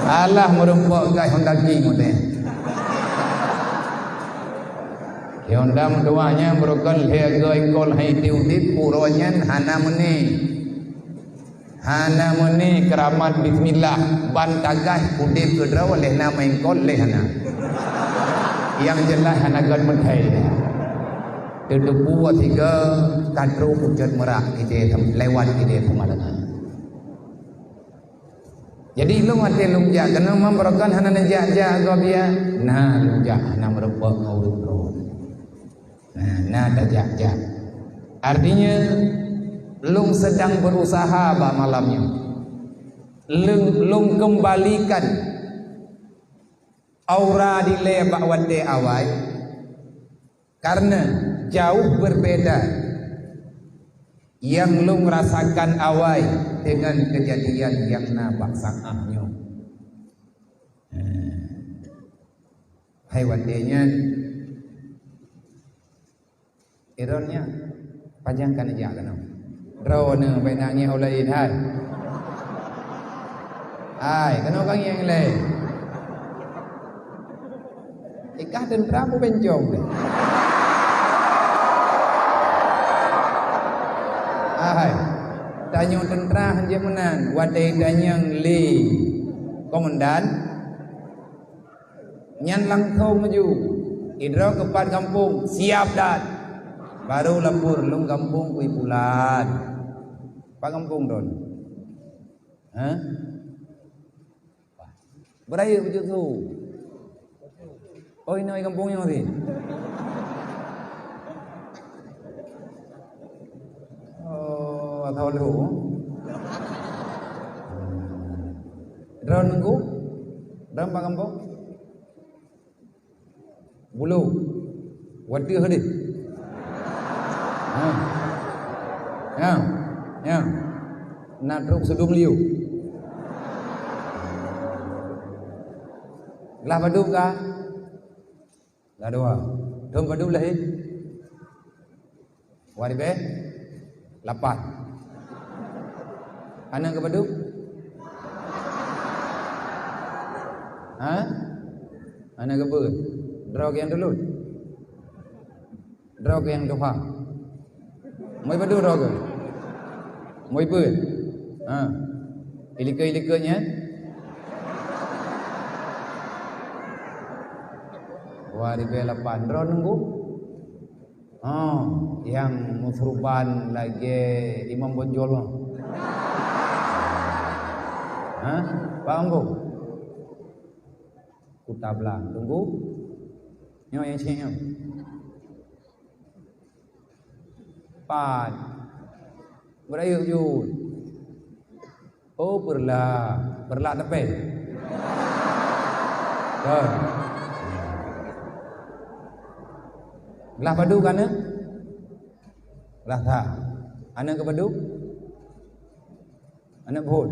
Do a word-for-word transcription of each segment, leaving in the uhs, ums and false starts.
Alah, meurumpok gai Honda King udeh. Honda meutuah nyan beurukon lhée goe engkol hai ti udeb, uroe nyan hana meuni. Hana meuni keuramat bismillah, ban tagah udeb keudroe lhée na meuengkol lhée hana. Nyang jeulaih hana göt meuthai. Teuteupeue sigoe ka trok ucot meurak ideh lewat ideh teuma deungon. Jadi lôn watée lôn jak keunoe memang beurukon hana neujak-jak gob ya. Nah, lôn jak hana meurumpok ngon ureuëng droe. Nah, na tajak-jak. Artinya lôn sedang berusaha bak malam nyoe. Lôn, lôn kembalikan aura dilée bak watée awai. Karena jauh berbeda nyang lôn rasakan awai dengan kejadian nyang na bak saát nyoe. Hai watée nyan, Iron nyan, pajan ka neujak keunoe. Droeneuh bèk na ngieng ulèe hai. Hai, keunoe ka ngieng lé. Ikah teuntra peubencong deh. Hai, tanyoe teuntra hanjeuet meunan, watèe tanyong lé komandan, nyan langsong maju. Idroe keupat gampông, siap dan. Baru lapor, lôn gampông Kui Pulan. Pat gampông droen? Hah? Beurayeuk beujeuet su. Oh, inoe gampông nyoe sih. Oh, atau lu. Droen nunggu? Droen pat gampông? Bulu. Watèe hadeh. Ha. Ha. Ha. Na trok seudum liu. Glah padub ka? Glah dua. Thôn padub lahé? Dua ribèe lapan. Aneuk keupadub? Ha? Aneuk keupeue? Droe nyang tulôn? Droe nyang tuha? Moi padub droe keuh? Moi peue? Ha. Ilikot-ilikot nyan? Dua ribèe lapan. Droe nunggu? Oh, nyang meusuruban lagèe Imam Bonjol nyoe. Ha? Paham, Bu? Kuta Blang. Tunggu. Nyoe nyang cit nyoe. Pat. Beurayeuk jeuet. Oh, peureulak. Peureulak teupèe. Kon. Glah padub ka aneuk? Glah sa. Aneuk keupadub? Aneuk buet.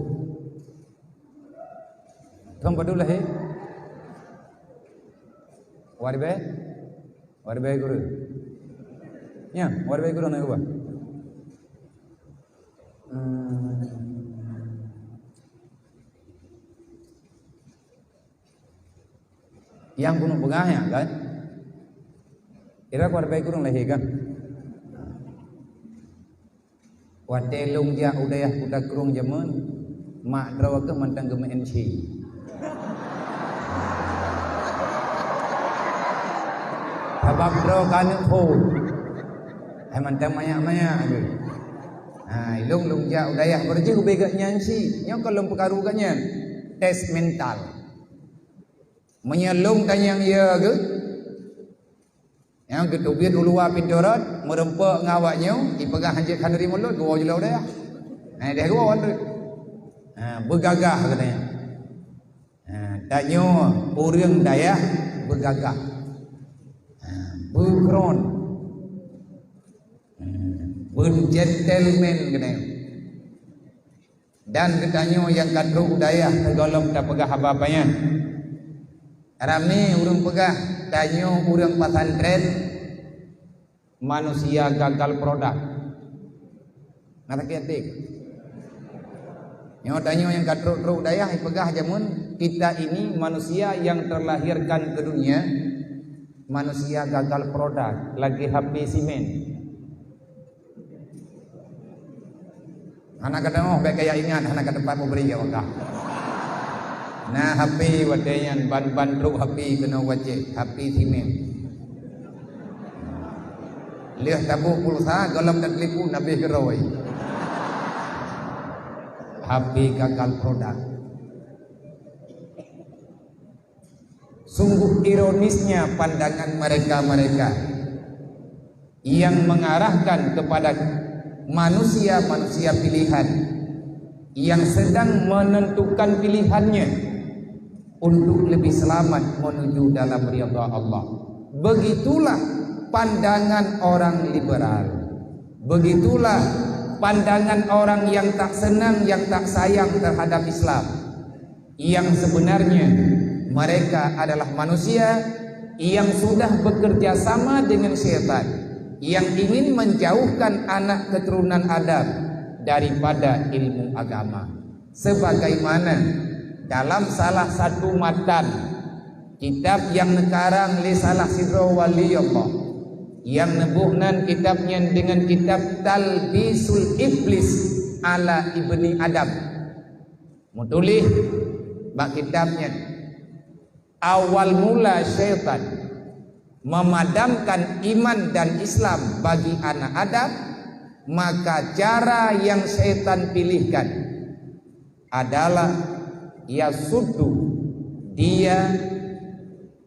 Thôn padub lahé? Dua ribèe? Dua ribèe kureueng. Nyan, dua ribèe kureueng aneuk keupadub? Hmm. Nyang keuneuk peugah nyan kan? Kira dua ribèe kureueng lahé kan? Watèe lôn jak u dayah Kuta Krueng jameun, mak droe keuh mantong geumeu-M C. Sabab droe ka aneuk phôn. Hai mantong manyak-manyak geuh. Ha, lôn, lôn jak u dayah beureujeue ubé geuh nyan cit. Nyoe kon lôn peukaru geuh nyan. Tes mental. Meunyoe lôn tanyong ye geuh, nyang geuteubiet u luwa pintoe rot, meurumpok ngon awak nyoe, ipeugah hanjeuet khanuri mulod, geuwoe jilawai dayah. Nah, deh geuwoe tu. Ha, beugagah katanya. Ha, tanyoe ureueng dayah beugagah. Ha, beukron. Ha, beugentleman katanya. Dan geutanyoe nyang ka trok u dayah sigohlom tapeugah haba paih nyan. Ramé ureueng peugah, tanyoe ureueng pesantren manusia gagal produk. Na sakét até? Nyoe tanyoe nyang ka trok-trok dayah, ipeugah jameun, kita ini manusia yang terlahirkan ke dunia, manusia gagal produk, lagèe H P simen. Hana ka teu'oh, bèk kaya ingat, hana ka teumpat meubri awak kah. Na H P watèe nyan, ban-ban trok H P keunoe wajéb, H P simen. Lheueh tabôh pulsa, gohlom tatelepon, habéh keurôi. H P gagal produk. Sungguh ironisnya pandangan mereka-mereka yang mengarahkan kepada manusia-manusia pilihan yang sedang menentukan pilihannya untuk lebih selamat menuju dalam ridha Allah. Begitulah pandangan orang liberal. Begitulah pandangan orang yang tak senang, yang tak sayang terhadap Islam. Yang sebenarnya, mereka adalah manusia yang sudah bekerja sama dengan syaitan, yang ingin menjauhkan anak keturunan Adam daripada ilmu agama. Sebagaimana dalam salah satu matan kitab nyang neukarang lé salah sidroe wali Allah, nyang neuboh nan kitab nyan deungon kitab Talbisul Iblis ala Ibni Adam. Meutuléh bak kitab nyan, awal mula syaitan memadamkan iman dan Islam bagi anak Adam, maka cara yang syaitan pilihkan adalah yasuddu, dia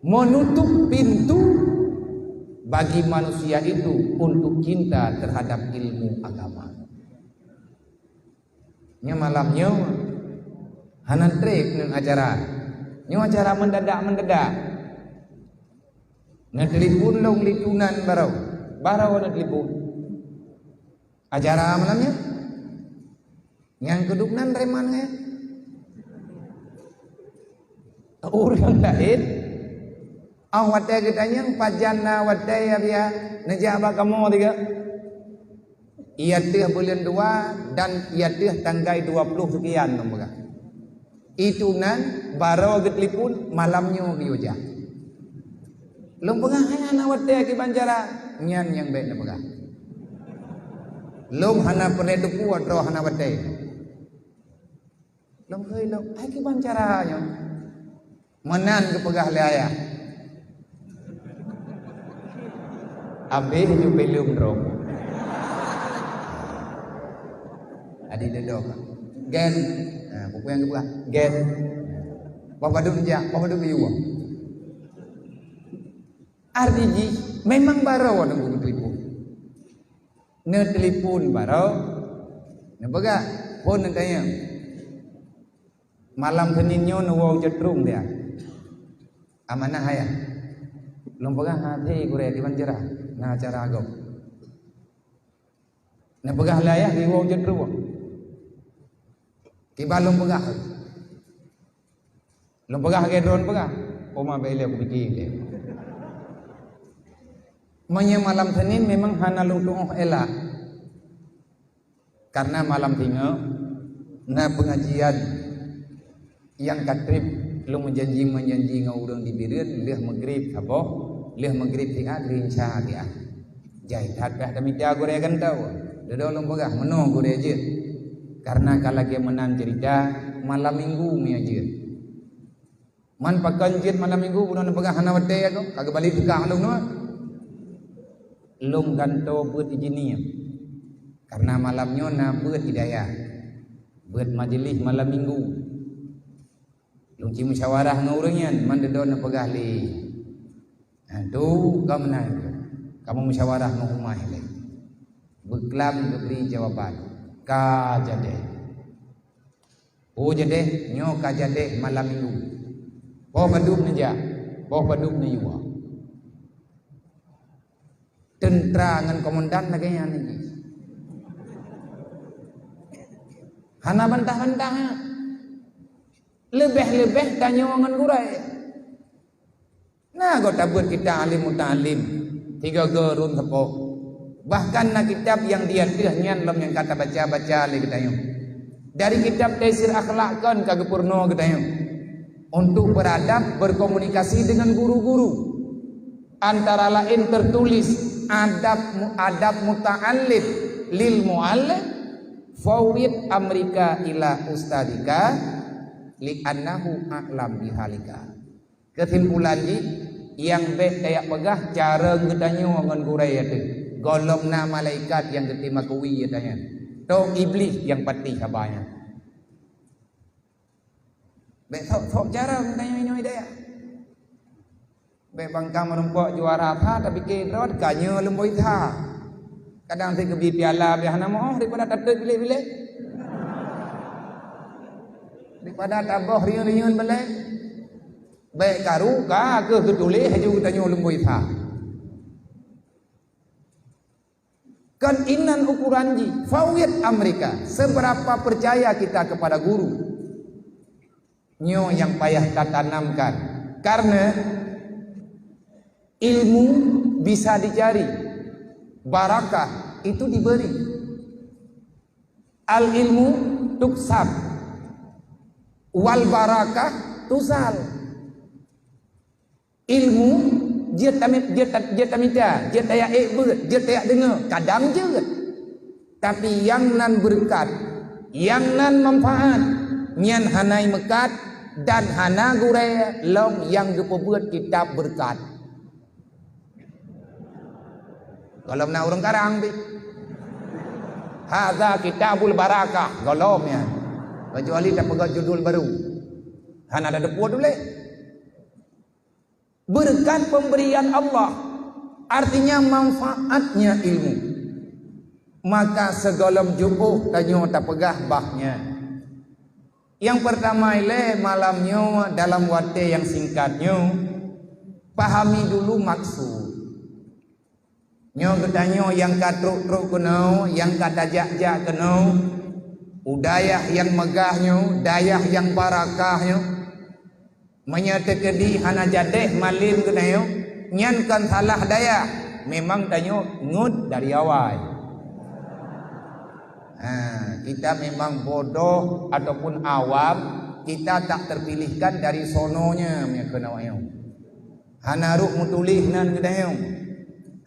menutup pintu bagi manusia itu untuk cinta terhadap ilmu agama. Nyoe malam nyoe hana trép ngon acara. Nyoe acara mendadak-mendadak. Neutelepon lôn lé tunan baroe. Baroe neutelepon. Acara malam nyoe? Nyang keuduek nan reman ngai. Ureueng laén, oh, watèe geutanyong pajan na watèe ya, ya neujak bak kamoe tiga. Iya teuh buleuen dua dan iya teuh tanggai dua ploh seukian lôn peugah. Itu nan baroe geutelepon malam nyoe geuyue jak. Lôn peugah hai hana watèe kiban cara nyan nyang bèk neupeugah. Lôn hana peureulèe teupeu droe hana watèe. Lôn kheun lôn, hai kiban cara nyoe? Meunan geupeugah lé ayah. Abéh ju filem droe. Adi dedok. Gen. Ha, buku nyang geupeugah. Gen. Bah padum jak, bah padum yue. Arti jih memang baroe nunggu geutelepon. Neutelepon baroe, neupeugah, phon neutanyong. Malam Senin nyoe neuwoe jeuet rhueng dia. Amanah ayah. Lôn peugah hase gurèe kiban cara, na acara gob. Neupeugah lé ayah neuwoe jeuet rhueng. Kiban lôn peugah. Lôn peugah lagèe droen peugah. Oma bèk ilèe kupike ilèe. Meunyoe malam Senin memang hana lôn tu'oh elak. Karena malam singoh na pengajian nyang ka trép lôn meujanji-meujanji ngon ureueng di Bireuen lheueh meugrib saboh, lheueh meugrib siat, lheueh isya siat. Jai that payah tamita gurèe gantoe. Dudoe lôn peugah meunoe gurèe jeuet. Karena ka lagèe meunan ceurita malam minggu meunyoe jeuet. Man pakon jeuet malam minggu bunoe neupeugah hana watèe aku, ka geubali teuka lôn nyoe. Lôn gantoe beuet ijin nyan. Karena malam nyoe na beuet hidayah. Beuet majelis malam minggu. Lôn ci musyawarah ngon ureueng nyan, man dudoe neupeugah lé. Nah, tu ka meunan tu. Kamoe musyawarah ngon umai lé. Beuklam geubri jawaban. Ka jadeh. Oh jadeh, nyoe ka jadeh malam minggu. Poh padub neujak, poh padub neuyue. Teuntra ngon komandan lagèe nyan nyoe. Hana bantah-bantah. Leubeh-leubeh tanyoe ngon gurèe. Na gob tabeuet kitab alim muta'alim, tiga go rhun seupôt. Bahkan na kitab nyang di ateueh nyan lom nyang ka tabaca-baca lé geutanyoe. Dari kitab Taisir Akhlak kon ka geupeurunoe geutanyoe untuk beradab berkomunikasi dengan guru-guru. Antara laén tertulis adab mu-, adab muta'allim lil mu'allim, "Fawwid amrika ila ustadzika li'annahu a'lam bihalika." Keusimpulan jih, nyang bék tajak peugah carông geutanyoe ngon gurée teuh. Gohlom na malaikat nyang geutem akui geutanyoe. Toh Iblih nyang patéh haba nyan. Bék sok-sok carông geutanyoe inoe daya. Bék bangkang meurumpok juara that, tapi keu droe ka nyoe lumboi that. Kadang sit geubi piala beh hana meu'oh daripada tatot bilék-bilék. Daripada taboh riyeun-riyeun balée. Bék karu ka keuh geutuléh laju geutanyoe lumboi that. Kon inan ukuran jih, fawwid amrika, seberapa percaya kita kepada guru. Nyoe nyang payah tatanamkan. Karena ilmu bisa dicari, barakah itu diberi. Al ilmu tuksab, wal barakah tuzal. Ilmu jeuet tami-, jeuet ta-, jeuet tamita, jeuet tajak ék beuet, jeuet tajak deungoe, kadang jeuet. Tapi nyang nan beureukat, nyang nan manfaat, nyan hana meukat dan hana gurée lom nyang geupeubuet kitab beureukat. Gohlom na ureuëng karang pih. Hadza kitabul barakah, gohlom nyan. Kecuali tapeugah judul baru. Hana ada deupot ulée. Beureukat pemberian Allah, artinya manfaatnya ilmu. Maka sigohlom jiôh tanyoe tapeugah bah nyan. Nyang peurtama ilée malam nyoe dalam watée nyang singkat nyoe, pahami dulu maksud. Nyoe geutanyoe nyang ka trok-trok keunoe, nyang ka tajak-jak keunoe, u dayah nyang meugah nyoe, dayah nyang barakah nyoe. Meunyoe teukeudi hana jadéh malem geutanyoe, nyan kon salah dayah, memang tanyoe ngut dari awai. Ha, kita memang bodoh ataupun awam, kita tak terpilihkan dari sononya, meunyoe keunoe nyoe. Hana rôh meutuléh nan geutanyoe.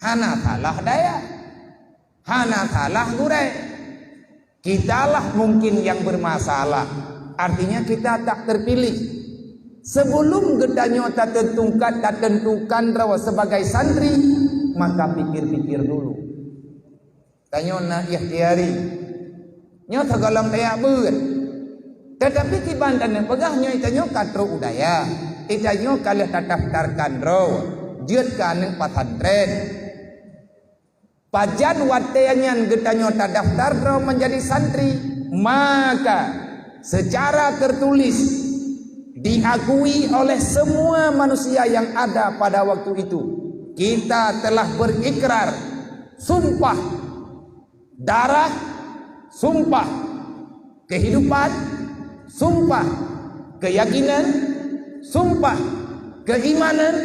Hana salah dayah. Hana salah gurée. Kitalah mungkin nyang bermasalah. Artinya kita tak terpilih. Sebelum geutanyoe tatentukan, tatentukan droe sebagai santri, maka pikir-pikir dulu. Tanyoe na ikhtiari. Nyoe sigohlom tajak beuet. Tetapi kiban taneuk peugah nyoe tanyoe ka trok u dayah. Tanyoe ka lheueh tadaftarkan droe. Jeuet keu aneuk pesantren. Pajan watée nyan geutanyoe tadaftar droe menjadi santri, maka secara tertulis diakui oleh semua manusia yang ada pada waktu itu, kita telah berikrar, sumpah darah, sumpah kehidupan, sumpah keyakinan, sumpah keimanan,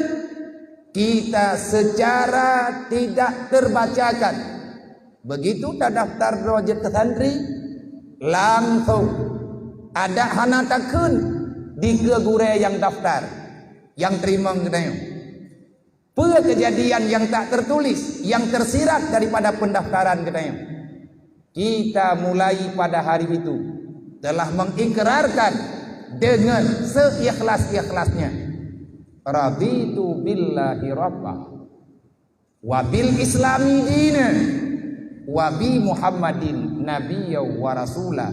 kita secara tidak terbacakan. Begitu tadaftar droe jeuet keu santri, langsung adak hana takheun dikeue gurée nyang daftar, nyang teurimong geutanyoe. Peue kejadian yang tak tertulis, yang tersirat daripada pendaftaran geutanyoe? Kita mulai pada hari itu telah mengikrarkan dengan seikhlas-ikhlasnya, "Raditu billahi rabba, wa bil islami dina, wa bi Muhammadin nabiyya wa rasula."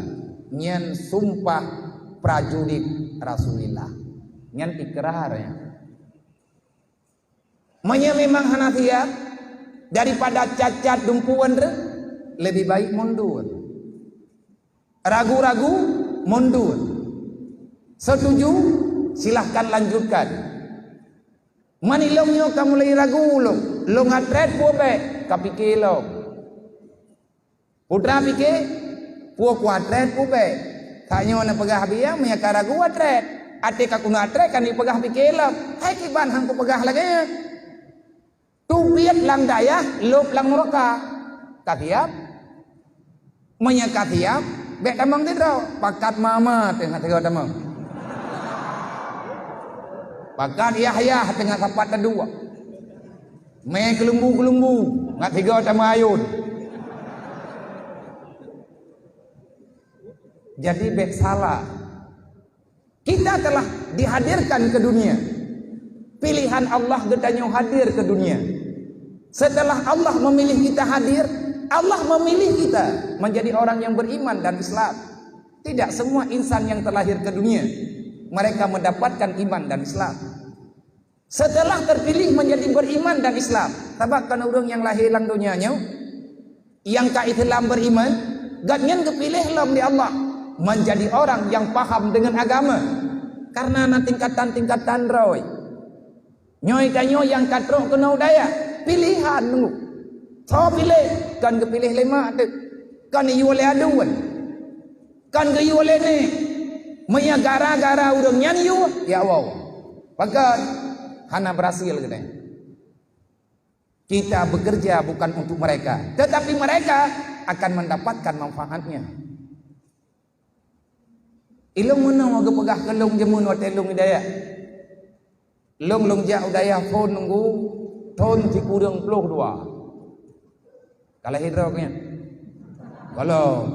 Nyan sumpah prajurit Rasulillah. Nyan ikrar, ya. Meunyoe memang hana siap, daripada cat-cat dumpeuen reuh, lebih baik mundur. Ragu-ragu, mundur. Setuju, silahkan lanjutkan. Meunyoe lôn nyoe ka mulai ragu lôn, lôn atrét peue bék, ka pike lom. Putra pike, peue kuatrét peue bék. Tanyoe neupeugah biang, meunyoe ka ragu atrét. Até ka keuneuk atrét ka neupeugah pike lom. Hai kiban han kupeugah lagée nyan. Teubiet lam dayah, lôb lam nuraka. Ka siab? Meunyoe ka siab, Bèk tamong sidroe, pakat mama teungoh teungoh tamong. Pakat yah-yah teungoh sapat taduek. Mè keulumbu-keulumbu, ngat tiga tamong ayôn. Jadi bèk salah. Kita telah dihadirkan ke dunia. Pilihan Allah geutanyoe hadir ke dunia. Setelah Allah memilih kita hadir, Allah memilih kita menjadi orang yang beriman dan Islam. Tidak semua insan yang terlahir ke dunia, mereka mendapatkan iman dan Islam. Setelah terpilih menjadi beriman dan Islam, sabab kon ureuëng nyang lahé lam donya nyoe, nyang ka Islam beriman, gobnyan geupiléh lom lé Allah menjadi orang yang paham dengan agama. Karena na tingkatan-tingkatan droe. Nyoe tanyoe nyang ka trok keunoe u dayah, pilihan nunggu. Soe piléh, kon geupiléh lé mak teuh, kon yue lé aduen. Kan geuyue lé nèk. Meunyo gara-gara ureuëng nyan yue, ya Allah. Pakon hana berhasil geutanyoe. Kita bekerja bukan untuk mereka, tetapi mereka akan mendapatkan manfaatnya. Ilong meunoe geupeugah keu lông jameun watèe lông hidayah. Lông, lông jak u dayah phôn nunggu thôn sikureueng ploh dua. Ka lahé droe nyan? Gohlom.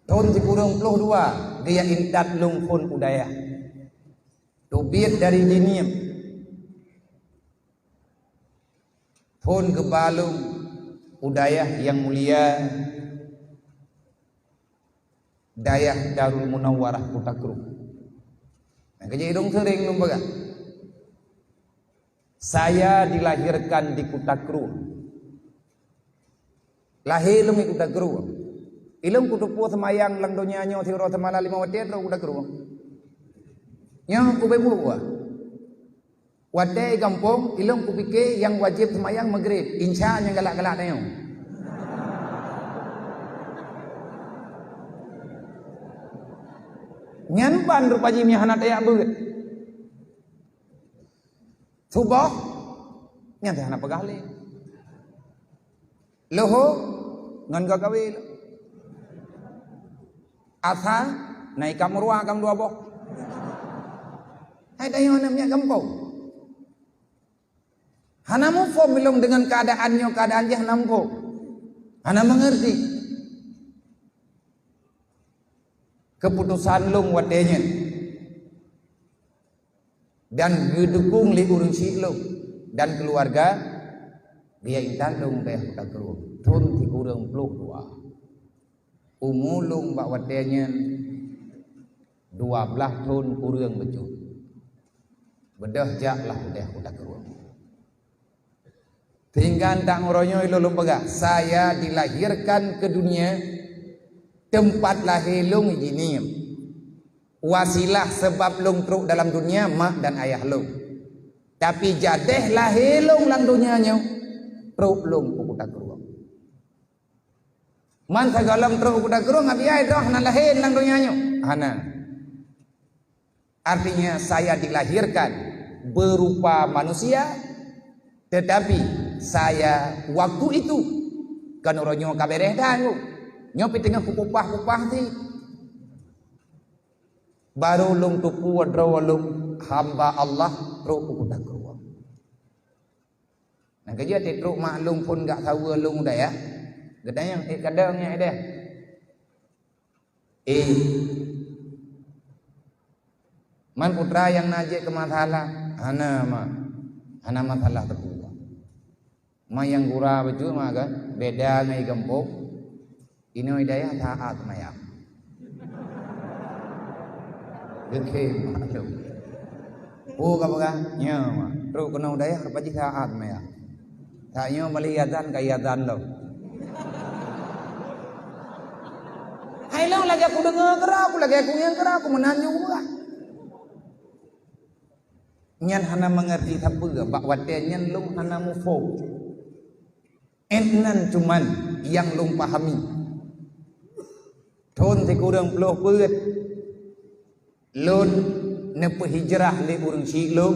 Thôn sikureueng ploh dua, geujak intat lông phôn u dayah. Teubiet dari Jeunieb. Phôn geuba lông u dayah nyang mulia, dayah Darul Munawwarah Kuta Krueng. Nyang keujeuet idong seuréng lôn peugah. Saya dilahirkan di Kuta Krueng. Lahé lông di Kuta Krueng. Ilong kuteupeue seumayang lam donya nyoe siuroe seumalam limong watèe trok Kuta Krueng. Nyoe kubeuet buet. Watèe gampông, ilong kupike nyang wajéb seumayang Maghrib, Isya nyang galak-galak tanyoe. Nyan ban rupa jih nyang hana tajak beuet. Suboh, nyan hana peugah lé. Luhô ngon geuh kawé lom. Asa na ikat meuruwa gam dua boh. Hai tanyoe aneuk miet gampông. Hana muphom lom deungon keuadaan nyoe, keuadaan jih hana muphom. Hana meungerti. Keuputosan lông watèe nyan. Dan geudukong lé ureuëng syiek lông dan keuluwarga, geujak intat lông u dayah Kuta Krueng thôn sikureueng ploh dua. Umu lông bak watèe nyan dua blaih thôn kureueng bacut. Beudôh jak lah u dayah Kuta Krueng. Sehingga ntak uroe nyoe ilôn lôn peugah, saya dilahirkan ke dunia, teumpat lahé lông di Jeunieb. Wasilah seubab lông trok dalam dunia, mak dan ayah lông. Tapi jadeh lahé lông lam donya nyoe, trok lông u Kuta Krueng. Man sigohlom trok u Kuta Krueng, abiai droe hana lahé lam donya nyoe? Hana. Artinya, saya dilahirkan berupa manusia, tetapi saya waktu itu, kan uroe nyoe ka bèrèh that nyoe. Nyoe pih teungoh kupupah-pupah cit. Baru lông teupeue droe lông hamba Allah trok u Kuta Krueng. Nyang keujeuet trok mak lông phôn gak saweue lông u dayah. Geutanyong, "Eh, kadang nyan ideh?" "Eh, man putra nyang na jeuet keu masalah?" "Hana, mak. Hana masalah teupeue." Ma nyang gura bacut ma kan, beda ngon i gampông. Inoe i dayah taát seumayang. Geukhem maklum. Oh, ka peugah, nyoe ma. Trok keunoe u dayah, rupa jih taát seumayang. Tanyoe malèe azan ka azan lom. Hai lôn lagèe kudeungoe keudroe, ku lagèe kungieng keudroe, ku meunan ju kupeugah. Nyan hana meungerti sapeue, bak watèe nyan lôn hana muphom. Ét nan cuman nyang lôn pahami. Thôn sikureueng ploh peuet, lôn neupeuhijrah lé ureuëng syiek lôn,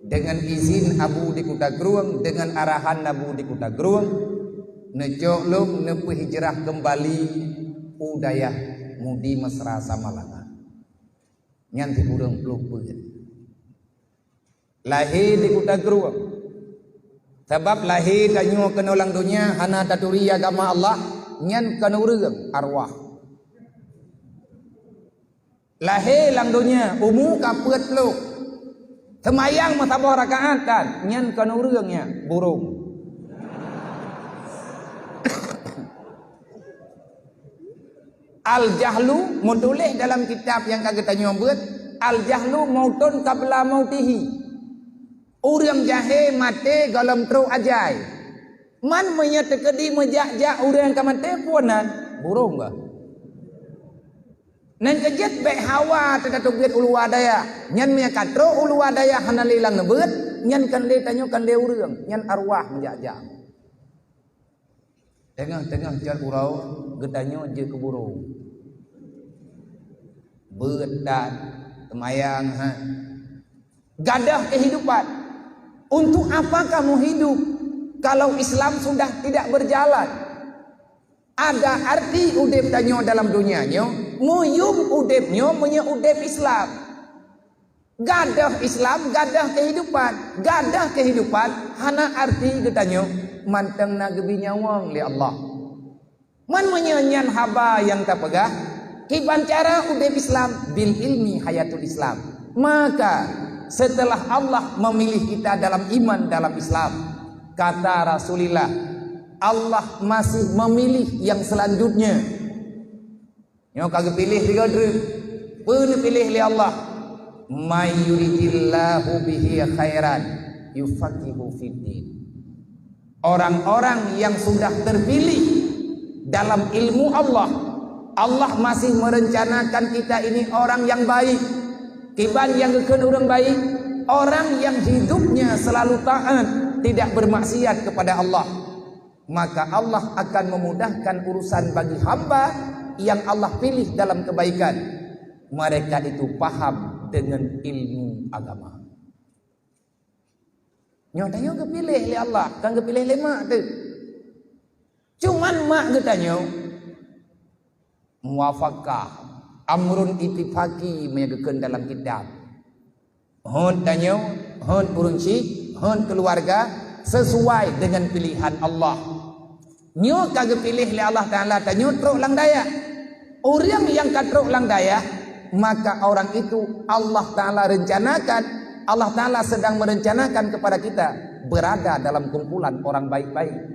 deungon izin abu di Kuta Krueng, deungon arahan abu di Kuta Krueng, neucok lôn neupeuhijrah keumbali u dayah Mudi Mesra Samalanga. Nyan sikureueng ploh peuet. Lahé di Kuta Krueng. Sabab lahé tanyoe keunoe lam donya hana taturi agama Allah, nyan kon ureueng, arwah. Lahé lam donya, umu ka peuet ploh. Seumayang meusaboh rakaat tan, nyan kon ureueng nyan, burông. Al-jahlu, meutuléh dalam kitab nyang ka geutanyoe beuet, "Al-jahlu mautun qabla mautihi." Ureueng jahé maté gohlom trok ajai. Man meunyoe teukeudi meujak-jak ureueng ka maté, peue nan? Burông bah. Nyan keuh jeuet bék hawa teutateubiet u luwa dayah. Nyan meunyoe ka trok u luwa dayah hana lé lam neubeuet, nyan kon lé tanyoe, kon lé ureueng, nyan arwah meujak-jak. Teungoh-teungoh cot uroe geutanyoe jeuet keu burông. Beuet that, seumayang that. Gadôh kehidupan. Untuk apa kamu hidup kalau Islam sudah tidak berjalan? Ada arti udeb tanyoe dalam donya nyoe, meuyum udeb nyoe meunyoe udeb Islam. Gadôh Islam, gadôh kehidupan. Gadôh kehidupan hana arti geutanyoe mantong na geubri nyawöng lé Allah. Man meunyoe nyan haba nyang tapeugah, kiban cara udeb Islam, "Bil ilmi hayatul Islam." Maka, setelah Allah memilih kita dalam iman, dalam Islam, kata Rasulullah, Allah masih memilih yang selanjutnya. Nyoe ka geupiléh sigoe treuk. Peue neupiléh lé Allah? "May yuridillahu bihi khairan yufaqihu fiddin." Orang-orang yang sudah terpilih dalam ilmu Allah, Allah masih merencanakan kita ini orang yang baik. Kiban nyang geukheun ureueng baik, orang yang hidupnya selalu taat, tidak bermaksiat kepada Allah. Maka Allah akan memudahkan urusan bagi hamba yang Allah pilih dalam kebaikan. Mereka itu paham dengan ilmu agama. Nyoe tanyoe geupiléh lé Allah, kon geupiléh lé mak teuh. Cuman mak geutanyoe muwafaqah, amrun ittifaqi meunyoe geukheun dalam kitab. Hon tanyoe, hon ureueng chik, hon keuluwarga sesuai dengan pilihan Allah. Nyoe ka geupiléh lé Allah Taala tanyoe trok lam dayah. Ureueng nyang ka trok lam dayah, maka orang itu Allah Taala rencanakan, Allah Taala sedang merencanakan kepada kita berada dalam kumpulan orang baik-baik.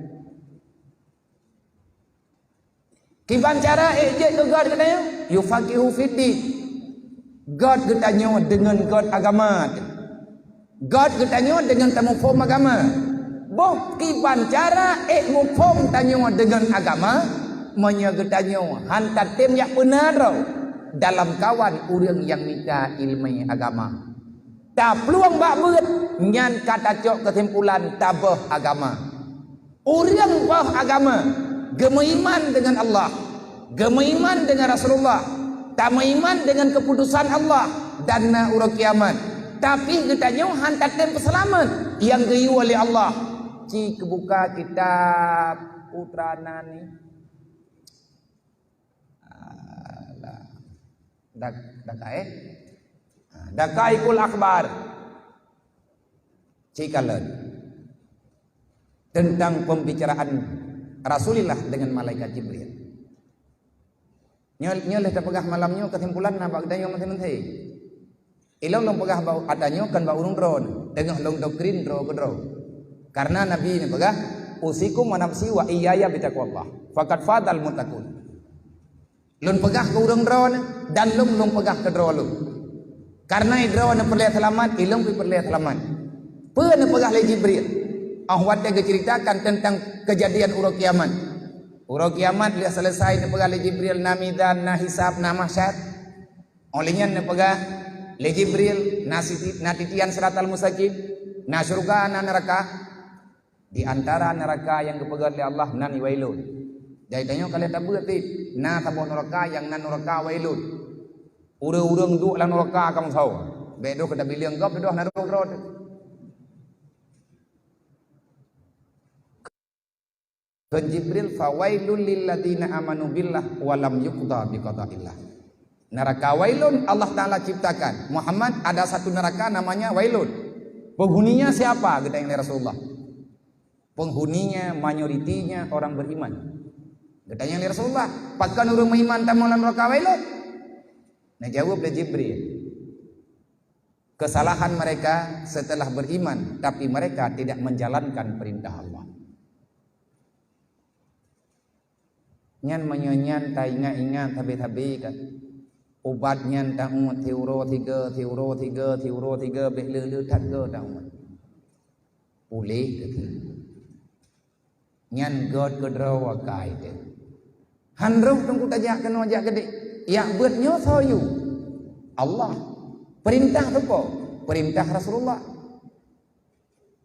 Kiban cara ék jeuet keu göt geutanyoe? Yufaqihu fiddin. Göt geutanyoe deungon göt agama. Göt geutanyoe deungon tamuphom agama. Boh kiban cara ék muphom tanyoe deungon agama, meunyoe geutanyoe han tatem jak peuna droe dalam kawan ureueng nyang mita ileumèe agama. Taplueng bak beuet, nyan ka tacok keusimpulan taböh agama. Ureueng böh agama, geumeuiman deungon Allah, geumeuiman deungon Rasulullah, tameuiman deungon keuputosan Allah dan na uroe kiamat. Tapi geutanyoe han tatem peuseulamat nyang geuyue lé Allah. Ci keubuka kitab Putra Nani. Alah. Dak-, dakai, eh? Ha, Daqaiqul Akhbar. Ci kalon. Tentang pembicaraan Rasulullah dengan malaikat Jibril. Nyoe, nyoe lheueh tapeugah malam nyoe keusimpulan na bak geutanyoe maséng-maséng. Ilôn lôn peugah bak geutanyoe kon bak ureueng droeneuh, teungoh lôn doktrin droe keudroe. Karena Nabi neupeugah, "Usikum wa nafsi wa iyyaya bitaqwallah. Faqad fazal muttaqun." Lôn peugah keu ureueng droeneuh dan lôn, lôn peugah keu droe lôn. Karena droeneuh peureulèe seulamat, ilôn pih peureulèe seulamat. Peue neupeugah lé Jibril? Óh watèe geuceuritakan teuntang keujadian uroe kiamat. Uroe kiamat lheueh seuleusai neupeugah lé Jibril na mizan, na hisab, na mahsyar. Óh lheueh nyan neupeugah lé Jibril na siti-, na titian siratal mustaqim, na syeuruga, na neuraka. Di antara neuraka nyang geupeugét lé Allah nan wailun. Jadi tanyoe ka lheueh tabeuet pih, na saboh neuraka nyang nan neuraka wailun. Ureueng-ureueng duek lam neuraka ka meusaho. Bèk deuh ka tabileung gob, deuh na droe-droe teuh. Kheun Jibril, "Fawailul lilladzina amanu billah wa lam yuqda biqadaillah." Neraka Wailun Allah Ta'ala ciptakan. Muhammad, ada satu neraka namanya Wailun. Penghuninya siapa? Geutanyong lé Rasulullah. Penghuninya, mayoritinya orang beriman. Geutanyong lé Rasulullah, "Pakon ureuëng meuiman tamong lam neraka Wailun?" Neujaweueb lé Jibril, "Kesalahan mereka setelah beriman, tapi mereka tidak menjalankan perintah Allah." Nyan meunyoe nyan taingat-ingat sabe-sabe kan. Ubat nyan taungut siuroe sigoe, siuroe sigoe, siuroe sigoe, bék le-le that goe taungut. Puléh teuh. Nyan göt keudroe akai teuh. Han roh teungku tajak keunoe jak keudeh. Jak beuet nyoe soe yue? Allah. Peurintah soe po? Peurintah Rasulullah.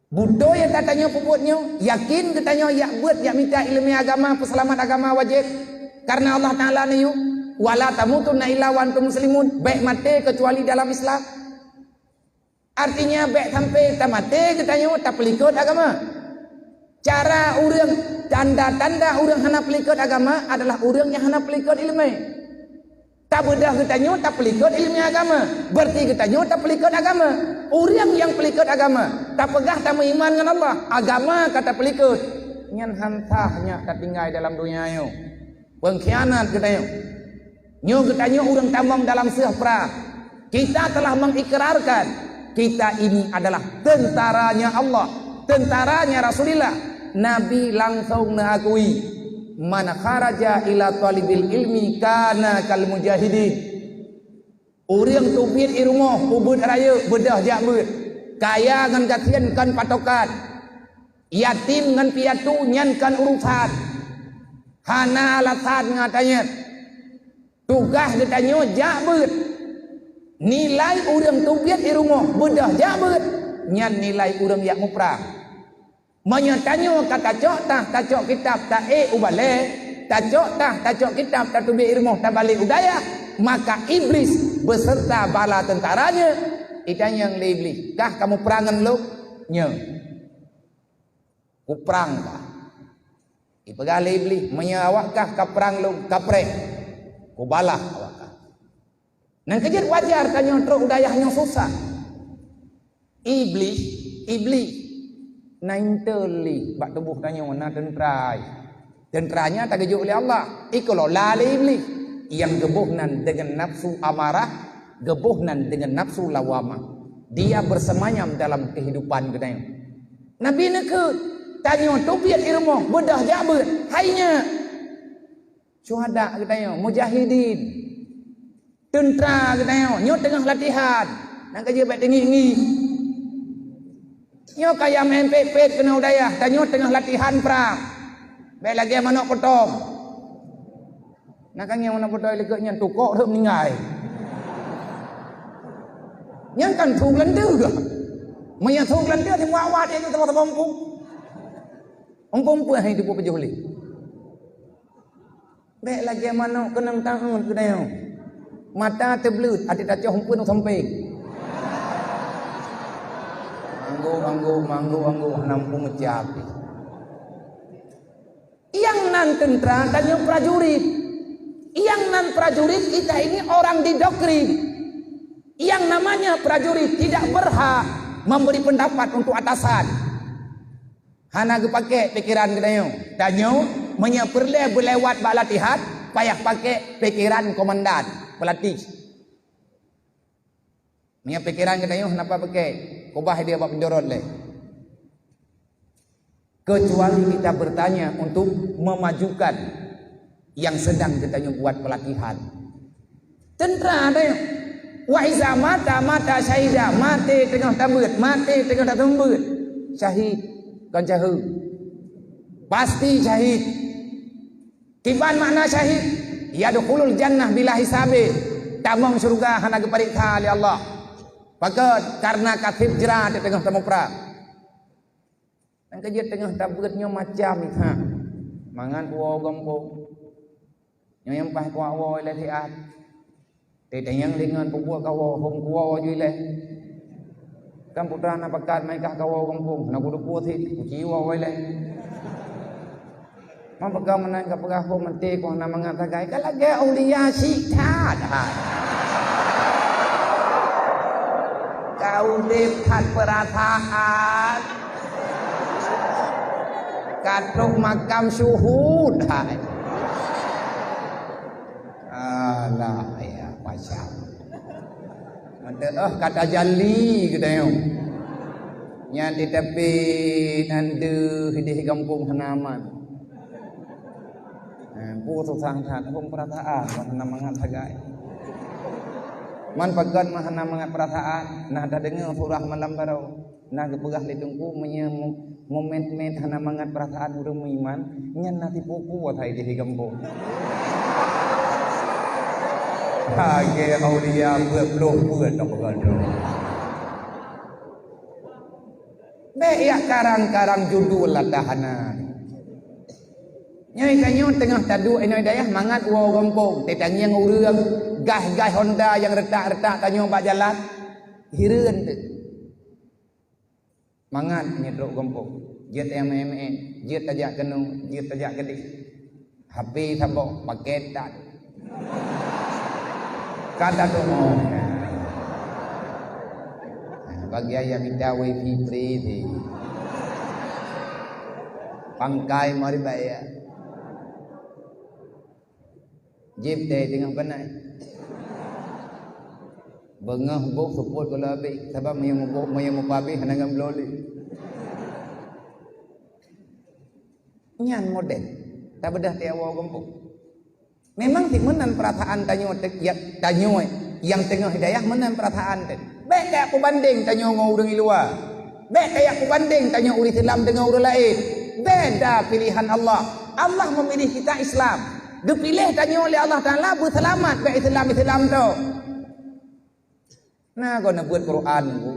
Beutôi ya tatanyoe peubuet nyoe, yakin geutanyoe jak beuet, jak mita ileumèe agama, peuseulamat agama wajéb. Karena Allah Ta'ala neuyue, "Wala tamutunna illa wa antum muslimun." Bék maté keucuali dalam Islam. Artinya, bék sampai tamaté geutanyoe tapeulikot agama. Cara ureuëng, tanda-tanda ureuëng hana peulikot agama adalah ureuëng nyang hana peulikot ileumèe. Tabeudôh geutanyoe tapeulikot ileumèe agama, berarti geutanyoe tapeulikot agama. Ureuëng nyang peulikot agama, tapeugah tameuiman ngon Allah, agama ka tapeulikot. Nyan han sah nyak tatinggai dalam donya nyoe. Peungkhianat geutanyoe. Nyoe geutanyoe ureuëng tamong dalam seueh prang. Kita telah mengikrarkan, kita ini adalah tentaranya Allah, tentaranya Rasulullah. Nabi langsung mengakui, "Man kharaja ila talibil ilmi kana kal mujahidin." Ureuëng teubiet i rumoh, ubeuet rayeuk, beudôh jak beuet. Kaya ngon gasien kon patokan. Yatim ngon piatu nyan kon urusan. Hana alasan ngon tanyan. Tugaih geutanyoe jak beuet. Nilai ureuëng teubiet i rumoh, beudôh jak beuet. Nyan nilai ureuëng jak muprang. Meunyoe tanyoe ka tacok tah, tacok kitab, taék u balée, tacok tah, tacok kitab, tateubiet i rumoh, tabalek u dayah, maka Iblis beserta bala tentaranya itanyong lé Iblis, "Kah kamu prang ngon lôn?" "Nyo, kuprang kah." Ipeugah lé Iblis, "Meunyoe awak kah kaprang lôn, kapreh, kubalah awak kah." Nyang keujeuet wajar tanyoe trok u dayah nyoe susah. Iblis, Iblis, na intel lé bak tuboh tanyoe na teuntra. Teuntra nyan tageujok lé Allah, ikelola lé Iblis. Nyang geuboh nan deungon nafsu amarah, geuboh nan deungon nafsu lawamah. Dia bersemayam dalam kehidupan geutanyoe. Nabi neukheun, tanyoe teubiet i rumoh, beudôh jak beuet, hai nyak. Syuhada geutanyoe, mujahidin. Teuntra geutanyoe, nyoe teungoh latihan. Nyang ka jeuet bak teungiek-ngiek. Nyoe kaya meu'en pet-pet keunoe u dayah, tanyoe teungoh latihan prang. Bèk lagèe manok potong. Na ka ngieng manok potong likot nyan tukok rhot meuninggai. Nyan kan su geulanteue. Meunyo su geulanteue, di muat-muat dia teuma-teuma muphom. Muphom peue hai teupeu pajoh lé. Bèk lagèe manok keunong taun keudayoe. Mata teubleut, até tacoh umpeuen u sampéng. Anggô, anggô, anggô, anggô, hana muphom meucah pih. Nyang nan teuntra tanyoe prajurit. Nyang nan prajurit kita ini orang didoktrin. Yang namanya prajurit tidak berhak memberi pendapat untuk atasan. Hana geupaké pikeran geutanyoe. Tanyoe, meunyoe peureulèe beulewat bak latihan, payah paké pikeran komandan, pelatih. Meunyoe pikeran geutanyoe hana paké, keubah dia bak peujorot lé. Kecuali kita bertanya untuk memajukan yang sedang geutanyoe buat pelatihan. Teuntra tanyoe. Wa iza mata, mata syahida, maté teungoh tabeuet, maté teungoh tateumeubeuet. Syahid, kon syaheuet. Pasti syahid. Kiban makna syahid, yadkhulul jannah bila hisabin. Tamong syeuruga hana geupareksa lé Allah. Pakon? Karena ka sép jra teungoh tamuprang. Nyang keujeuet teungoh tabeuet nyoe macam that. Mangat kuwoe gampông. Nyoe nyang paih kuwoe ilèe siat. Teudeungoe lé ngon peubuet kawoe hom kuwoe ju ilèe. Kan putra na pakat meunikah kawoe gampông, na kuduku sit, kuci woe ilèe. Meunyoe meunan ka peugah phon meuti, kon hana mangat sagai, ka lagèe aulia syiek that. Ka udép that peurasaan. Ka trok makam syuhud hai. Alah, ya, macam. Mantap, eh, ka tajali geutanyoe. Nyan di tepi nan deuh di gampông hana aman. Eh, peue susah that, hom peurasaan, hana mangat sagai. Man pakon hana mangat peurasaan, na tadeungoe surah malam baroe. Na geupeugah lé Teungku, meunyoe mu-, mumet-met hana mangat peurasaan ureueng meuiman, nyan na sipupu asai jih di gampông. Lagèe aulia peuet ploh peuet ka peugah droe. Bèk yak karang-karang judul latah hana. Nyoe tanyoe teungoh taduek inoe dayah mangat woe gampông, teutangieng ureueng gaih-gaih Honda nyang retak-retak tanyoe bak jalan, hireuen teuh. Mangat nyoe trok gampông, jeuet nyang meu'én-meu'én, jeuet tajak keunoe, jeuet tajak keudeh. H P saboh, paket that. Ka tadeungoe. Bagi ayah mita wifi free sih. Pangkai mari bayar. Jieb teh teungoh keunan. Beungoh boh seupôt goh lom abéh, sabab meunyoe muboh, meunyoe mupabéh hana ngon bloe lé. Nyan model. Tabeudoh teuh woe gampông. Memang si meunan peurasaan tanyoe te-, ya, tanyoe nyang teungoh hidayah meunan peurasaan teuh. Bèk kajak peubandeng tanyoe ngon ureueng di luwa. Bèk kajak peubandeng tanyoe ureueng Islam deungon ureueng laén. Beda pilihan Allah. Allah memilih kita Islam. Geupiléh tanyoe lé Allah Taala beuseulamat bak Islam-Islam tu. Na kon neubeuet Quran, Bu.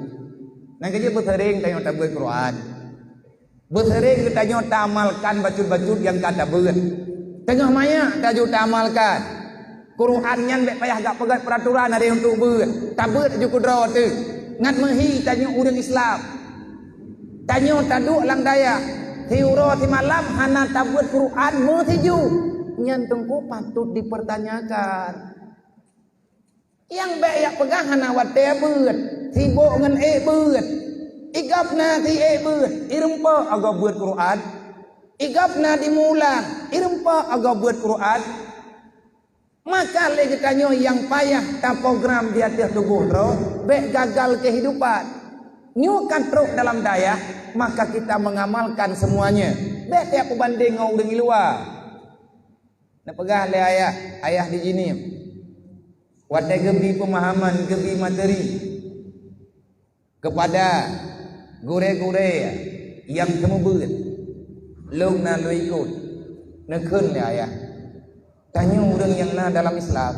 Nyang keujeuet beuseuréng tanyoe tabeuet Quran. Beuseuréng geutanyoe taamalkan bacut-bacut nyang ka tabeuet. Teungoh manyak tajak taamalkan. Quran nyan bèk payah gak peugöt peuraturan hari untuk beuet. Tabeuet ju keudroe teuh. Ngat meuhi tanyoe ureueng Islam. Tanyoe taduek lam dayah, siuroe simalam hana tabeuet Quran meusiju. Nyan teungku patut dipertanyakan. Nyang bèk jak peugah hana watèe beuet, sibok ngon ék beuet. Igab na si ék beuet, ireumpok agoe beuet Quran. Igab na di mulang, ireumpok agoe beuet Quran. Maka lé geutanyoe nyang payah taprogram di ateueh tuboh droe, bèk gagal kehidupan. Nyoe ka trok dalam dayah, maka kita mengamalkan semuanya. Bèk tajak peubandeng ngon ureueng di luwa. Neupeugah lé ayah, ayah di Jeunieb, watèe geubi peumahaman, geubi materi kepada gurèe-gurèe nyang seumeubeuet, lôn na lôn ikot. Neukheun lé ayah, tanyoe ureueng nyang na dalam Islam,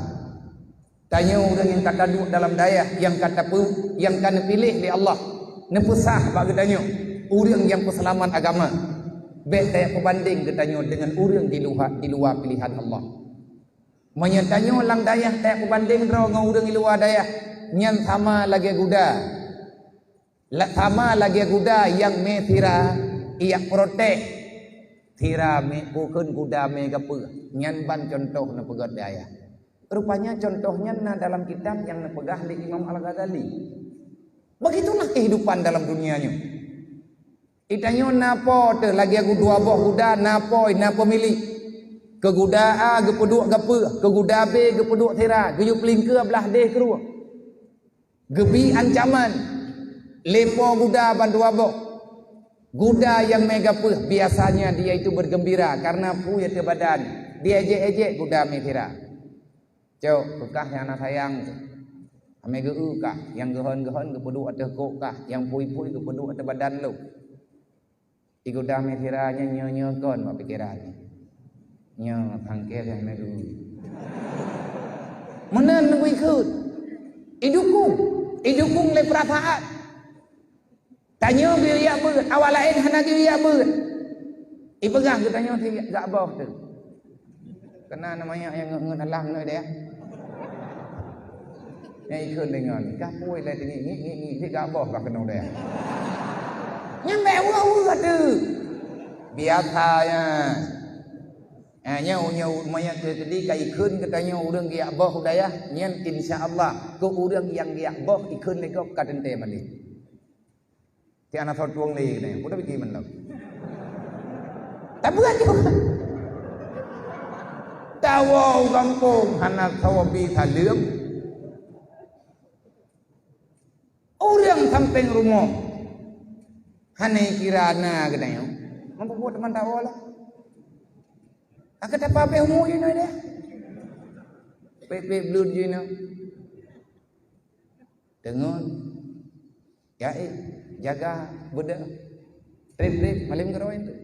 tanyoe ureueng nyang ka taduek dalam dayah nyang ka tapeu-, nyang ka neupiléh lé Allah, neupeusah bak geutanyoe ureueng nyang peuseulamat agama. Bèk tajak peubandeng geutanyoe deungon ureueng di luha-, di luwa pilihan Allah. Meunyoe tanyoe lam dayah tajak peubandeng droe ngon ureueng di luwa dayah, nyan sama lagèe guda. La-, sama lagèe guda nyang mè sira, ijak protes. Sira mè, bukon guda mè gapeue. Nyan ban cuntoh neupeugöt di ayah. Rupanya cuntoh nyan na dalam kitab nyang neupeugah lé Imam Al-Ghazali. Begitulah kehidupan dalam dunia nyoe. Di tanyoe na po teuh lagèe gu-, dua boh guda, na po, na peumilék. Keu guda A geupeuduek gapeue, keu guda B geupeuduek sira, geuyue peulingkeue blah deh keudroe. Geubi ancaman, lé po guda ban dua boh. Guda nyang mè gapeue, biasanya dia itu bergembira karena peue ateueh badan, dia ejek-ejek guda mè sira. Cok, keu kah nyang na sayang teuh. Amé geu-eu kah, nyang geuhon-geuhon geupeuduek ateueh kok kah, nyang pui-pui geupeuduek ateueh badan lôn. Di guda mè sira nyan nyoe-nyoe kon bak pikeran. Nyoe sangkée nyang mè geu-eu. Meunan neubri kheun. Idukung. Idukung lé peurasaan. Tanyoe geuyue jak beuet, awak laén hana geuyue jak beuet. Ipeugah geutanyoe si gak boh teuh. Keunan na manyak nyang ngeut-ngeut alam nyoe deh. Nyang ikheun deungon, kah pui lé teungiek ngiek ngiek ngiek si gak boh ka keunoe deh. Nyan bèk weueh-weueh teuh. Biasa nyan. Ha, nyoe, nyoe, meunyoe keu-, keudi ka ikheun geutanyoe ureuëng geujak boh u dayah, nyan insya Allah keu ureuëng nyang geujak boh ikheun lé gob ka teuntée malée. Tieb na soe tueng lé keunoe, peue tapike mantong. Tabuet juga. Tawoe u gampông hana soe bi saleuem. Ureuëng sampéng rumoh hana kira na geutanyoe, mampu buet teuma tawoe lah. Akai tapabeh umu jinoe deh. Pek-pek bluet jinoe. Deungon. Ya, eh, jaga beudeuh. Treb-treb, malem keudroe tu.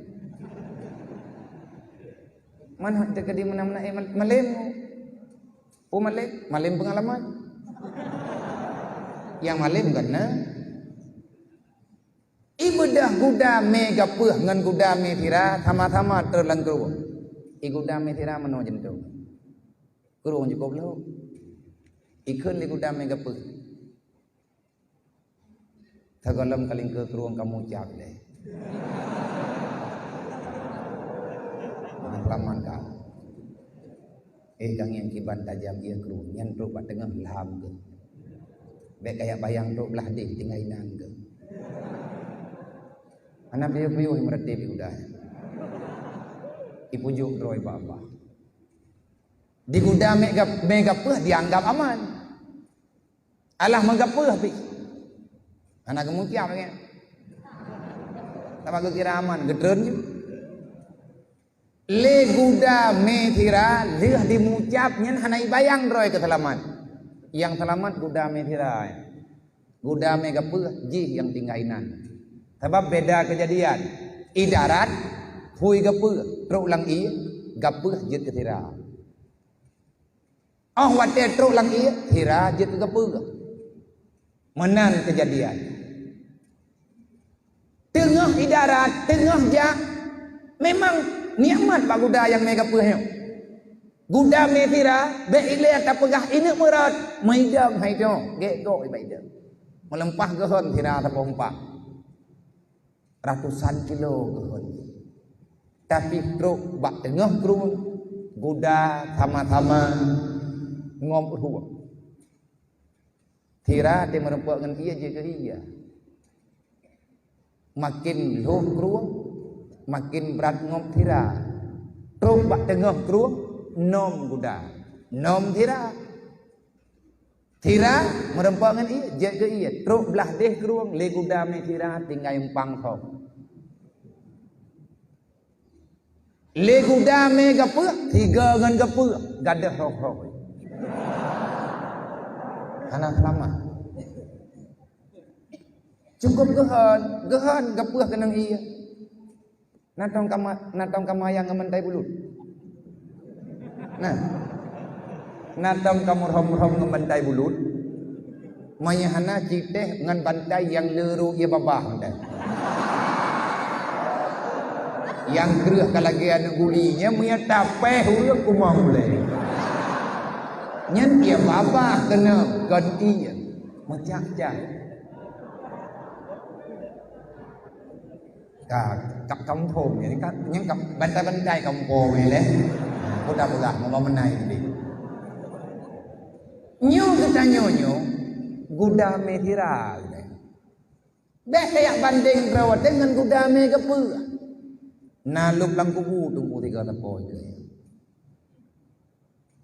Mana teuka di meunan-meunan, eh, mal-, malem. Oh, malem, malem pengalaman. Nyang malem kan na. Ibeudeuh guda mé gapeuh ngon guda mé sira sama-sama trön lam krueng. I guda mé sira meunoe jeuntông. Krueng jikôb lhok. Ikheun lé guda mé gapeuh. Sigohlom ka lingkeu krueng kamoe cap lé. Hana seulamat ka. Eh, ka ngieng kiban tajam ié krueng, nyan trok bak teungoh lham geuh. Bék kajak bayang trok blah deh tinggai inan geuh. Hana piôh-piôh meuratéb guda. Ipujok droe bak Allah. Di guda mé gap-, mé gapeuh dianggap aman. Alah meugapeuh pih. Hana geumukiam lagée nyan. Sama geukira aman, geutreun ju. Lé guda mé sira lheueh dimucab nyan hana ibayang droe keu seulamat. Nyang seulamat guda mé sira. Guda mé gapeuh jih nyang tinggai inan. Sabab beda keujadian. I darat, phui gapeuh, trok lam ié, gapeuh jeuet keu sira. Óh watée trok lam ié, sira jeuet keu gapeuh. Meunan keujadian. Teungoh i darat, teungoh jak, memang nikmat bak guda nyang mé gapeuh nyoe. Guda mé sira, bék ilée tapeugah ineuk meurot, meudong hai nyoe, gét goe bak idong. Meuleumpah geuhon sira saboh umpang. Ratusan kilo geuhon. Tapi trok bak teungoh krueng, guda sama-sama ngom rueng. Sira teumeureumpok ngon ié jeuet keu ié. Makin lhok krueng, makin brat ngom sira. Trok bak teungoh krueng, nom guda, nom sira. Sira meureumpok ngon ié, jeuet keu ié. Trok blah deh krueng, lé guda mé sira tinggai umpang thom. Lé guda mé gapeuh, sigoe ngon gapeuh, gadôh roh-roh. Hana seulamat. Cukôp geuhon, geuhon gapeuh keunong ié. Na tông kama-, na tông kamayang ngon bantai bulut? Nah. Na tông kamurhom-rhom ngon bantai bulut? Meunyo hana cit teh ngon bantai nyang le ru ié babah mantong. Nyang kreueh ka lagée aneuk guli, nyan meunyo tapéh ureuëng kumong ulée. Nyan ié babah keunoe kon ié. Meucak-cak. Ka, ka kampung, jadi ka, nyang ka bantai-bantai kampung ni leh. Peugah-peugah, mau menai tadi. Nyoe geutanyoe nyoe, guda mé sira geutanyoe. Bék kajak bandeng droe watée ngon guda mé gapeuh. Na lôb lam kubu teungku tiga sapo itu.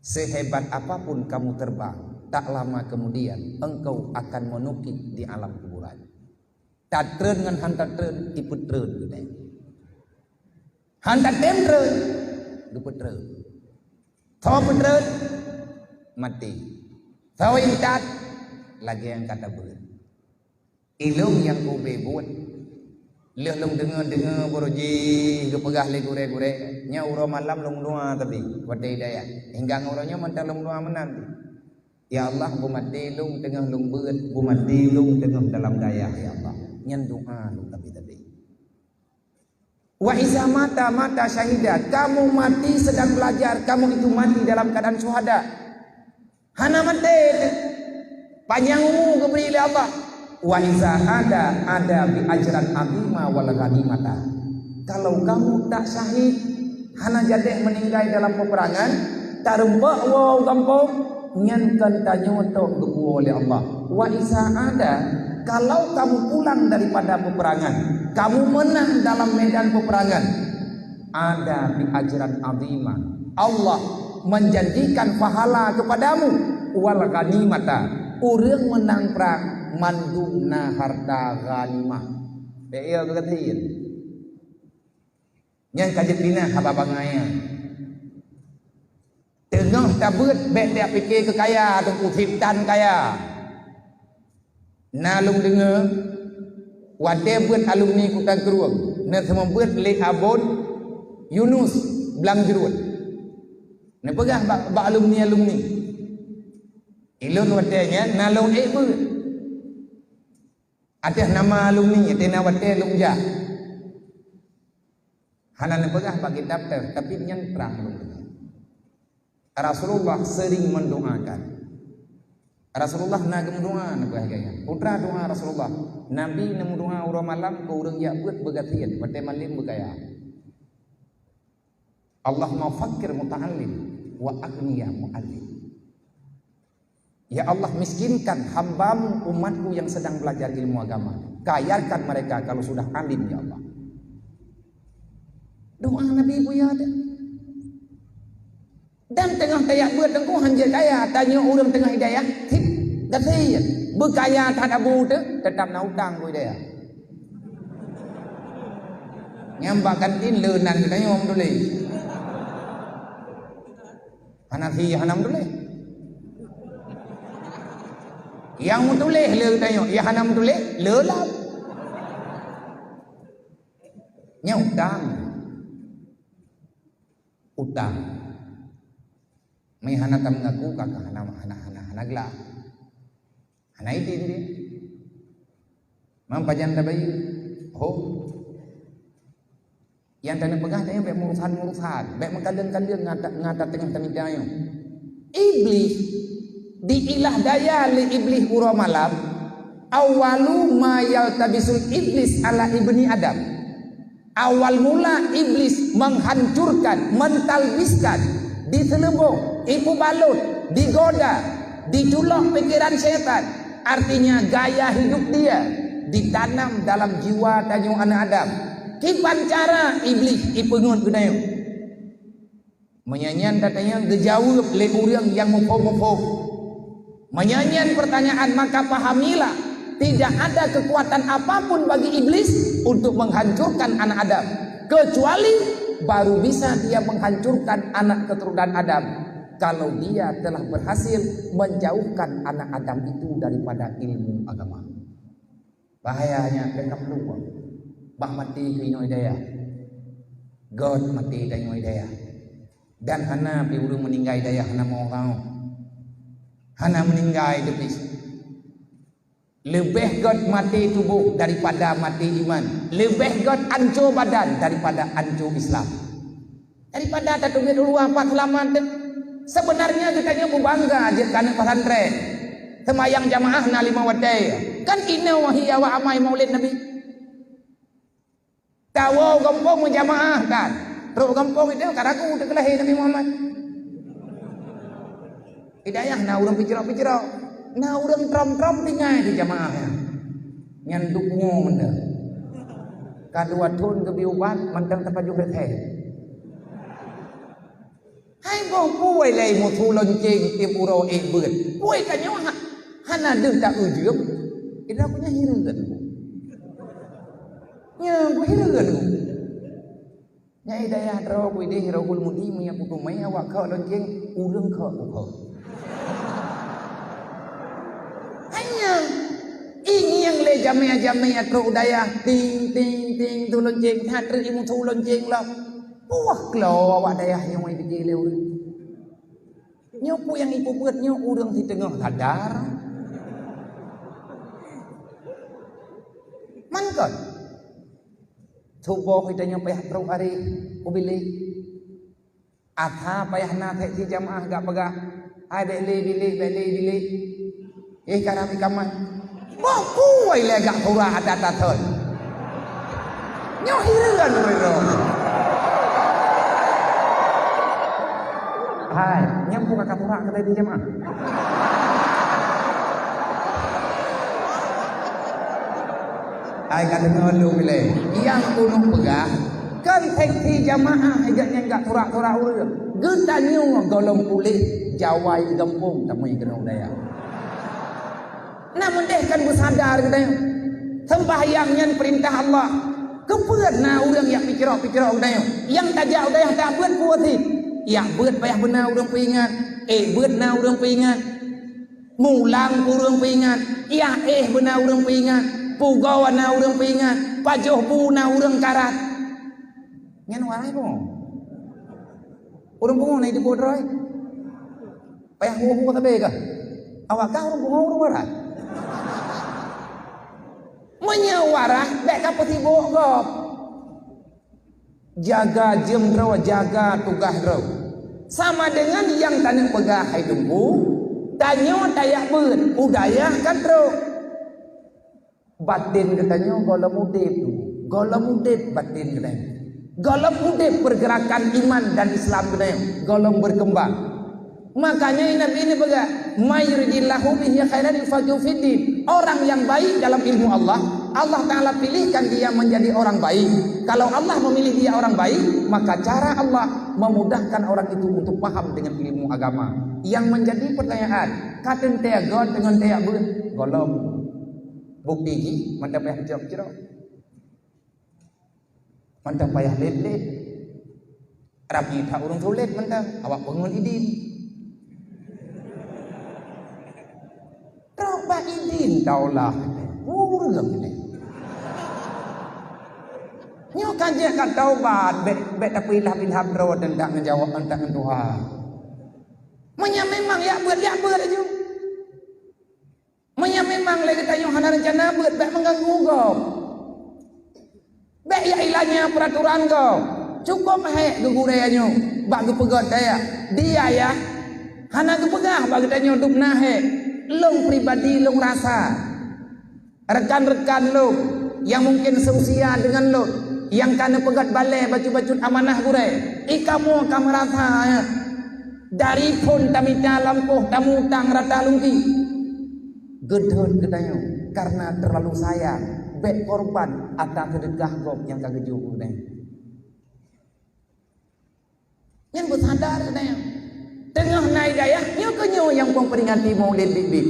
Sehebat apapun kamu terbang, tak lama kemudian engkau akan menukik di alam kuburan. Tatreun ngon han tatreun, ipeutreun geutanyoe. Han tatem treun, geupeutreun. Tho peutreun, maté. Tho intat, lagée nyang ka tabeuet. Ilông nyang ubé buet. Lheueh lông deungoe-deungoe baroe jih geupeugah lé gurée-gurée, nyoe uroe malam lông dua tabi, watée dayah. Hingga uroe nyoe mantong lông dua meunan. Ya Allah, beumaté lông teungoh lông beuet, beumaté lông teungoh dalam dayah, ya Allah. Nyan doa lông tabi-tabi. Wa iza mata, mata syahida. Kamu mati sedang belajar, kamu itu mati dalam keadaan syuhada. Hana maté. Panjang umu geubri lé Allah. Wa iza ada, ada bi ajran azima wal ghanimata. Kalau kamu tak syahid, Hana jadeh meuninggai dalam peperangan, tareumpok woe u gampông, nyan kon tanyoe tok geupuwoe lé Allah. Wa iza ada, kalau kamu pulang daripada peperangan, kamu menang dalam medan peperangan, ada bi ajran azima. Allah menjanjikan pahala kepadamu, wal ghanimata. Ureuëng meunang prang mandum na harta ghanimah. Bék ya geugatin. Nyan ka jeuet pinah haba bangai nyan. Teungoh tabeuet bék tapike keu kaya, teungku, sitan kaya. Na lôn deungoe, watée beuet alumni Kuta Krueng, neuseumeubeuet lé Abon Yunus Blang Jeuruet. Neupeugah bak, bak alumni-alumni, "Ilôn watée nyan na lôn ék beuet." Ateueh nama alumni, ateueh na watée lôn jak. Hana neupeugah bak kitab teuh, tapi nyan trang lôn deungoe. Rasulullah sering mendoakan. Rasulullah na geumeudoa, neupeugah lagée nyan. Peue teuma doa Rasulullah? Nabi neumeudoa uroe malam keu ureuëng jak beuet beugasien, watée malem beukaya. Allahumma faqqir muta'allim wa aghniya mu'allim. Ya Allah, miskinkan hamba-Mu, umat-Mu yang sedang belajar ilmu agama. Kayakan mereka kalau sudah alim, ya Allah. Doa Nabi buya teuh. Dan teungoh tajak beuet teungku hanjeuet kaya, tanyoe ureuëng teungoh hidayah, hit, gasien. Beukaya that abu teuh, teutap na utang keu hidayah. Nyang bak kantin le nan geutanyoe meutuléh. Hana si hana meutuléh. Nyang meutuléh le geutanyoe, nyang hana meutuléh le lam. Nyan utang. Utang. Meuhana tameungaku ka hana, hana, hana, hana glah. Hana idin dia. Mang pajan tabayeue? Ho. Nyang taneuk peugah tanyoe bék murusan-murusan, bék meukaleng-kaleng ngat-, ngat teungoh tamita nyoe. Iblih diilah daya lé Iblih uroe malam, awwalu ma yaltabisul iblis ala ibni Adam. Awal mula Iblis menghancurkan, mentalbiskan, diseuleuboh, ipeubalot, digoda, diculok pikiran syaitan. Artinya gaya hidup dia ditanam dalam jiwa tanyoe aneuk Adam. Kiban cara Iblis ipeungeut geutanyoe. Meunyoe nyan tatanyong geujaweueb lé ureuëng nyang muphom-muphom. Meunyoe nyan pertanyaan, maka pahamilah, tidak ada kekuatan apapun bagi iblis untuk menghancurkan anak Adam, kecuali baru bisa dia menghancurkan anak keturunan Adam kalau dia telah berhasil menjauhkan anak Adam itu daripada ilmu agama. Bahaya nyan, teuka peuluwang. Bah maté keu inoe dayah. Göt maté tanyoe dayah. Dan hana pih ureuëng meuninggai dayah hana meu ureuëng. Hana meuninggai teupih. Leubeh göt maté tuboh daripada maté iman. Leubeh göt anco badan daripada anco Islam. Daripada tateubiet u luwa pat seulamat teuh. Seubeunarnya geutanyoe beubangga jeuet keu aneuk pesantren. Seumayang jamaah na limong watée. Kan inoe hi awak amai Maulid Nabi. Tawoe gampông meujamaah kan. Trok gampông itu ka ragu teuh keu lahé Nabi Muhammad. Hidayah na ureuëng picrok-picrok. Na ureuëng trom-trom tinggai di jamaah nyan. Nyan duek pungo mantong. Ka dua thon geubri ubat mantong tapajoh reuté. Hai boh, peue lé musu lonceng tiep uroe ék beuet. Peue tanyoe ha-, hana deuh ta-eu jeuem. Ida punya hireuen. Nya, ku hireuen. Nyang hidayah droe bak idéh Rohul Mudi meunyoe kuteumé awak kheuk lonceng, ureuëng kheuk kukheuk. Hanya ingieng lé jamé-jamé trok u dayah, ting, ting, ting, tu lonceng, that treuk imusu lonceng lom. Puwah klo awak dayah nyoe pike lé ureuëng. Nyoe peue nyang ipeubuet nyoe ureuëng siteungoh sadar. Mangkon. Suboh geutanyoe payah trok aré u bilék. Asa payah na seksi jamaah gak peugah, "Hai, bék lé bilék, bék lé bilék." Eh, ka rami kamar. Boh kuwai lé gak pura adat-adat. Nyoe hireuen ureuëng. Hai, nyan bukan katurak kata di jamaah. Hai, ka deungoe lôn ilée. Nyang ulôn peugah, kan seksi jamaah ijak nyang gak turak-turak ureuëng. Geutanyoe gohlom puléh jawai di gampông tamui keunoe daya. Na meudeh kan beusadar geutanyoe, seumbahyang nyan peurintah Allah. Keupeue na ureuëng yak picrok-picrok geutanyoe? Nyang tajak u dayah tabeuet peue sih? Yak beuet payah beuna ureuëng peuingat, ék beuet na ureuëng peuingat, mulang ureuëng peuingat, yak éh beuna ureuëng peuingat, pugoe na ureuëng peuingat, pajoh bu na ureuëng karat. Nyan warai pungo. Ureuëng pungo na di droe. Payah hu-hu sabe kah? Awak kah ureuëng pungo ureuëng waras? Meunyoe waras, bék ka peusibok gob. Jaga jeuem droe, jaga tugaih droe. Sama deungon nyang taneuk peugah hai Teungku, tanyoe tajak beuet, u dayah ka trok. Baten geutanyoe gohlom udeb, gohlom udeb baten geutanyoe. Gohlom udeb pergerakan iman dan Islam geutanyoe, gohlom berkembang. Makanya Nabi ini peugah, "May yuridillahu bihi khairan yufaqihu fiddin." Orang yang baik dalam ilmu Allah, Allah Ta'ala pilihkan dia menjadi orang baik. Kalau Allah memilih dia orang baik, maka cara Allah memudahkan orang itu untuk paham dengan ilmu agama. Yang menjadi pertanyaan, ka teuntée göt deungon teuyak beuet, gohlom. Bukti jih, mantong payah picrok-picrok. Mantong payah lét-lét. Rapi that ureuëng sulet mantong, awak peungon idin. Trok bak idin taulah. Ureuëng nyoe. Nyoe ka jeuet ka taubat, bék, bék tapeuilham-ilham droe teuntang ngeujaweueb teuntang ngon Tuhan. Meunyoe memang yak beuet, yak beuet laju. Meunyoe memang lé geutanyoe hana reuncana beuet, bék meuganggu gob. Bék yak ilanya peuraturan gob. Cukôp hék geugurée nyoe bak geupeugét kaya. Dia ya hana geupeugah bak geutanyoe dub na hék. Lôn pribadi lôn rasa, rekan-rekan lôn nyang mungken seusia deungon lôn, nyang ka neupeugét balée bacut-bacut amanah gurée, i kamoe ka meurasa, ya, dari phon tamita lampôh tamutang rata lungki. Geudhôt geutanyoe karena terlalu sayang, bék korban atas seudeukah gob nyang ka geujok keu geutanyoe. Nyan beusadar geutanyoe. Teungoh na i dayah, nyoe keuh nyoe nyang peumperingati Maulid biet-biet.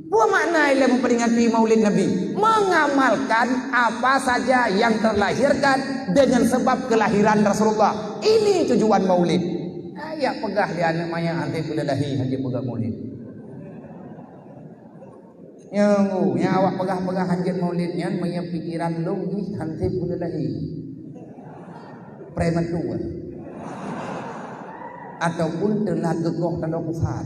Peue makna ilée memperingati Maulid Nabi? Mengamalkan apa saja yang terlahirkan dengan sebab kelahiran Rasulullah. Ini tujuan Maulid. Ayak peugah lé aneuk manyak hase peuleueh lahé hana peugah Maulid. Nyang, nyang awak peugah-peugah hanjeuet Maulid nyan meunyoe pikeran lôn jih hase peuleueh lahé. Prematur. Ataupun teulat geugoh taloe pusat.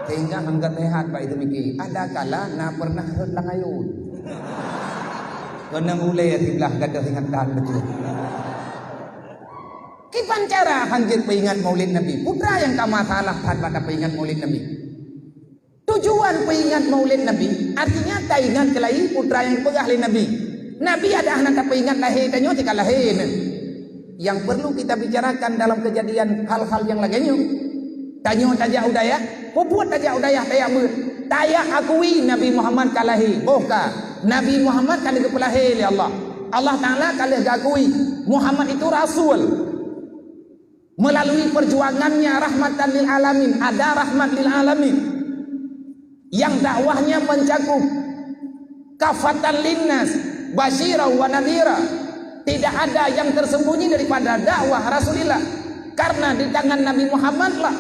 Sehingga hana sehat bak teumiki. Ada kala na pernah rhot lam ayôn. Keunong ulée siblah gadoh ingat tahan beutôi. Kiban cara hanjeuet peuingat Maulid Nabi. Peue nyang ka masalah that bak tapeuingat Maulid Nabi? Tujuan peuingat Maulid Nabi, artinya taingat keulai peue nyang geupeugah lé Nabi. Nabi ada hana tapeuingat lahé tanyoe tika lahé nyan. Yang perlu kita bicarakan dalam kejadian hal-hal yang lagée nyoe. Tanyoe tajak u dayah, peue buet tajak u dayah tajak beuet. Tajak akui Nabi Muhammad ka lahé, boh ka. Nabi Muhammad ka lheueh geupeulahé lé Allah. Allah Taala ka lheueh geuakui Muhammad itu rasul. Melalui perjuangannya rahmatan lil alamin, ada rahmat lil alamin. Yang dakwahnya mencakup kafatan linnas, basyira wa nadhira. Tidak ada yang tersembunyi daripada dakwah Rasulullah. Karena di tangan Nabi Muhammad lah.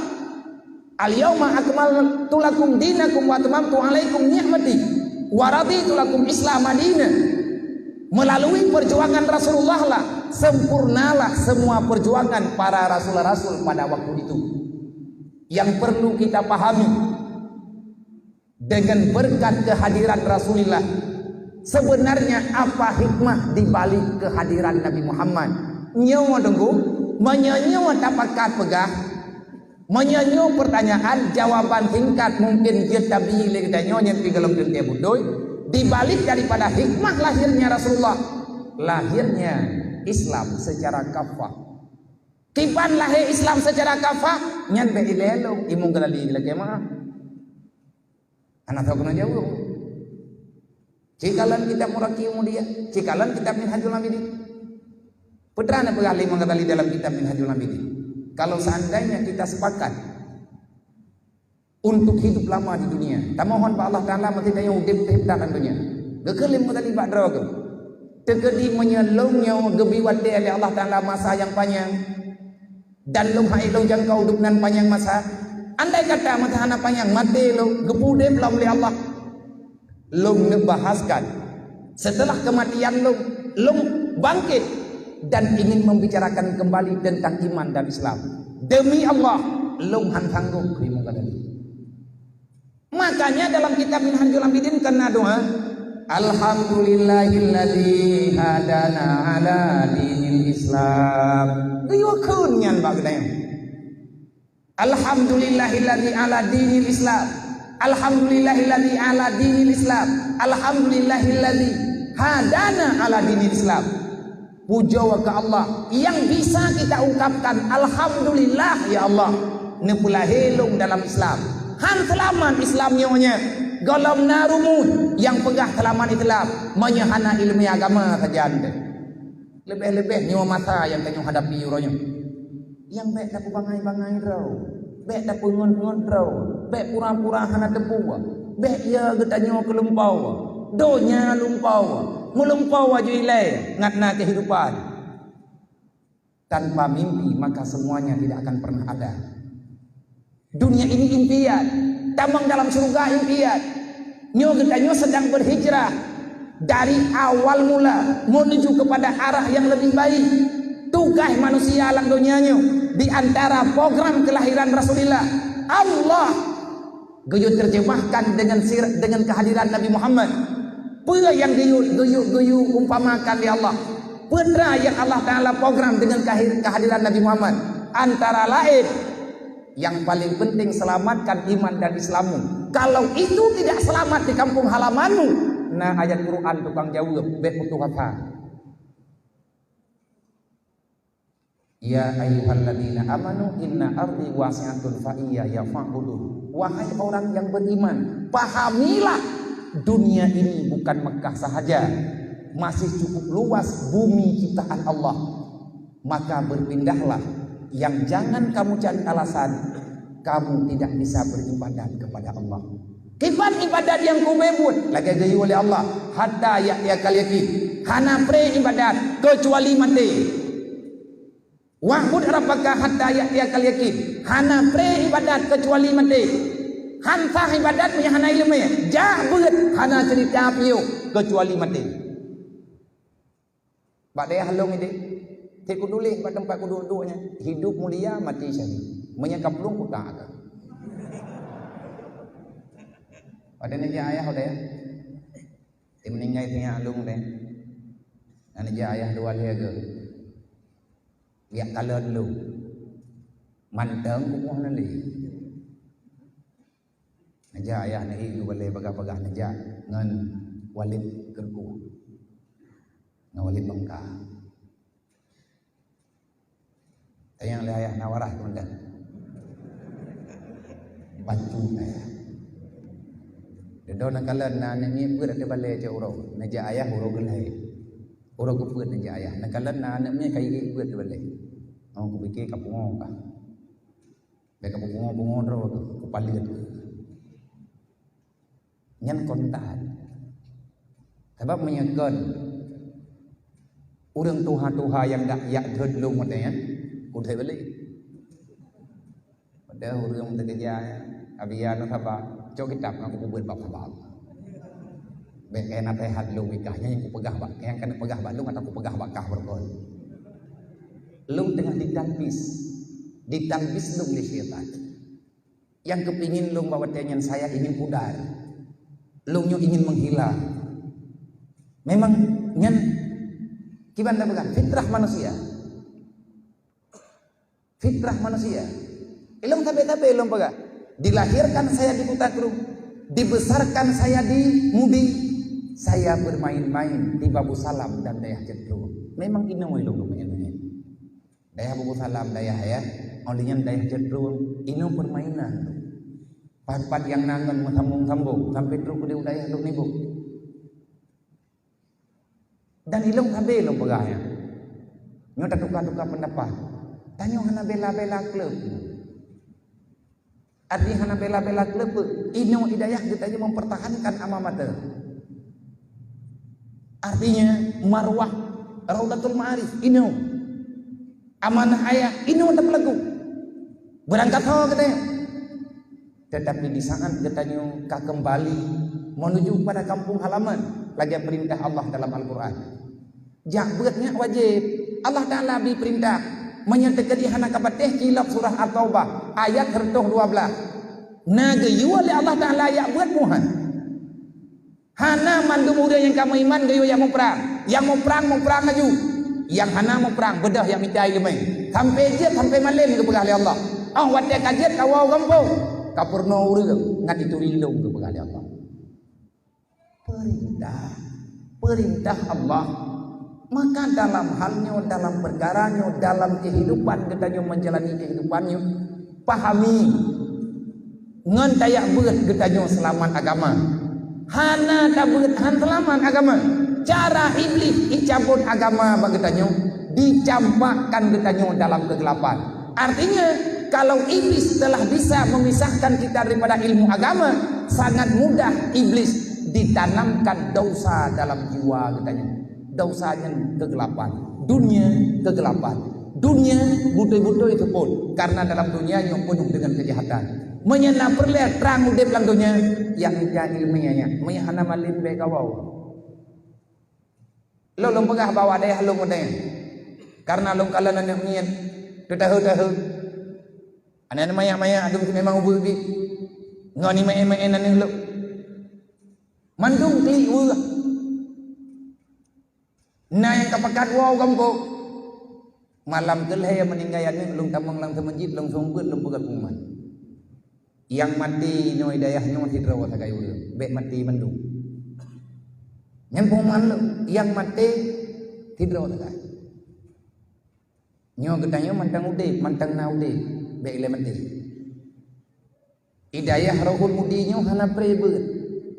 "Al-yauma akmaltu lakum dinakum wa atmamtu alaikum ni'mati wa raditu lakum Islam madina." Melalui perjuangan Rasulullah lah sempurnalah semua perjuangan para rasul-rasul pada waktu itu. Yang perlu kita pahami, dengan berkat kehadiran Rasulullah, sebenarnya apa hikmah di balik kehadiran Nabi Muhammad? Nyoe deungoe, meunyoe nyoe tapakat peugah, meunyoe nyoe pertanyaan, jawaban singkat mungkin jeuet tabi lé geutanyoe nyang pi gohlom teuntée beutôi, di balik daripada hikmah lahirnya Rasulullah, lahirnya Islam secara kafah. Kiban lahé Islam secara kafah, nyan bèk ilèe lôn, Imam Ghazali geulakèe meu'ah. Hana soe keuneuk jaweueb. Cikalon kitab Muraqi Mulia, cikalon kitab Minhajul Abidin. Peue teuma neupeugah lé Imam Ghazali dalam kitab Minhajul Abidin? Kalau seandainya kita sepakat untuk hidup lama di dunia, tamohon bak Allah Taala meusti tanyoe udép teuh that lam dunia. Geukheun lé Imam Ghazali bak droe geuh. Teukeudi meunyoe lôn nyoe geubri watèe lé Allah Taala masa nyang panyang, dan lôn han ék lôn jangkau udép nan panyang masa. Andai kata masa hana panyang, maté lôn, geupeuudép lom lé Allah. Lôn neubahaskan, setelah kematian lôn, lôn bangkit dan ingin membicarakan kembali tentang iman dan Islam. Demi Allah, lôn han sanggob, kheun Imam Ghazali. Makanya dalam kitab Minhajul Abidin kan na doa, "Alhamdulillahilladzi hadana ala dinil Islam." Geuyue kheun nyan bak geutanyoe. "Alhamdulillahilladzi ala dinil Islam. Alhamdulillahilladzi ala dinil Islam. Alhamdulillahilladzi hadana ala dinil Islam." Pujoe keu Allah nyang bisa kita ungkapkan, "Alhamdulillah, ya Allah, neupeulahé lôn dalam Islam." Han seulamat Islam nyoe nyan, gohlom na rumus nyang peugah seulamat Islam, meunyoe hana ileumèe agama sajan teuh. Leubeh-leubeh nyoe masa nyang tanyoe hadapi uroe nyoe. Nyang bèk tapeubangai-bangai droe, bèk tapeungon-ngon droe, bèk pura-pura hana teupeue, bèk ya geutanyoe keu lumpau, donya lumpau, meulumpau aju ilèe ngat na keuhidupan. Tanpa mimpi, maka semuanya tidak akan pernah ada. Dunia ini impian, tamong dalam syurga impian. Nyoe geutanyoe sedang berhijrah dari awal mula menuju kepada arah yang lebih baik. Tugaih manusia lam donya nyoe di antara program kelahiran Rasulullah, Allah geuyue terjemahkan dengan sir-, dengan kehadiran Nabi Muhammad. Peue nyang geuyue, geuyue, geuyue umpamakan lé Allah? Peue teuma nyang Allah Taala program dengan kahir-, kehadiran Nabi Muhammad? Antara lain, yang paling penting, selamatkan iman dan Islammu. Kalau itu tidak selamat di kampung halamanmu, na ayat Quran tukang jaweueb, bèk putôh asa. "Ya ayyuhalladzina amanu inna ardi wasi'atun fa iyaya fa'budun." Wahai orang yang beriman, pahamilah dunia ini bukan Mekah sahaja, masih cukup luas bumi ciptaan Allah. Maka berpindahlah, yang jangan kamu cari alasan kamu tidak bisa beribadat kepada Allah. Kiban ibadat nyang keubeue buet, lagèe geuyue lé Allah, "Hatta ya'tiyakal yaqin." Hana pré ibadat keucuali maté. "Wa'bud rabbaka hatta ya'tiyakal yaqin." Hana pré ibadat keucuali maté. Han sah ibadat meunyo hana ileumèe. Jak beuet, hana ceurita piôh keucuali maté. Bak dayah lôn idéh, cit kutuléh bak teumpat kuduek-duek nyan, "Hidup mulia, mati syahid." Meunyo ka plueng kutak ka. Padahai neujak ayah udéh. Di meuninggai sinyak lôn deh. Na neujak ayah dua lhèe geuh. Biak kalon lôn. Mantong kumoh nan lé. Neujak ayah neuék geubalèe bagah-bagah neujak ngon Walid Keureukoh. Ngon Walid Bangka. Tanyong lé ayah na waras keumandan. Bacut ayah. Dudoe neukalon na aneuk miet peuet ateueh balèe cit uroe. Neujak ayah uroe geulhèe. Uroe keupeuet neujak ayah. Neukalon na aneuk miet kayém peuet ateueh balèe. Oh, kupiké ka pungo kah. Bèk ka pungo-pungo droe kah, kupaleuet. Nyan kon that. Sabab meunyo kon ureueng tuha-tuha nyang dak jak jeuet lôn watèe nyan, kudhai balek. Padahai ureueng teukeujah, "Abi, ya, saba, cok kitab ngon kupeubuet bab saba." Bèk keu naseuhat lôn bikah, nyan nyang kupeugah bak, nyang keuneuk peugah bak lôn atawa kupeugah bak kah beureugon. Lôn teungoh ditalbis, ditalbis lôn lé syaitan. Nyang keupingin lôn bak watèe nyan saya ingin pudar. Lôn nyoe ingin menghilang. Memang nyan kiban tapeugah, fitrah manusia. Fitrah manusia. Ilôn sabe-sabe lôn peugah. Dilahirkan saya di Kuta Krueng, dibesarkan saya di Mudi, saya bermain-main di Babu Salam dan dayah Cetro. Memang inoe lôn bermain-main. Dayah Bubusalam, dayah ya. Óh lheueh nyan dayah Ceutrong, inoe permainan. Pat-pat nyang na ngon meusambong-sambong sampai trok u dayah Lhokseumawe. Dan ilôn sabe lôn peugah nyan. Nyoe tatuka-tuka pendapat. Tanyoe hana bela-bela klub. Arti hana bela-bela klub, inoe hidayah geutanyoe mempertahankan alma mater. Artinya marwah Raudhatul Ma'arif inoe. Amanah ayah inoe teupeulagu. Beurangkat ho geutanyoe. Tetapi di saat geutanyoe ka kembali menuju pada kampung halaman, lagée perintah Allah dalam Al-Quran. Jak beuet nyan wajéb. Allah Taala bri peurintah. Meunyoe teukeudi hana kapatéh, cilok surah At-Taubah ayat seratus dua belas. Na geuyue lé Allah Taala jak beuet muhan. Hana mandum ureuëng nyang ka meuiman geuyue jak muprang. Nyang muprang, muprang laju. Nyang hana muprang, beudôh jak mita iéleumé. Sampai jeuet, sampai malém geupeugah lé Allah. Óh watée ka jeuet kawoe u gampông, ka peurunoe ureuëng ngat ituri lôn geupeugah lé Allah. Perintah, perintah Allah. Maka dalam hal nyoe, dalam perkara nyoe, dalam kehidupan geutanyoe menjalani kehidupan nyoe, pahami ngon tajak beuet geutanyoe seulamat agama. Hana tabeuet han seulamat agama. Cara Iblih icabot agama bak geutanyoe, dicampakkan geutanyoe dalam kegelapan. Artinya, kalau iblis telah bisa memisahkan kita daripada ilmu agama, sangat mudah iblis ditanamkan dosa dalam jiwa geutanyoe. Dosa nyan kegelapan, dunia kegelapan. Dunia beutôi-beutôi seupôt, karena dalam dunia nyoe penuh dengan kejahatan. Meunyoe na peureulée trang udeb lam dunia, nyang mita iéleumé nyan, meunyoe hana malém bék kawoe. Lôn, lôn peugah bahwa dayah lôn udeb. Karena lôn kalon aneuëk miet, teutahe-tahe. Aneuëk manyak-manyak dum si memang ubeut bit. Ngon imeu'en-meu'en aneuëk lôn. Mandum klik weueh. Na nyang ka pakat woe u gampông. Malam keulhée meuninggai aneuëk lôn tamong lam seumeujid, lôn seumeubeuet, lôn peugah pengumuman. Nyang maté nyoe dayah nyoe sidroe sagai ureuëng, bék maté mandum. Nyan pengumuman lôn, nyang maté sidroe sagai. Nyoe geutanyoe mantong udeb, mantong na udeb, bék lé maté. Hidayah Rohul Mudi nyoe hana pré beuet.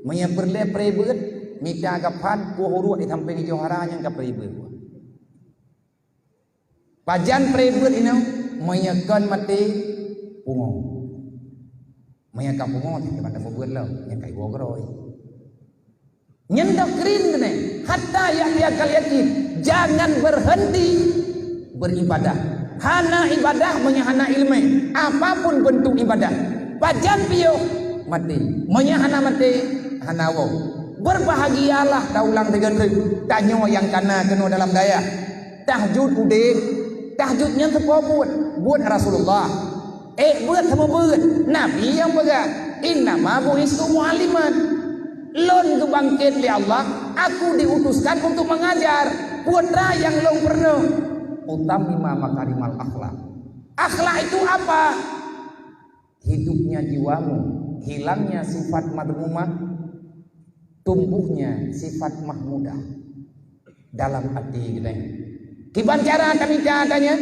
Meunyoe peureulée pré beuet, mita gaphan, puih uruek di sampéng johara nyang ka pré beuet. Pajan pré beuet inoe, meunyoe kon maté pungo. Meunyoe ka pungo, cit mantong beuet lom, nyang ka iwoe keurôi. Nyan doktrine keunoe, hatta ya'tiyakal yakin, jangan berhenti beribadah. Hana ibadah meunyoe hana iéleumé, apapun bentuk ibadah. Pajan piôh maté, meunyoe hana maté, hana woe. Berbahagialah, taulang sigoe treuk, tanyoe nyang kana keunoe dalam dayah. Tahajud udeb, tahajud nyan teupeue buet, buet Rasulullah. Ék beuet seumeubeuet, Nabi nyang peugah, "Innama bu'istu mu'alliman." Lôn geubangket lé Allah, aku diutuskan untuk mengajar. Peue teuma nyang lôn peurunoe? Utammima makarimal akhlak. Akhlak itu apa? Hidupnya jiwamu, hilangnya sifat madmumah, tumbuhnya sifat mahmudah dalam até geutanyoe. Kiban cara tamita tanyoe,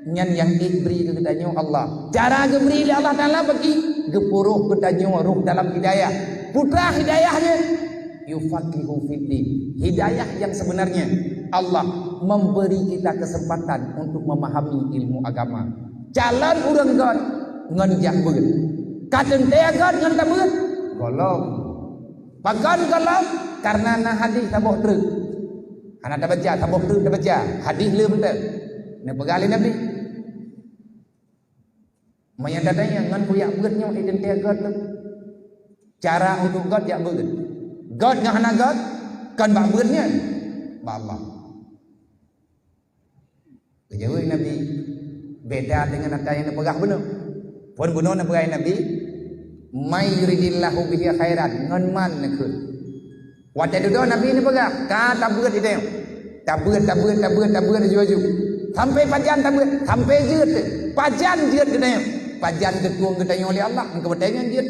nyan nyang dibri keu geutanyoe Allah. Cara geubri lé Allah Taala bagi, geupuroh geutanyoe roh dalam hidayah. Peue teuma hidayah nyan, yufaqihu fiddin. Hidayah yang sebenarnya, Allah memberi kita kesempatan untuk memahami ilmu agama. Calon ureuëng göt ngon jak beuet. Ka teuntée göt ngon tabeuet? Gohlom. Pakon gohlom? Karena na hadih saboh treuk. Hana tabaca, saboh treuk tabaca. Hadih le meuntang. Neupeugah lé Nabi. Meunyoe tatanyong ngon kujak beuet nyoe, ék teuntée göt lom. Cara untuk göt jak beuet. Göt ngon hana göt, kon bak beuet nyan, bak Allah. Geujaweueb Nabi, beda deungon ata nyang neupeugah bunoe. Phon bunoe neupeugah Nabi, "May yuridillahu bihi khairan," ngon man neukheun. Watée dudoe Nabi neupeugah, ka tabeuet idéh. Tabeuet, tabeuet, tabeuet, tabeuet laju-laju. Sampai pajan tabeuet, sampai jeuet. Pajan jeuet geutanyoe. Pajan geutueng geutanyoe lé Allah, meukeubeutai nyan jeuet.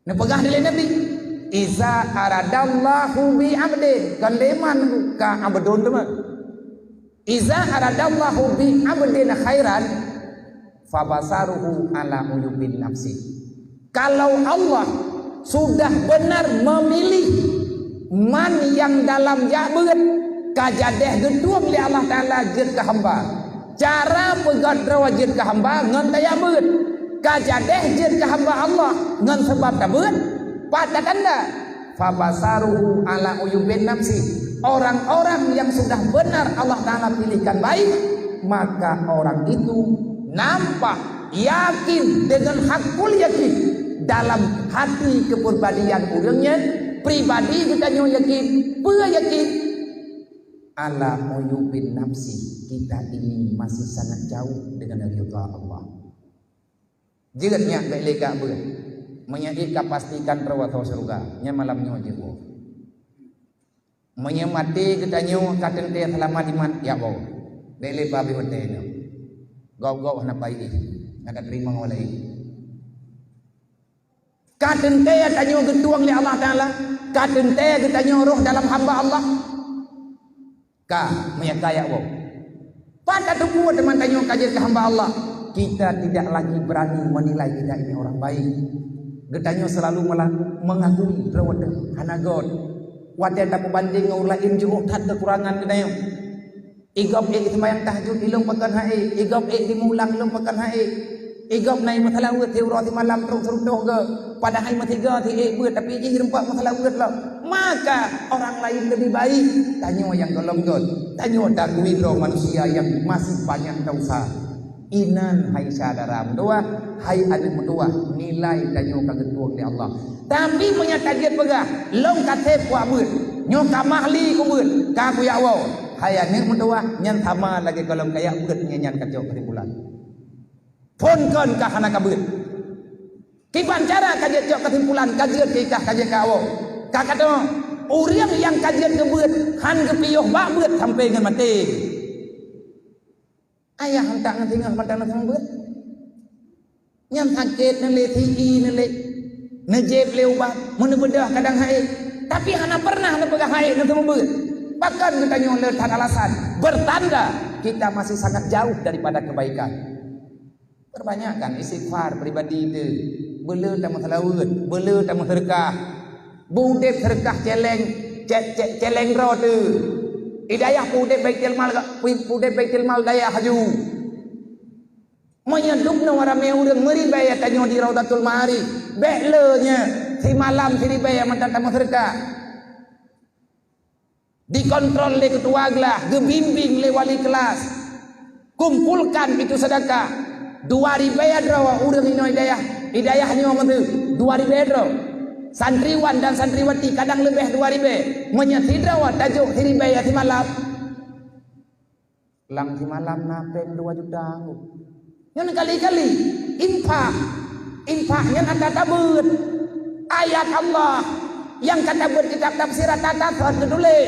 Neupeugah lé Nabi, "Iza aradallahu bi abdi," kon lé man ka abdon teuma. "Iza aradallahu bi 'abdin khairan, fabasaruhu ala uyubin nafsi." Kalau Allah sudah benar memilih man nyang dalam jak beuet, ka jadeh geutueng lé Allah Taala jeuet keu hamba. Cara peugöt droe jeuet keu hamba ngon tajak beuet. Ka jadeh jeuet keu hamba Allah ngon sabab tabeuet, pat tatanda. "Fabasaruhu ala uyubin nafsi." Orang-orang yang sudah benar Allah Taala pilihkan baik, maka orang itu nampak yakin dengan hakul yakin dalam hati kepribadian ureuëng nyan, pribadi geutanyoe yakin, peue yakin? Ala uyubin nafsi, kita ini masih sangat jauh dengan ridha Allah. Jeuet nyak bék lé ka beuet. Meunyoe ék ka pastikan droe ateueh syeuruga, nyan malam nyoe jeuet woe. Meunyoe maté geutanyoe ka teuntée seulamat iman, jak woe. Bék lé pabéh watée nyoe. Gob-gob hana pai éh, hana teurimong walai. Ka teuntée tanyoe geutueng lé Allah Taala, ka teuntée geutanyoe roh dalam hamba Allah. Ka, meunyoe ka jak woe. Pat tateupeue teuma tanyoe ka jeuet keu hamba Allah, kita tidak lagi berani menilai kita ini orang baik. Geutanyoe selalu malah mengakui droe teuh hana göt. Watée tapeubandeng ngon ureuëng laén jiôh that keukurangan geutanyoe. Igop ék seumayang tahajud ilong pakon hai, igop ék dimulang ilong pakon hai. Igop na imeusalaweuet siuroe simalam trok seurutoh geuh, padahai meusigoe si ék beuet, tapi jih reumpak meusalaweuet lom. Maka orang lain lebih baik, tanyoe nyang gohlom göt. Tanyoe takui droe manusia nyang masih banyak dosa. Inan hai syedara meutuwah, hai aneuk meutuwah, nilai tanyoe ka geutueng lé Allah. Tapi meunyoe ka jeuet peugah, lôn ka sép kuak beuet, nyoe ka mahli kubeuet, ka kujak woe, hai aneuk meutuwah, nyan sama lagée gohlom kajak beuet, nyan, nyan kacok keusimpulan. Phon kon ka hana kabeuet. Kiban cara ka jeuet cok keusimpulan, ka jeuet keu ikah, ka jeuet keu awoe. Ka katong, ureuëng nyang ka jeuet keu beuet, han geupiôh bak beuet sampoe ngon maté. Ayah hantak ngon singoh mantong na seumeubeuet. Nyan sakét, neulé si ié, neulé, neujép lé ubat, meuneubeudôh kadang hai. Tapi hana pernah neupeugah hai na seumeubeuet. Pakon geutanyoe le that alasan? Bertanda kita masih sangat jauh daripada kebaikan. Perbanyakkan istighfar pribadi teuh. Beule tameuseulaweuet, beule tameuseudeukah. Beudeb seudeukah céléng, cé-, cé-, céléng droe teuh. Di dayah peudeb Baitul Mal, peudeb Baitul Mal dayah laju. Meunyoe dubnoe ramé ureuëng meuribée tanyoe di Raudhatul Ma'arif, bék le nyan simalam siribée mantong tameuseudeukah. Dikontrol lé keutua glah, geubimbing lé wali kelas. Kumpulkan itu sedekah. Dua ribée droe ureuëng inoe di dayah, di dayah nyoe meuteue, dua ribée droe. Santriwan dan santriwati kadang leubeh dua ribée. Meunyoe sidroe tajok siribée simalam, lam simalam na péng dua juta. Nyoe kali-kali infak. Infak nyan ata tabeuet. Ayat Allah nyang ka tabeuet kitab tafsir ata tathot geutuléh.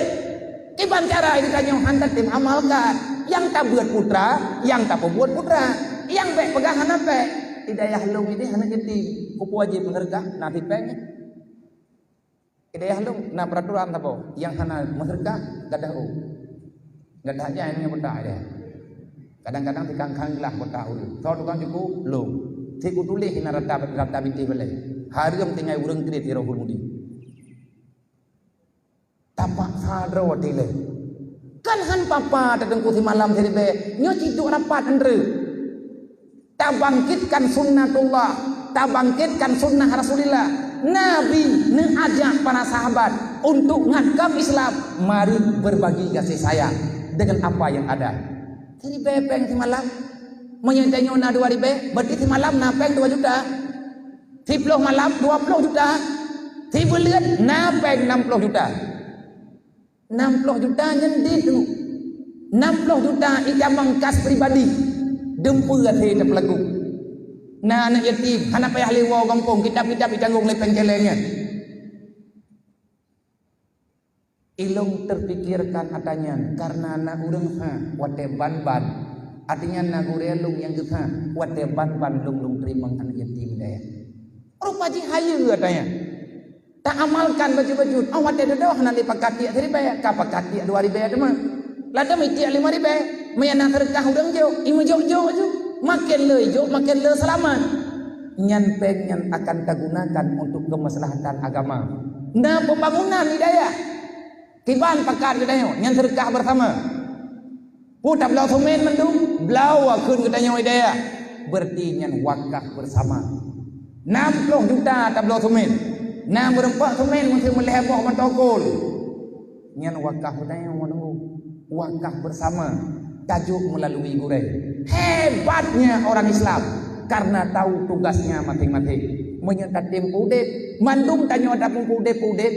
Kiban cara geutanyoe han tatem amalkan. Nyang tabeuet putra, nyang tapeubuet putra. Nyang bék peugah hana bék. Di dayah lôn idéh hana jeuet di kupeue wajéb meuseudeukah, na sipéng. Di dayah lôn na peuraturan saboh, nyang hana meuseudeukah gadoh u. Gadoh aja nyang buta deh. Kadang-kadang tikang-kang glah buta ureuëng. Soe tukang cuku lôn. Siku tuléh na rata, rata bintéh balée. Hareuem tinggai ureuëng kriet di Rohul Mudi. Tapaksa droe dilée. Kan han papa tateungku simalam siribée, nyoe cit duek rapat andreuk. Tabangkitkan sunnatullah, tabangkitkan sunnah Rasulillah. Nabi neuajak para sahabat untuk ngat keu Islam, mari berbagi kasih sayang dengan apa yang ada. Siribée péng simalam. Meunyoe tanyoe na dua ribée, berarti simalam na péng dua juta. Siploh malam dua ploh juta. Sibuleuen na péng nam ploh juta. Nam ploh juta nyan dit teungoh. Nam ploh juta itamong kas pribadi. Dumpeue hase tapeulagu. Na aneuk yatim, hana payah lé woe gampông, kitab-kitab itanggong lé péng céléng nyan. Ilong terpikirkan ata nyan, karena na ureuëng ha watée ban-ban. Artinya na gurée lôn nyang geuha watée ban-ban lôn, lôn teurimong aneuk yatim deh. Rupa jih hayeue ata nyan. Taamalkan bacut-bacut, oh watée dudoe hana lé pakat tiek siribée, ka pakat tiek dua ribée teuma. Ladôm itiek limong ribèe, meunyo na seudeukah ureueng jok, imeujok-jok ju. Maken le ijok, maken le seulamat. Nyan péng nyan akan tagunakan untuk kemaslahatan agama. Na pembangunan di dayah. Kiban pakat geutanyoe, nyan seudeukah bersama. Peue tabloe semen mandum, bloe kheun geutanyoe di dayah. Berarti nyan wakaf bersama. Nam ploh juta tabloe semen. Na meureumpok semen meusti meulhèe boh mantong kol. Nyan wakaf geutanyoe, wakaf bersama. Tajok melalui gurèe. Hebatnya orang Islam karena tahu tugasnya masing-masing. Meunyoe tatem udép, mandum tanyoe tapeuudép-udép,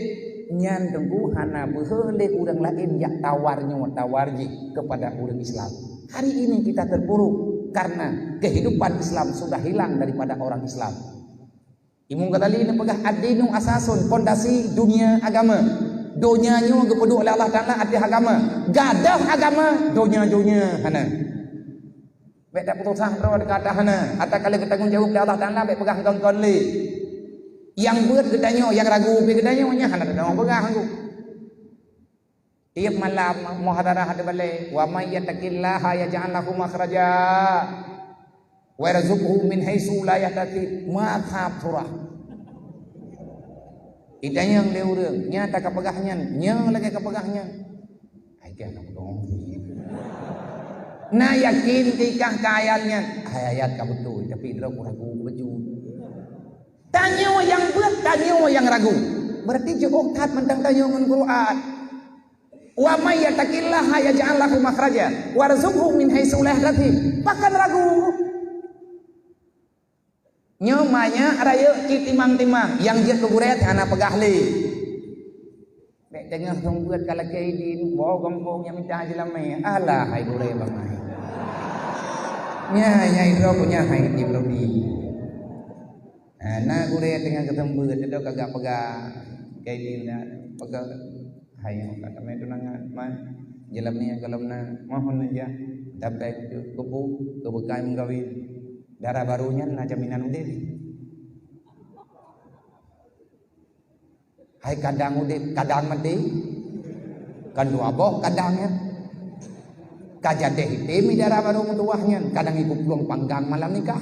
nyan teungku hana beuhe lé ureueng laén jak tawar nyoe tawar jih kepada ureueng Islam. Hari ini kita terpuruk karena kehidupan Islam sudah hilang daripada orang Islam. Imam Ghazali neupeugah, "Ad-dinu asasun," pondasi dunia agama. Donya nyoe geupeuduek oleh Allah Taala ateueh agama. Gadoh agama, donya-donya hana. Bèk tapeususah droe deungon ata hana, ata ka lheueh geutanggong jaweueb lé Allah Taala, bèk peugah kon-kon lé. Nyang beuet geutanyoe, nyang ragu pih geutanyoe, nyan hana teudeungoe peugah anggô. Tiep malam muhadharah ada balèe, "Wa may yattaqillaha yaj'al lahu makhraja wa yarzuqhu min haitsu la yahtasib." Mathab surah. Itanyong lé ureueng, nyata ka peugah nyan, nyoe lagèe ka peugah nyan. Hai kah na peudong. Na yakin tikah ka ayat nyan? Hai ayat ka beutôi, tapi droe ku ragu beujeuet. Tanyoe nyang beuet, tanyoe nyang ragu. Berarti jiôh that mantong tanyoe ngon Quran. "Wa may yattaqillaha yaj'al lahu makhraja warzuqhu min haitsu la yahtasib." Pakon ragu? Nyoe manyak rayeuk cit timang-timang, nyang jeuet keu gurèe hana peugah lé. Bèk teungoh seumeubeuet ka lakèe idin, boh gampông nyang mita jilamèe. Alah hai gurèe bangai. Nyan, nyan droe punya hai di lodi. Ha, na gurèe teungoh geuseumeubeuet, teudok kagak peugah. Kaidin dah peugah. Hai, ka tamè tunangan, man. Jilamèe gohlom na, mohon aja. Dapat kupu, keu beukai meugawi. Dara barô nyan na jaminan udép. Hai kadang udép, kadang maté. Kan dua boh kadang nyan. Ka jadéh item dara barô meutuwah nyan, kadang ipuplueng panggang malam nikah.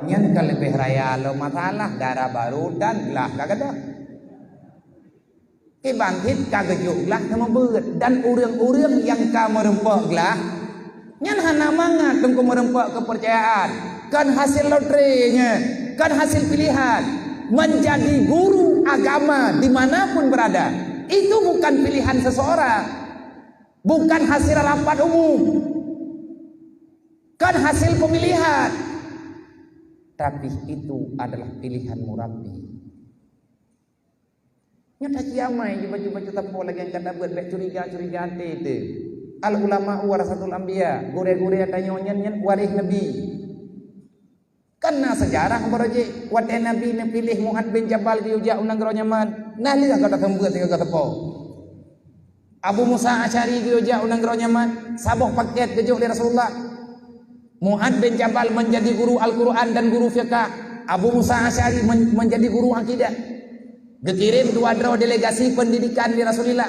Nyan ka leubeh raya lom masalah, dara barô dan glah ka gadôh. Kiban cit ka geujok glah seumeubeuet, dan ureueng-ureueng nyang ka meureumpok glah, nyan hana mangat teungku meureumpok keupeurcayaan. Kon hasil lotre nyan, kon hasil pilihan. Menjadi guru agama di mana pun berada, itu bukan pilihan seseorang, bukan hasil rapat umum, kon hasil pemilihan, tapi itu adalah pilihan murabbi. Nyoe taci amai jibacut-bacut sapo lagèe nyang ka tabeuet, bèk curiga-curiga até teuh. Al ulama warasatul anbiya, gurèe-gurèe tanyoe nyan, nyan waréh Nabi. Kan na seujarah baroe jih, watèe Nabi neupiléh Mu'adz bin Jabal geuyue jak u nanggroe Yaman, na lheueh gata seumeubeuet sigoe sapo. Abu Musa Asy'ari geuyue jak u nanggroe Yaman, saboh pakèt geujok lé Rasulullah. Mu'adz bin Jabal menjadi guru Al-Quran dan guru fiqah. Abu Musa Asy'ari men-, menjadi guru akidah. Geukirém dua droe delegasi pendidikan lé Rasulullah.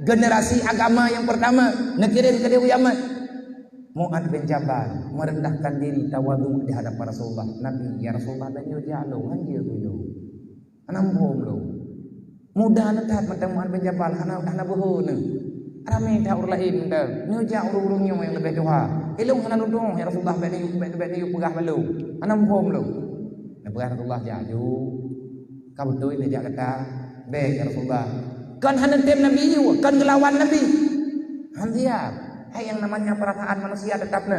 Generasi agama nyang pertama neukirém keudéh u Yaman. Mu'adz bin Jabal merendahkan diri, tawadhu di hadapan Rasulullah. "Nabi, ya Rasulullah, lôn jak lôn, hanjeuet lôn." Hana muphom lôn. Muda that mantong Mu'adz bin Jabal, hana, hana beuhe neuh. Ramé that ureueng laén mantong. Neujak ureueng-ureueng nyoe nyang leubeh tuha. Ilôn hana lôn tu'oh, ya Rasulullah, bèk neuyue, bèk, bèk neuyue peugah bak lôn. Hana muphom lôn. Neupeugah Rasulullah, "Jak aju. Ka beutôi neujak gata." "Bèk, ya Rasulullah." Kon hana tem Nabi yue, kon geulawan Nabi. Han siap. Hai nyang namanya perasaan manusia tetap na.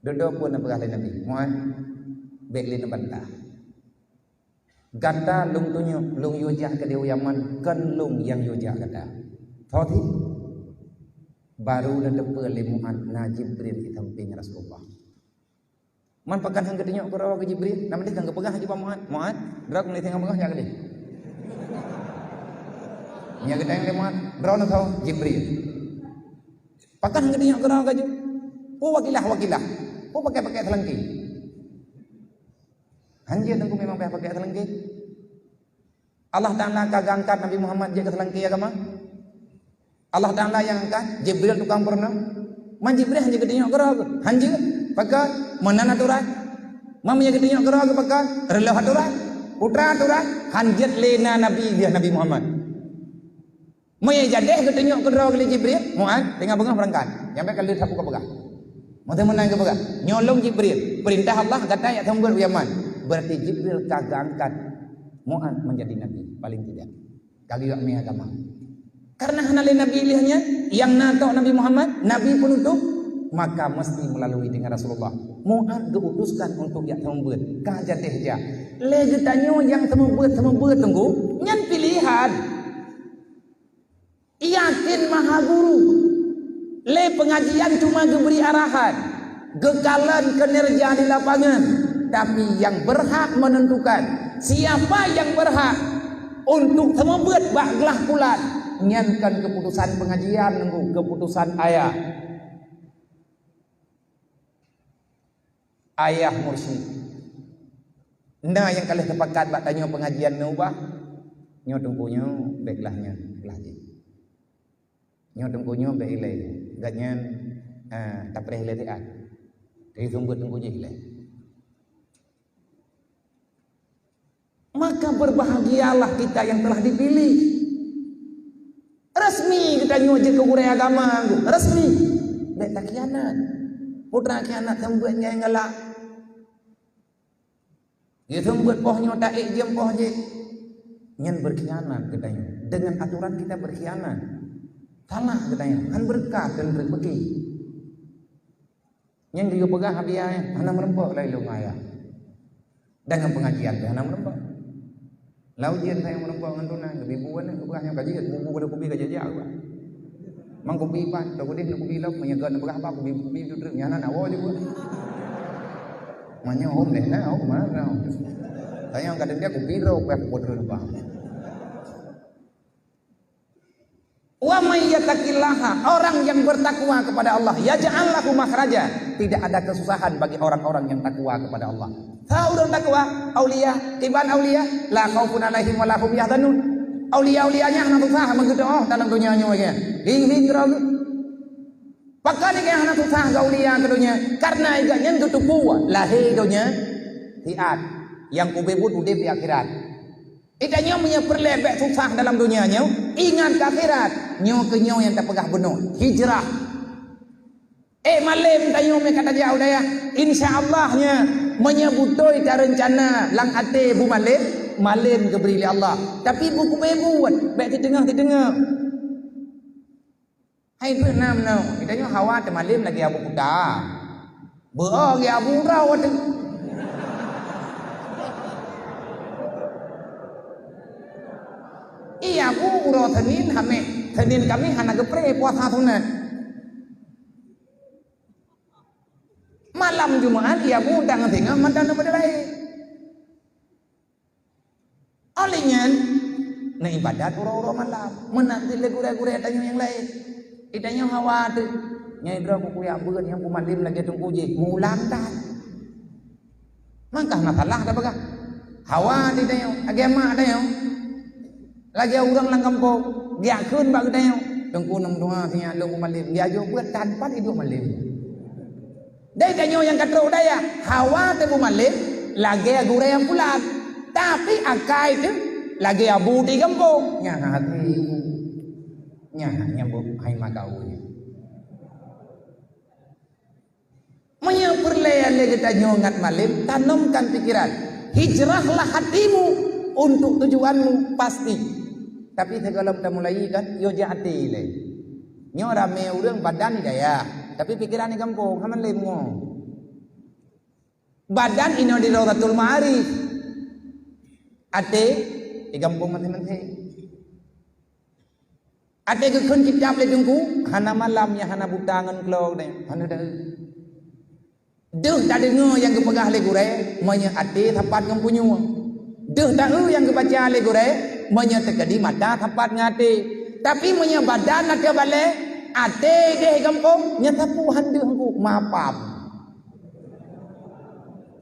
Dudoe pun neupeugah lé Nabi, "Mu'adz, bèk lé neubantah. Gata lôn tunyok, lôn yue jak keudéh u Yaman, kon lôn nyang yue jak gata." Tho cit, baru neuteupeue lé Mu'adz na Jibril di sampéng Rasulullah. Man pakon han geutunyok keudroe keu Jibril, na meudeh kan geupeugah laju bak Mu'adz, "Mu'adz, droe keuneuk singoh beungoh jak keudéh." Nyan geutanyong lé Mu'adz, "Droeneuh soe?" "Jibril." Pakon han geutunyok keudroe laju? "Oh, wakilah, wakilah. Oh, pakai-pakai seulangké." Han jeuet teungku memang payah pakai seulangké. Allah Taala ka geuangkat Nabi Muhammad jeuet keu seulangké agama? Allah Taala nyang angkat, Jibril tukang peurunoe. Man Jibril hana geutunyok keudroe geuh. Hana jeuet. Pakon? Meunan aturan. Man meunyo geutunyok keudroe geuh pakon? Reuloh aturan. Putra aturan. Hana jeuet lé na nabi lheueh Nabi Muhammad. Meunyo jadeh geutunyok keudroe geuh lé Jibril, Mu'adz, teungoh beungoh beurangkat. Nyang bèk ka lheueh sapeue ka peugah. Meuteumeunan geupeugah, "Nyoe lôn Jibril, peurintah Allah gata jak seumeubeuet u Yaman." Berarti Jibril ka geuangkat Mu'adz menjadi nabi, paling tidak. Ka geuyue mé agama. Karena hana lé nabi lheueh nyan, nyang na tok Nabi Muhammad, nabi peunutôp, maka mesti melalui dengan Rasulullah. Mu'adz geuutuskan untuk jak seumeubeuet, ka jadeh jak. Lé geutanyoe nyang seumeubeuet-seumeubeuet teungku, nyan pilihan. Yakin Maha Guru. Lé pengajian cuma geubri arahan, geukalon kinerja di lapangan, tapi yang berhak menentukan siapa yang berhak untuk seumeubeuet bak glah pulan, nyan kon keputusan pengajian, nunggu keputusan ayah. Ayah mursyid. Na nyang ka lheueh teupakat bak tanyoe pengajian neuubah, nyoe teungku nyoe bèk glah nyan, glah jih. Nyoe teungku nyoe bèk ilèe, gobnyan, ah, tapreh ilèe siat. Jadi seumeubeuet teungku jih ilèe. Maka berbahagialah kita yang telah dipilih. Resmi geutanyoe jeuet keu gurèe agama, resmi. Bèk takhianat. Peue takhianat seumeubeuet nyang galak. Geuseumeubeuet poh nyoe taék jeuem poh jih. Nyan berkhianat geutanyoe. Dengan aturan kita berkhianat. Salah geutanyoe. Kan berkat dan rezeki. Nyang geupeugah Abiya, hana meureumpok lé lôn ayah. Dan ngon pengajian pih hana meureumpok. Lam ujian sayang meureumpok ngon tunan, geubi bu aneuk geupeugah nyoe ka jeuet, bu-bu pada kubi ka jeuet jak geupeugah. Mang kubi pat, tok udeh neuk kubi lom, meunyoe gèt neupeugah haba kubi, kubi tu treuk nyan hana woe jeuet. Meunyoe hom deh na, hom mana na. Sayang kadang dia kubi droe pih kupeutreun bang. "Wa may yattaqillaha," orang yang bertakwa kepada Allah, "yaj'al lahu makhraja," tidak ada kesusahan bagi orang-orang yang takwa kepada Allah. Tha ureueng takwa, aulia, kiban aulia, "la khaufun 'alaihim wa la hum yahzanun." Aulia-aulia nyan hana susah meugeudong dalam donya nyoe lagèe. Hing-hing keudroe geuh. Pakon lagèe hana susah geuh aulia keu donya? Karena gobnyan geuteupeue lahé donya siat, nyang kubeubeuet udeb di akhirat. Geutanyoe meunyoe peureulèe bèk susah dalam donya nyoe, ingat keu akhirat. Nyoe keuh nyoe nyang tapeugah bunoe, hijrah. Eh, malem tanyoe meukat tajak u dayah. Insya Allah nyoe, meunyoe beutôi tareuncana lam até bu malem, malem geubri lé Allah. Tapi bu kubé buet, bèk siteungoh-siteungoh. Hai peuet nam nyoe, geutanyoe hawa teumalem lagèe Abu Kuta. Beu-o lagèe Abu Uroe teuh. Iya, Abu Uroe Senin, Hameh. Senin Kamis hana geupreh puasa sunat. Malam Jumat, iya, Abu udang singoh mantong neupeudeuh laén. Óh lheueh nyan, neuibadat uroe-uroe malam, meunan cit lé gurèe-gurèe tanyoe nyang laén. Geutanyoe hawa teuh, nyang droe kukuyak beuet nyang bu malem lagèe teungku jih, mulang that. Mangkah masalah tapeugah. Hawa teuh tanyoe, lagèe mak tanyoe. Lagèe ureueng lam gampông, geujak kheun bak geutanyoe, "Teungku, neumeudoa sinyak lôn bu malem." Geujak jok beuet that pat iduek malem. Dai tanyoe nyang ka trok u dayah, hawa teuh bu malem lagèe gurèe nyang pulan, tapi akai teuh lagèe abu di gampông. Nyan hati. Nyan nyang beuhai mata ureueng. Meunyoe peureulèe lé geutanyoe ngat malem, tanamkan pikiran. Hijrahlah hatimu untuk tujuanmu pasti. Tapi sigohlom tamulai kan, yo jak até lé. Nyoe ramé ureueng badan di dayah, tapi pikiran di gampông, hana lé meungoh. Badan inoe di Raudhatul Ma'arif. Até di gampông maséng-maséng. Até geukheun kitab lé teungku, hana malam nyang hana buta ngon kloe deh, hana deuh. Deuh tadeungoe nyang geupeugah lé gurèe, meunyoe até sapat ngon punyueng. Deuh taeu nyang geubaca lé gurèe, meunyoe teukeudi mata sapat ngon até. Tapi meunyoe badan na keu balèe, até deh gampông, nyan sapeue han deuh teungku, mapam.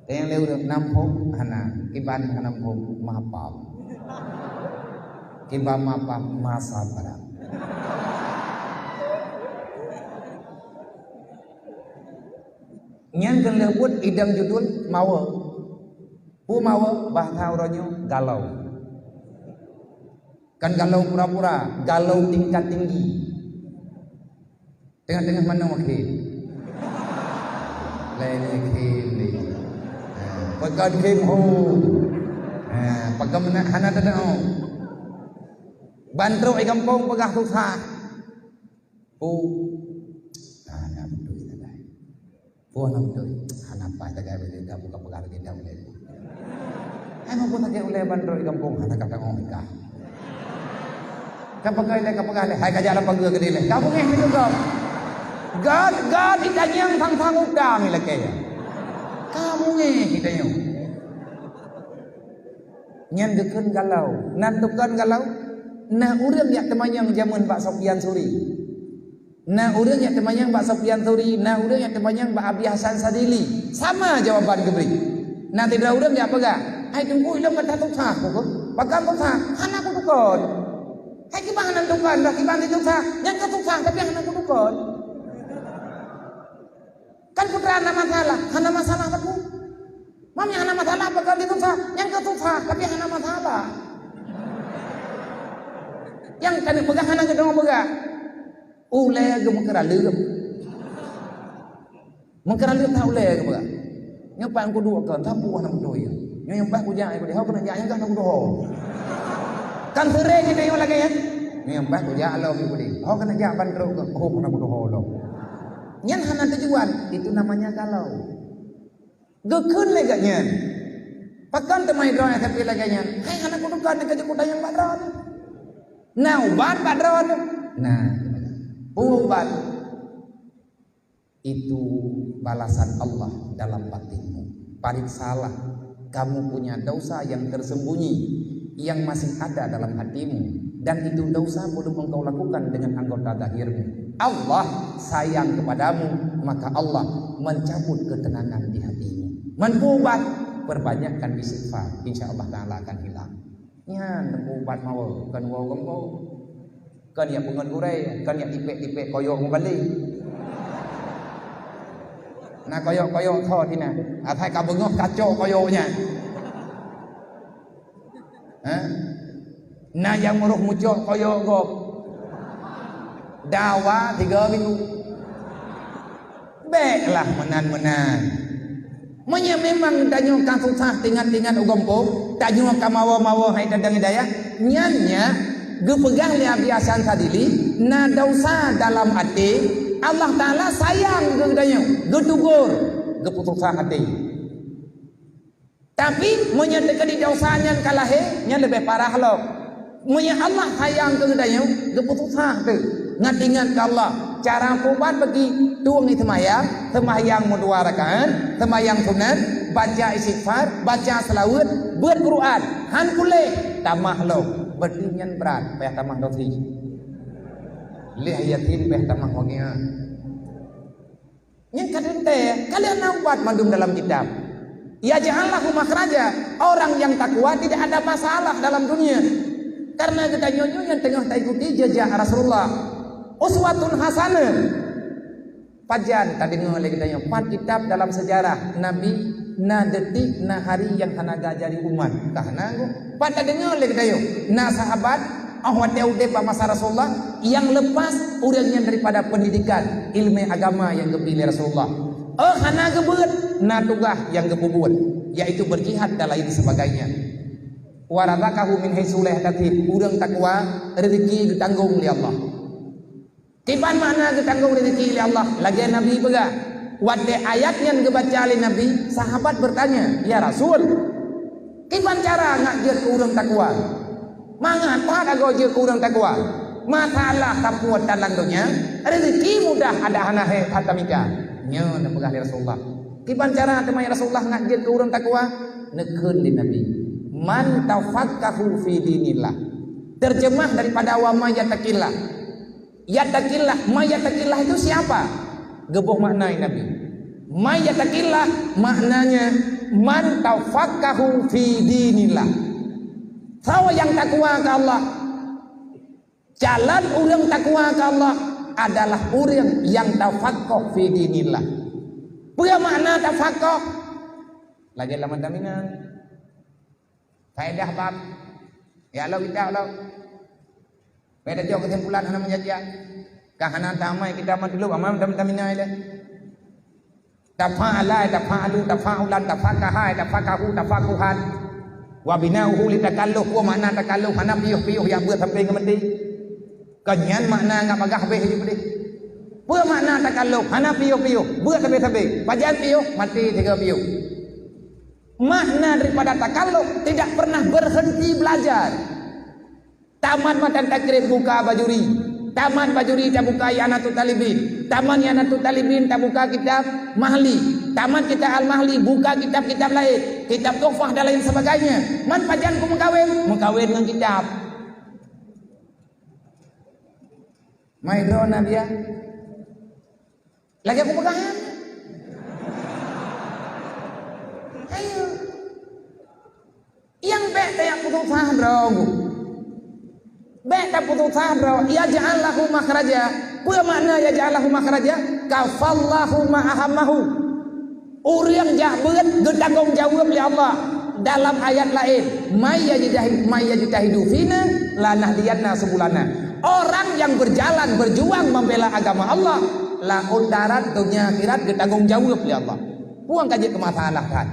Teuh nyang lé ureueng nam phom hana, kiban hana phom mapam. Kiban mapam masa barang. Nyan keuneuk lheueh buet idang judul mawe. Peue mawe? Bahasa uroe nyoe galau. Kan galau pura-pura, galau tingkat tinggi. Teungoh-teungoh manoe khém. Laén khém lé. Ha, pakon khém ho. Ha, pakon meunan hana teudeungoe. Ban trok i gampông peugah susah. Peue? Hana beutôi sagai. Peue hana beutôi? Hana paih sagai, beutôi ka buka peugah lagèe nyan ulèe. Hai, meunyoe sagai ulèe ban trok i gampông, hana ka teudeungoe kah. Ka peugah lé, ka peugah lé, hai ka jak lam pageue keudéh lé. Ka beungèh pintoe gob. Gob, gob, itanyong sang-sang udang ilakèe. Ka beungèh itanyong. Nyan geukheun galau. Nan tukon galau, na ureueng jak teumanyong jameun bak Sofyan Suri. Na ureueng jak teumanyong bak Sofyan Suri, na ureueng jak teumanyong bak Abi Hasan Sadili. Sama jawaban geubri. Na sidroe ureueng jak peugah, "Hai Teungku, ilôn ka susah, Teungku. Pakon susah? Hana kutukon. Hai kiban hana tukon, dah kiban susah. Nyang ka susah, tapi hana kutukon." Kan peue teuma na masalah? Hana masalah, Teungku. Meunyoe hana masalah, pakon susah? Nyang ka susah, tapi hana masalah. Nyang ka neupeugah hana geudeungoe peugah. Ulèe geumeukeuraleuem. Meukeuraleuem that ulèe geupeugah. Nyoe pat kuduek kon, sapeue hana beutôi. Nyoe nyang bah kujak, ho keuneuk jak nyang ka hana kudoho. Kan sering geutanyoe lagèe nyan. Nyoe nyang bah kujak lom kudéh. Ho keuneuk jak ban trok, ho hana kudoho lom. Nyan hana tujuan, itu namanya galau. Geukheun lé geuh nyan. Pakon teuma droe nyang sapeue lagèe nyan? Hai hana kutukon, ka jeuet kutanyong bak droeneuh. Na ubat bak droeneuh? Na. Peue ubat? Itu balasan Allah dalam batinmu. Pariksalah, kamu punya dosa yang tersembunyi, yang masih ada dalam hatimu, dan itu dosa belum engkau lakukan dengan anggota zahirmu. Allah sayang kepadamu, maka Allah mencabut ketenangan di hatimu. Meuubat, perbanyakkan istighfar, insya Allah Taala akan hilang. Nyan ubat mawe, kon woe gampông. Kon jak peungeut gurèe, kon jak tipék-tipék koyok meubaleng. Na koyok-koyok thot inan, asai ka beungoh kacok koyok nyan. Ha? Na nyang meurôh mucok koyok gob. Dawa tiga minggu. Bèklah meunan-meunan. Meunyoe memang tanyoe ka susah teuingat-teuingat u gampông, tanyoe ka mawe-mawe hai teudeung hidayah, nyan nyak geupeugah lé Abi Hasan Sadili, na desya dalam até, Allah Taala sayang keu geutanyoe, geuteugor, geupeususah até. Tapi, meunyoe teukeudi desya nyan ka lahé, nyan leubeh parah lom. Meunyoe Allah sayang keu geutanyoe, geupeususah teuh. Ngat ingat keu Allah. Cara peuubat bagi tueng di seumayang, seumayang meudua rakaat, seumayang sunat, baca istighfar, baca seulaweuet, beuet Quran. Han puléh, tamah lom. Berarti nyan brat, payah tamah dosi. Lheuh Yasin payah tamah Waqiah. Nyang ka teuntèe, ka lheueh na ubat mandum dalam kitab. Yaj'al lahu makhraja, orang yang takwa tidak ada masalah dalam dunia. Karena geutanyoe nyoe nyang teungoh taikuti jejak Rasulullah. Uswatun hasanah. Pajan tadeungoe lé geutanyoe, pat kitab dalam sejarah Nabi na detik, na hari nyang hana geuajari umat? Ka hana goe. Pat tadeungoe lé geutanyoe, na sahabat 'oh watèe udép bak masa Rasulullah, nyang lepas ureueng nyan daripada pendidikan, ileumèe agama nyang geubri lé Rasulullah. 'Oh hana geubeuet, na tugaih nyang geupeubuet, yaitu berjihad dan lain sebagainya. Wa razaqahu min haitsu la yahtasib, ureueng takwa, reuzeki geutanggong lé Allah. Kiban makna geutanggong reuzeki lé Allah, lagèe Nabi peugah. Watèe ayat nyan geubaca lé Nabi, sahabat bertanya, "Ya Rasul, kiban cara ngat jeuet keu ureueng takwa? Mangat that agoe jeuet keu ureueng takwa? Masalah sapeue that lam donya, reuzeki mudah adak hana hèk that tamita." Nyoe neupeugah lé Rasulullah. Kiban cara teuma ya Rasulullah ngat jeuet keu ureueng takwa? Neukheun lé Nabi, "Man tafaqqahu fi dinillah." Terjemah daripada wa may yattaqillah. Yattaqillah, may yattaqillah itu siapa? Geuboh makna Nabi. May yattaqillah maknanya man tafaqqahu fi dinillah. Soe nyang takwa keu Allah? Jalan ureueng takwa keu Allah adalah ureueng nyang tafaqqah fi dinillah. Peue makna tafakoh? Lagèe lam mata Minang. Faedah bab. Ya Allah, kita Allah. Pada jok kesimpulan hana menjadi. Ka hana tamai kita meuteulop amal dalam tamina ileh. Tafa'ala, tafa'alu, tafa'ulan, tafakaha, tafakahu, tafakuhan. Wa bina'uhu li takalluf, peue makna takalluf? Hana piôh-piôh jak beuet sampai keu maté. Kon nyan makna nyang bagah beh jih peudeh. Peue makna takalluf? Hana piôh-piôh, beuet sampai-sampai. Pajan piôh? Maté sigoe piôh. Makna daripada takalluf, tidak pernah berhenti belajar. Tamat matan takrib buka bajuri. Tamat bajuri tabuka I'anatut Talibin. Tamat I'anatut Talibin tabuka kitab Mahli. Tamat kitab Al-Mahli buka kitab-kitab laén, kitab Tuhfah dan lain sebagainya. Man pajan ku meukawen? Meukawen ngon kitab. Mai droe na biya. Lagèe kupeugah nyan. Ayo. Nyang bèk tajak peususah droe. Bèk tapeususah droe. Yaj'al lahu makhraja. Peue makna yaj'al lahu makhraja? Kafallahu ma ahammahu. Ureueng jak beuet geutanggong jaweueb lé Allah. Dalam ayat laén, "May yajtahi-, may yajtahidu fina lanahdiyannah subulana." Orang yang berjalan berjuang membela agama Allah, laôt darat donya akhirat geutanggong jaweueb lé Allah. Puang ka jeuet keu masalah that.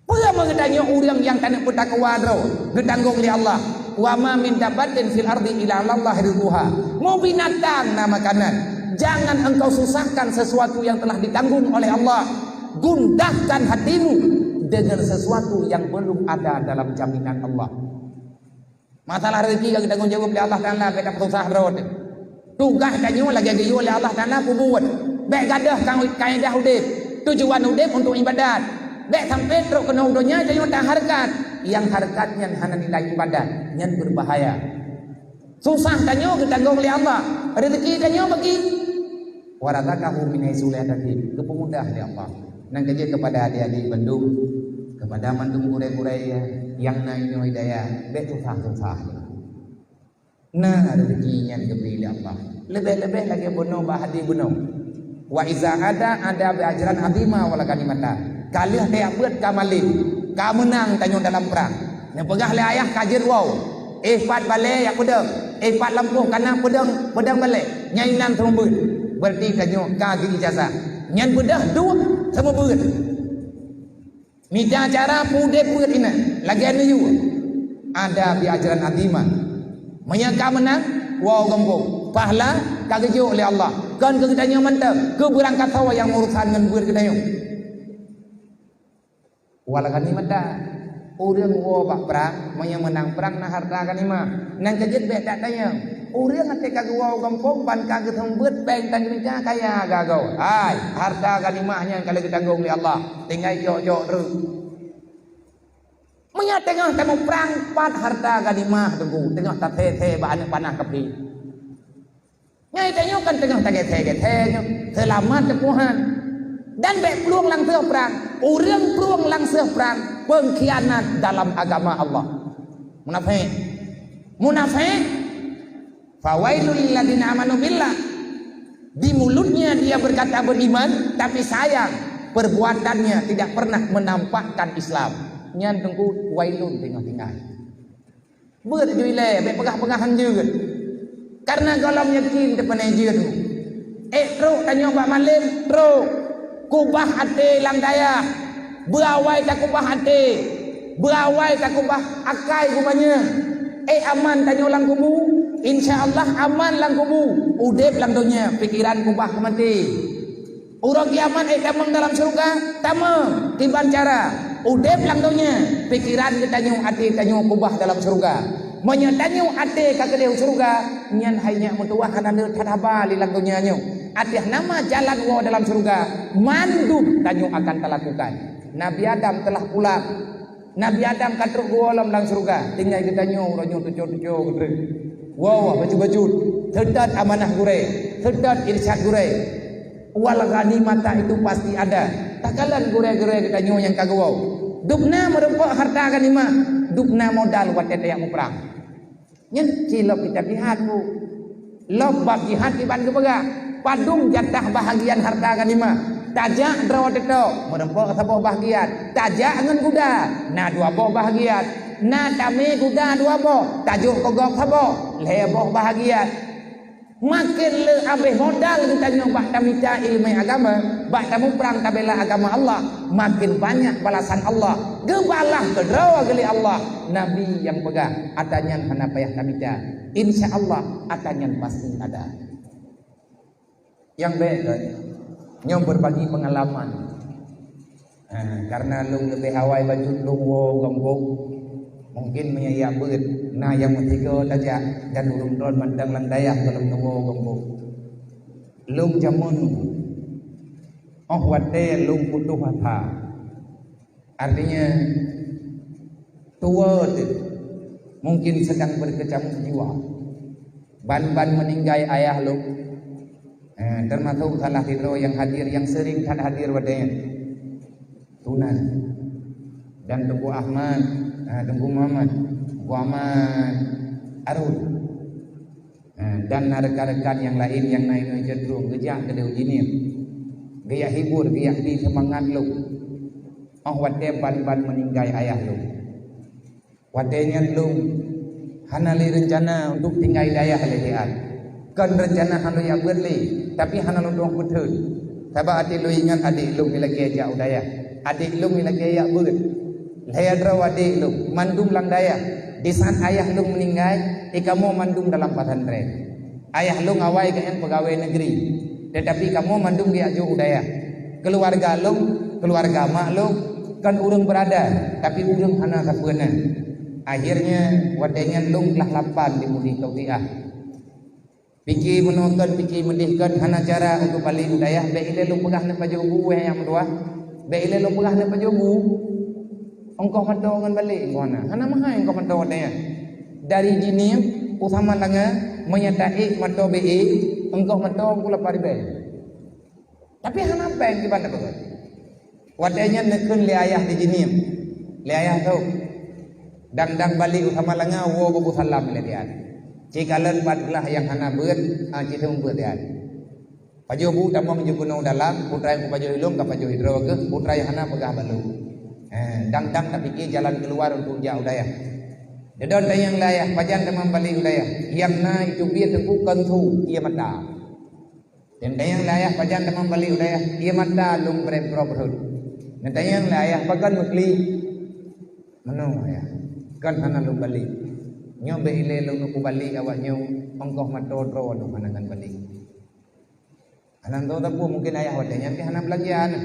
Peue meugeutanyoe ureueng nyang taneuk peutakwa droe geutanggong lé Allah? "Wa ma min dabbatin fil ardi illa 'alallahi rizquha." Mau binatang na makanan. Jangan engkau susahkan sesuatu yang telah ditanggung oleh Allah. Gundahkan hatimu dengan sesuatu yang belum ada dalam jaminan Allah. Masalah rezeki ka geutanggong jaweueb lé Allah Taala, bèk tapeususah droe. Tugaih tanyoe lagèe geuyue lé Allah Taala peubuet. Bèk gadôh ka-, kaedah udép. Tujuan udép untuk ibadat. Bèk sampai trok keunoe donya tanyoe tahareukat. Nyang hareukat nyan hana nilai ibadat. Nyan beubahaya. Susah tanyoe geutanggong lé Allah. Rezeki tanyoe bagi. "Wa razaqahu min haitsu la yahtasib." Geupeumudah lé Allah. Nyan ka jeuet keupada adik-adik bandum, keupada mandum gurèe-gurèe nyang na inoe hidayah, bèk susah-susah. Na rezeki nyan geubri lé Allah. Leubeh-leubeh lagèe bunoe bak hadih bunoe. "Wa iza ada, ada bi ajrin azima wa la ghanimata." Ka lheueh tajak beuet ka malém, ka meunang tanyoe dalam prang. Neupeugah lé ayah ka jeuet woe. Éh pat balèe jak peudong, éh pat lampôh ka na peudong, peudong balèe, nyan inan seumeubeuet. Berarti tanyoe ka geu ijazah. Nyan beudôh duek seumeubeuet. Mita cara peudeh beuet inan, lagèe neuyue. Ada bi ajrin azima. Meunyoe ka meunang, woe gampông. Pahala ka geujok lé Allah. Kon keu geutanyoe mantong, keu beurangkasoe nyang urosan ngon beuet geutanyoe. Wal ghanimata, ureueng woe bak prang, meunyoe meunang prang na harta ghanimah. Nyan ka jeuet bèk that tanyong. Ureueng até ka geuwoe u gampông ban ka geuseumeubeuet, bèk tan geumita kaya gagoe. Hai, harta ghanimah nyan ka lheueh geutanggong lé Allah. Tinggai jok-jok treuk. Meunyoe teungoh tamuprang, pat harta ghanimah teungku, teungoh tasé-sé bak aneuk panah kafé. Nyan tanyoe kan teungoh tagèsè-gèsè nyoe, seulamat teuh Tuhan. Dan bèk plueng lam seueh prang. Ureueng plueng lam seueh prang, peungkhianat dalam agama Allah. Munafék. Munafék, "Fawailul lil ladzina amanu billah." Di mulutnya dia berkata beriman, tapi sayang, perbuatannya tidak pernah menampakkan Islam. Nyan teungku wailun teungoh tinggai. Beuet ju ilèe, bèk peugah-peugah han jeuet. Kareuna gohlom yakin teupeunah jeuet. Ék trok tanyoe bak malém, trok. Kubah até lam dayah. Beuawai takubah até. Beuawai takubah akai geumeunyoe. Ék aman tanyoe lam kubu? Insya Allah aman lam kubu. Udép lam donya, pikeran kubah keu maté. Uroe kiamat ék tamong dalam syeuruga? Tamong. Kiban cara? Udép lam donya, pikeran geutanyoe, até tanyoe kubah dalam syeuruga. Meunyoe tanyoe até ka keudéh u syeuruga, nyan hai nyak meutuwah hana le that haba lé lam donya nyoe. Ateueh nama jalan woe dalam syeuruga, mandum tanyoe akan talakukan. Nabi Adam telah pulang. Nabi Adam ka trok geuwoe lom lam syeuruga, tinggai geutanyoe uroe nyoe tuco-tuco geutreuk. Woe, bacut-bacut, seutôt amanah gurèe, seutôt irsyad gurèe. Wal ghanimata itu pasti ada. Takalon gurèe-gurèe geutanyoe nyang ka geuwoe. Dubna meurumpok harta ghanimah, dubna modal watèe tajak muprang. Nyan cilok kitab jihad, Bu. Lom bab jihad kiban geupeugah, padum jatah bahagian harta ghanimah. Tajak droe teutok, meurumpok saboh bahagiat. Tajak ngon guda, na dua boh bahagiat. Na tamé guda dua boh, tajok keu gob saboh, lhée boh bahagiat. Maken le abéh modal geutanyoe bak tamita ileumé agama, bak tamuprang tabela agama Allah, maken banyak balasan Allah geubalah keudroe geuh lé Allah. Nabi nyang peugah, ata nyan hana payah tamita. Insya Allah, ata nyan pasti ada. Nyang bék kon, nyoe beubagi peungalaman. Ha, kareuna lôn leubeh awai bacut lôn woe gombong. Mungken meunyoe jak beuet, na nyang meusigoe tajak dan ureuëng droen mantong lam dayah goh lom neuwoe gombong. Lôn jameun, óh watée lôn putôh asa. Artinya, tuwoe teuh mungken sedang berkecamuk jiwa. Ban-ban meuninggai ayah lôn, eh, teumasok salah sidroe nyang hadir, nyang seuring that hadir watée nyan, Tunan dan Teungku Ahmad, eh, Teungku Muhammad, Teungku Ahmad Arun. Ha, dan na rekan-rekan nyang laén nyang na inoe cenderung geujak keudeh uji niem, geujak hibur, geujak bri seumangat lôn. Óh watée ban-ban meuninggai ayah lôn, watée nyan lôn hana lé reuncana untuk tinggai dayah lé siat. Kon reuncana hana lôn jak beuet lé, tapi hana lôn tueng peutheun. Sabab até lôn ingat adék lôn ilakée jak u dayah. Adék lôn ilakée jak beuet. Lhée droe adék lôn, mandum lam dayah. Di saat ayah lôn meuninggai, i kamoe mandum dalam pesantren. Ayah lôn awai geuh nyan peugawée negeri, teutapi kamoe mandum geujak jok u dayah. Keuluwarga lôn, keuluwarga mak lôn, kon ureuëng beurada, tapi ureuëng hana sapeue na. Akhirnya, watée nyan lôn glah lapan di Mudi Tausiah. Pike meunoe kon, pike meudeh kon, hana cara untuk balek u dayah, bék ilée lôn peugah neupajoh bu, wéh nyang meutuah. Bék ilée lôn peugah neupajoh bu. Ongkoh moto ngon balek, ongkoh hana. Hana meuhai ongkoh moto watée nyan. Dari Jinim u Samalanga, meunyoe taék moto B E, ongkoh moto ku lapan ribée. Tapi hana péng kiban na beugét. Watée nyan neukheun lé ayah di Jinim. Lé ayah tôh. Dang-dang balek u Samalanga woe bubuk salam lé tian. Ci kalon pat glah nyang hana beuet, ha, ci seumeubeuet tian. Pajoh bu tamong ju keunoe dalam, putra nyang kupajoh ilong ka pajoh idroe geuh, putra nyang hana peugah balu. Eh, dang-dang tapike jalan keuluar untuk jak u dayah. Deudon tanyong lé ayah, pajan tamong balek u dayah. Nyang na itu biet teungku kon su, ié mata. Dan tanyong lé ayah, pajan tamong balek u dayah, ié mata lôn brek droe peuhot. Dan tanyong lé ayah, pakon meukli? Meunoe ayah, kon hana lôn balek. Nyoe bék ilée lôn neuku balek awak nyoe, ongkoh moto droe lôn hana ngon balek. Hana tho sapeue, mungken ayah watée nyan pih hana beulanja na.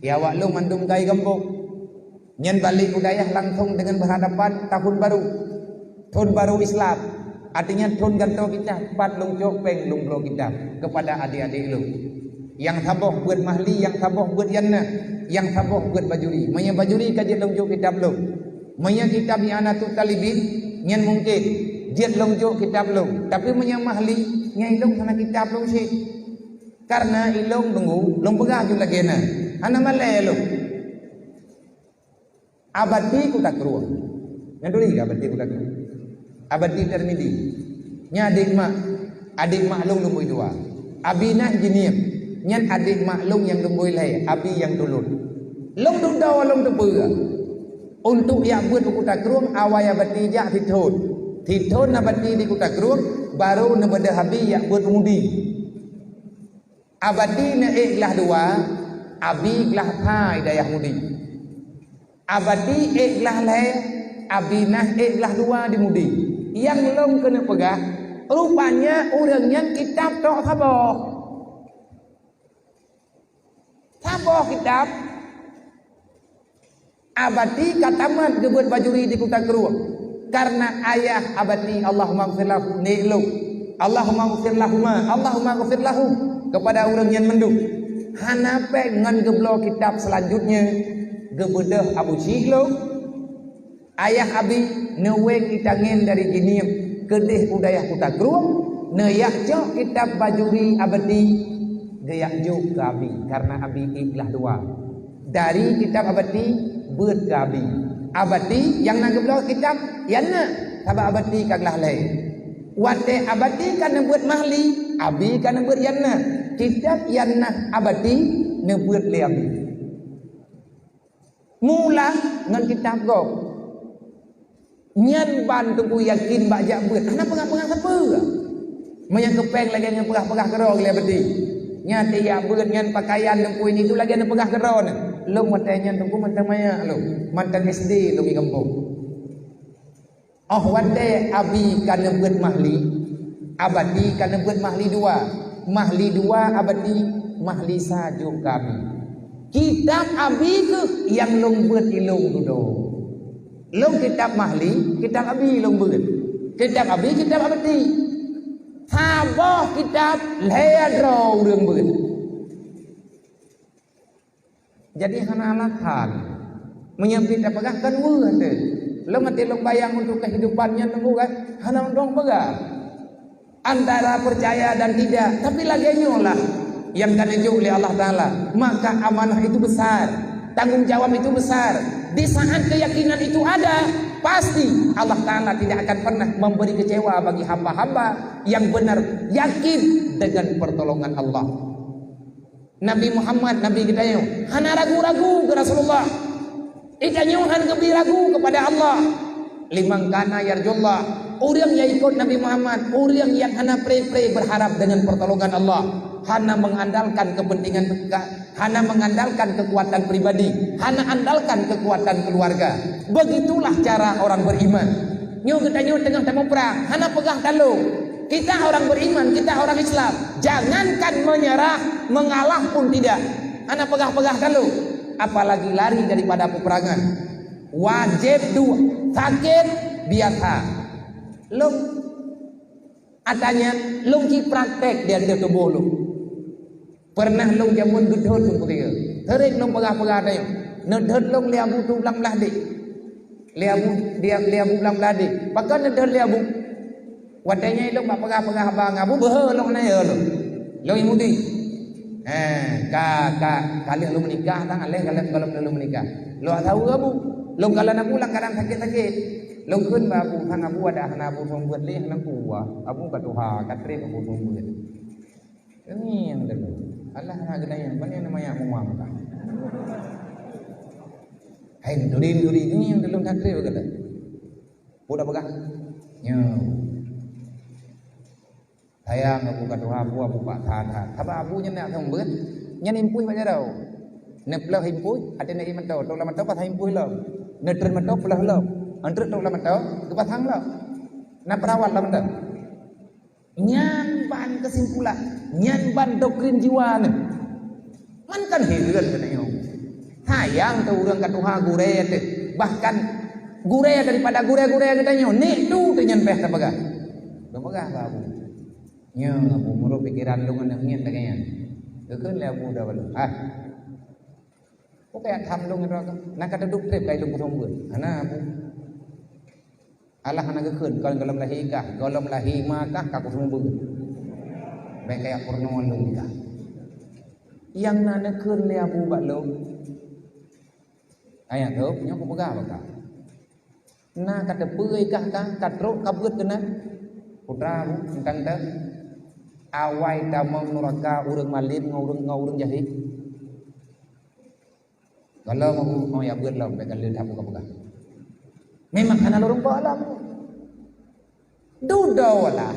Ya awak lôn mandum kai gampông. Nyan balek u dayah langsong deungon berhadapan tahun baru. Thon baru Islam. Artinya thon gantoe kitab, pat lôn cok péng lôn bloe kitab kepada adék-adék lôn. Nyang saboh beuet mahli, nyang saboh beuet yannah, nyang saboh beuet bajuri. Meunyoe bajuri ka jeuet lôn jok kitab lôn. Meunyoe kitab I'anatut Talibin, nyan mungken jeuet lôn jok kitab lôn. Tapi meunyoe mahli, nyan ilong hana kitab lôn cit. Karena ilong deungoe, lôn peugah ju lagée na. Hana malée lôn. Abati Kuta Krueng. Nyan turi Abati Kuta Krueng. Abati Tirmidzi. Nyan adék mak, adék mak lôn lumbôi dua. Abi nah Jinim. Nyan adék mak lôn nyang lumbôi lhée, abi nyang tulôn. Lôn dudoe lôn teupeue. Untuk jak beuet u Kuta Krueng awai Abati jak sithon. Sithon Abati di Kuta Krueng, baru neubeudôh abi jak beuet u Mudi. Abati neuék glah dua, abi glah sa i dayah Mudi. Abati ék glah lhée, abi nah ék glah dua di Mudi. Nyang lôn keuneuk peugah, rupanya ureuëng nyan kitab tok saboh. Saboh kitab. Abati ka tamat geubeuet bajuri di Kuta Krueng. Karena ayah Abati, Allahumma ghfir lahu, nek lôn. Allahumma ghfir lahuma, Allahumma ghfir lahum, kepada ureuëng nyan mandum. Hana péng ngon geubloe kitab selanjutnya, geubeudôh Abu Syik lôn. Ayah abi neuweng itangen dari Jinim keudeh u dayah Kuta Krueng, neujak cok kitab bajuri Abati, geujak jok keu abi, karena abi ék glah dua. Dari kitab Abati beuet keu abi. Abati nyang na geubloe kitab yannah, sabab Abati ka glah lhée. Watée Abati ka neubeuet mahli, abi ka neubeuet yannah. Kitab yannah Abati Neubeuet lé Abi. Mula ngon kitab gob. Nyan ban Teungku yakin bak jak beuet. Hana peugah-peugah sapeue. Meunyoe keupeng lagèe nyan peugah-peugah keudroe lé Abi. Nyan tijak beuet nyan pakaian Teungku ini tu lagèe nyan peugah keudroe nyan. Lôn watèe nyan Teungku mantong manyak lôn. Mantong S D lôn di gampông. Óh watèe Abi ka neubeuet mahli, Abati ka neubeuet mahli dua. Mahli dua Abati, mahli sa jok keu Abi. Kitab Abi kheueh nyang lôn beuet ilôn dudoe. Lôn kitab mahli, kitab Abi lôn beuet. Kitab Abi, kitab Abati. Saboh kitab lhèe droe ureueng beuet. Jadi hana alasan. Meunyoe pih tapeugah kan weueh teuh. Lôn até lôn bayang untuk kehidupan nyan nunggu kan hana undong peugah. Antara percaya dan tidak, tapi lagèe nyoe lah nyang ka neujok lé Allah Taala. Maka amanah itu besar, tanggung jawab itu besar. Di saat keyakinan itu ada, pasti Allah Taala tidak akan pernah memberi kecewa bagi hamba-hamba yang benar yakin dengan pertolongan Allah. Nabi Muhammad, Nabi geutanyoe, hana ragu-ragu keu Rasulullah. Geutanyoe hana geubri ragu kepada Allah. Liman kana yarjullah, ureueng nyang ikot Nabi Muhammad, ureueng nyang hana pré-pré berharap dengan pertolongan Allah, hana mengandalkan kepentingan ka-, hana mengandalkan kekuatan pribadi, hana andalkan kekuatan keluarga. Begitulah cara orang beriman. Nyoe geutanyoe teungoh tamuprang, hana peugah talo. Kita orang beriman, kita orang Islam, jangankan menyerah, mengalah pun tidak. Hana peugah-peugah talo, apalagi lari daripada peperangan. Wajéb dua, sakét biasa. Lôn, katanya, lôn ci praktek di ateueh tuboh lôn. Peureunah lôn jameun geudhôt lôn peue. Sering lôn peugah-peugah teuh. Neudhôt lôn lé Abu tu blang blah deh. Lé Abu, dia, lé Abu blang blah deh. Pakon neudhôt lé Abu? Watèe nyan lôn bak peugah-peugah haba ngon Abu, beuhe lôn na ya lôn. Lôn Yahudi. Eh, ka, ka, ka lheueh lôn meunikah, tang aléh ka lheueh gohlom lôn meunikah. Lôn saweue Abu. Lôn kalon Abu lam keuadaan sakét-sakét. Lôn kheun bak Abu, sang Abu ada hana Abu seumeubeuet lé, hana kuah. Abu ka tuha, ka trép Abu seumeubeuet. Teuingat dulu. Alah, na geutanyoe, bani nama yak muam kah? Hai, duri-duri, teuingat dulu, that trép geutanyoe. Peue tapeugah? Nyoe. Sayang Abu ka tuha, Abu, Abu bak that-that. Sabab Abu nyan nak seumeubeuet, nyan impui bak jaroe. Neuplôh impui, até neuék mantô, trok lam mantô pasang impui lom. Neutreun mantô, plôh lom. Antreuk trok lam mantô, geupasang lom. Na peurawat lam mantô. Nyan ban keusimpulan, nyan ban doktrin jiwa nyan. Man kan hireuen geutanyoe. Sayang teuh ureueng ka tuha gurèe teuh, bahkan gurèe daripada gurèe-gurèe geutanyoe, nek tu teuh nyan payah tapeugah. Tapeugah bak Abu. Nyoe Abu, meunurot pikeran lôn aneuk nyan lagèe nyan. Geukheun lé Abu Dawud, "Ah, peue kajak tham lôn droe kah? Na ka teuduek trép keu lôn keu seumeubeuet." "Hana, Abu." Alah hana geukheun, kon gohlom lahé kah, gohlom lahé ma kah ka kuseumeubeuet. Bèk kajak peurunoe lôn kah. Nyang na neukheun lé Abu bak lôn. Ayah tu, nyoe kupeugah bak kah. Na ka teupeue kah kah, ka trok ka beuet keunan. Putra Abu, teuntang teu. Awai tamong nuraka ureueng malém ngon ureueng, ngon ureueng jahé. Gohlom Abu, oh, ya beuet lom, bèk ka lheueh that Abu ka peugah. Memang hana lôn rumpok lom. Dudoe lah.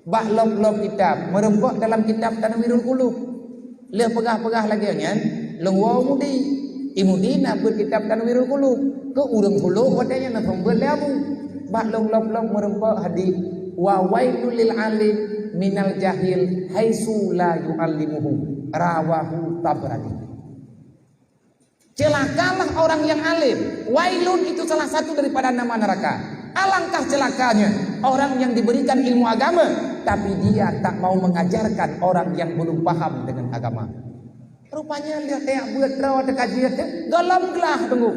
Bak lom-lom kitab, meurumpok dalam kitab Tanwirul Qulub. Lheueh peugah-peugah lagèe nyan, lôn woe u Mudi. I Mudi na beuet kitab Tanwirul Qulub. Keu ureueng Sulu watèe nyan na seumeubeuet lé Abu. Bak lom-lom-lom meurumpok hadis, "Wa wailul lil alim minal jahil haitsu la yu'allimuhu." Rawahu Tabrani. Celakalah orang yang alim. Wailun itu salah satu daripada nama neraka. Alangkah celakanya orang yang diberikan ilmu agama, tapi dia tak mau mengajarkan orang yang belum paham dengan agama. Rupanya lheueh tajak beuet droe teuh ka jeuet teuh, gohlom glah teungku.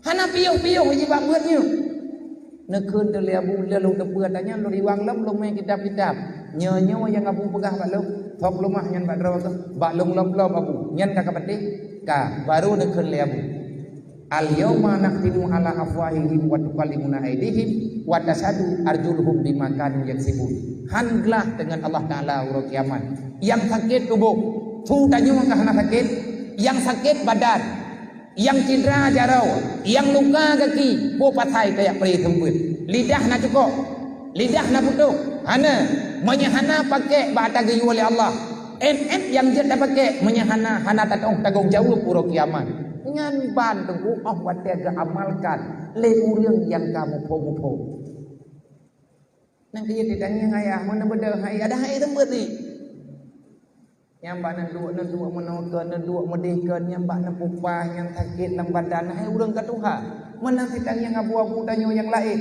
Hana piôh-piôh jibak beuet nyoe. Neukheun teuh lé Abu, lheueh lôn teupeue ata nyan, lôn iwang lom, lôn mè kitab-kitab. Nyoe-nyoe nyang Abu peugah bak lôn, thok leumah nyan bak droe keuh, bak lôn lom-lom Abu. Nyan ka kapatéh? Ka, barô neukheun lé Abu, "Al-yauma nakhtimu ala afwahihim wa tukallimuna aidihim wa tasyhadu arjuluhum bima kanu yaksibun." Han glah deungon Allah Taala uroe kiamat. Nyang sakét tuboh, Su tanyoe ka hana sakét, nyang sakét badan, nyang cidra jaroe, nyang luka gaki, peue pasai tajak pré seumeubeuet. Lidah na cukôp, lidah na putôh, hana. Meunyoe hana pakék bak ata geuyue lé Allah, ét-ét nyang jeuet tapakék, meunyoe hana, hana tatu'oh tanggông jaweueb uroe kiamat. Nyan ban teungku óh watée geuamalkan lé ureuëng nyang ka muphom-muphom. Nyan keuh jeuet tangieng ayah, meuneubeudôh hai, ada hai seumeubeuet ni. Nyang bak neuduek-neuduek meunoe keuh, neuduek meudeh keuh, nyang bak neupupah, nyang sakét lam badan, hai ureuëng ka tuha. Meunan cit tangieng abu-abu tanyoe nyang laén.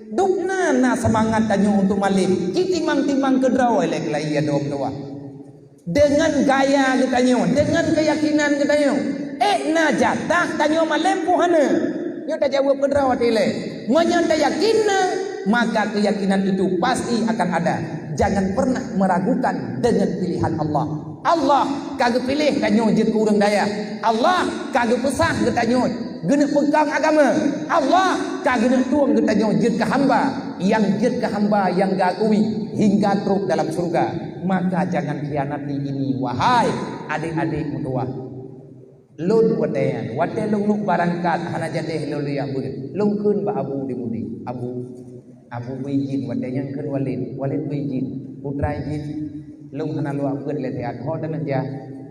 Dubna na seumangat tanyoe untuk malém. Ci timang-timang keudroe lé keulayi ya dom tuha. Deungon gaya geutanyoe, deungon keuyakinan geutanyoe. Ék na jatah tanyoe malém peue hana. Nyoe tajaweueb keudroe watée ilée. Meunyoe tayakin na, maka keuyakinan itu pasti akan ada. Jangan pernah meragukan dengan pilihan Allah. Allah ka geupiléh tanyoe jeuet keu ureuëng dayah. Allah ka geupeusah geutanyoe geuneuk peukong agama. Allah ka geuneuk tueng geutanyoe jeuet keu hamba. Nyang jeuet keu hamba nyang geuakui hingga trok dalam syurga. Maka jangan khianati ini, wahai adék-adék meutuwah. Lôn watée nyan, watée lôn neuk barangkat hana jadéh lôn jak beuet, lôn kheun bak Abu di Mudi, "Abu, Abu beu idhin," watée nyan kheun Walid, "Walid beu idhin, putra idhin, lôn hana lôn jak beuet lé siat, ho taneuk jak,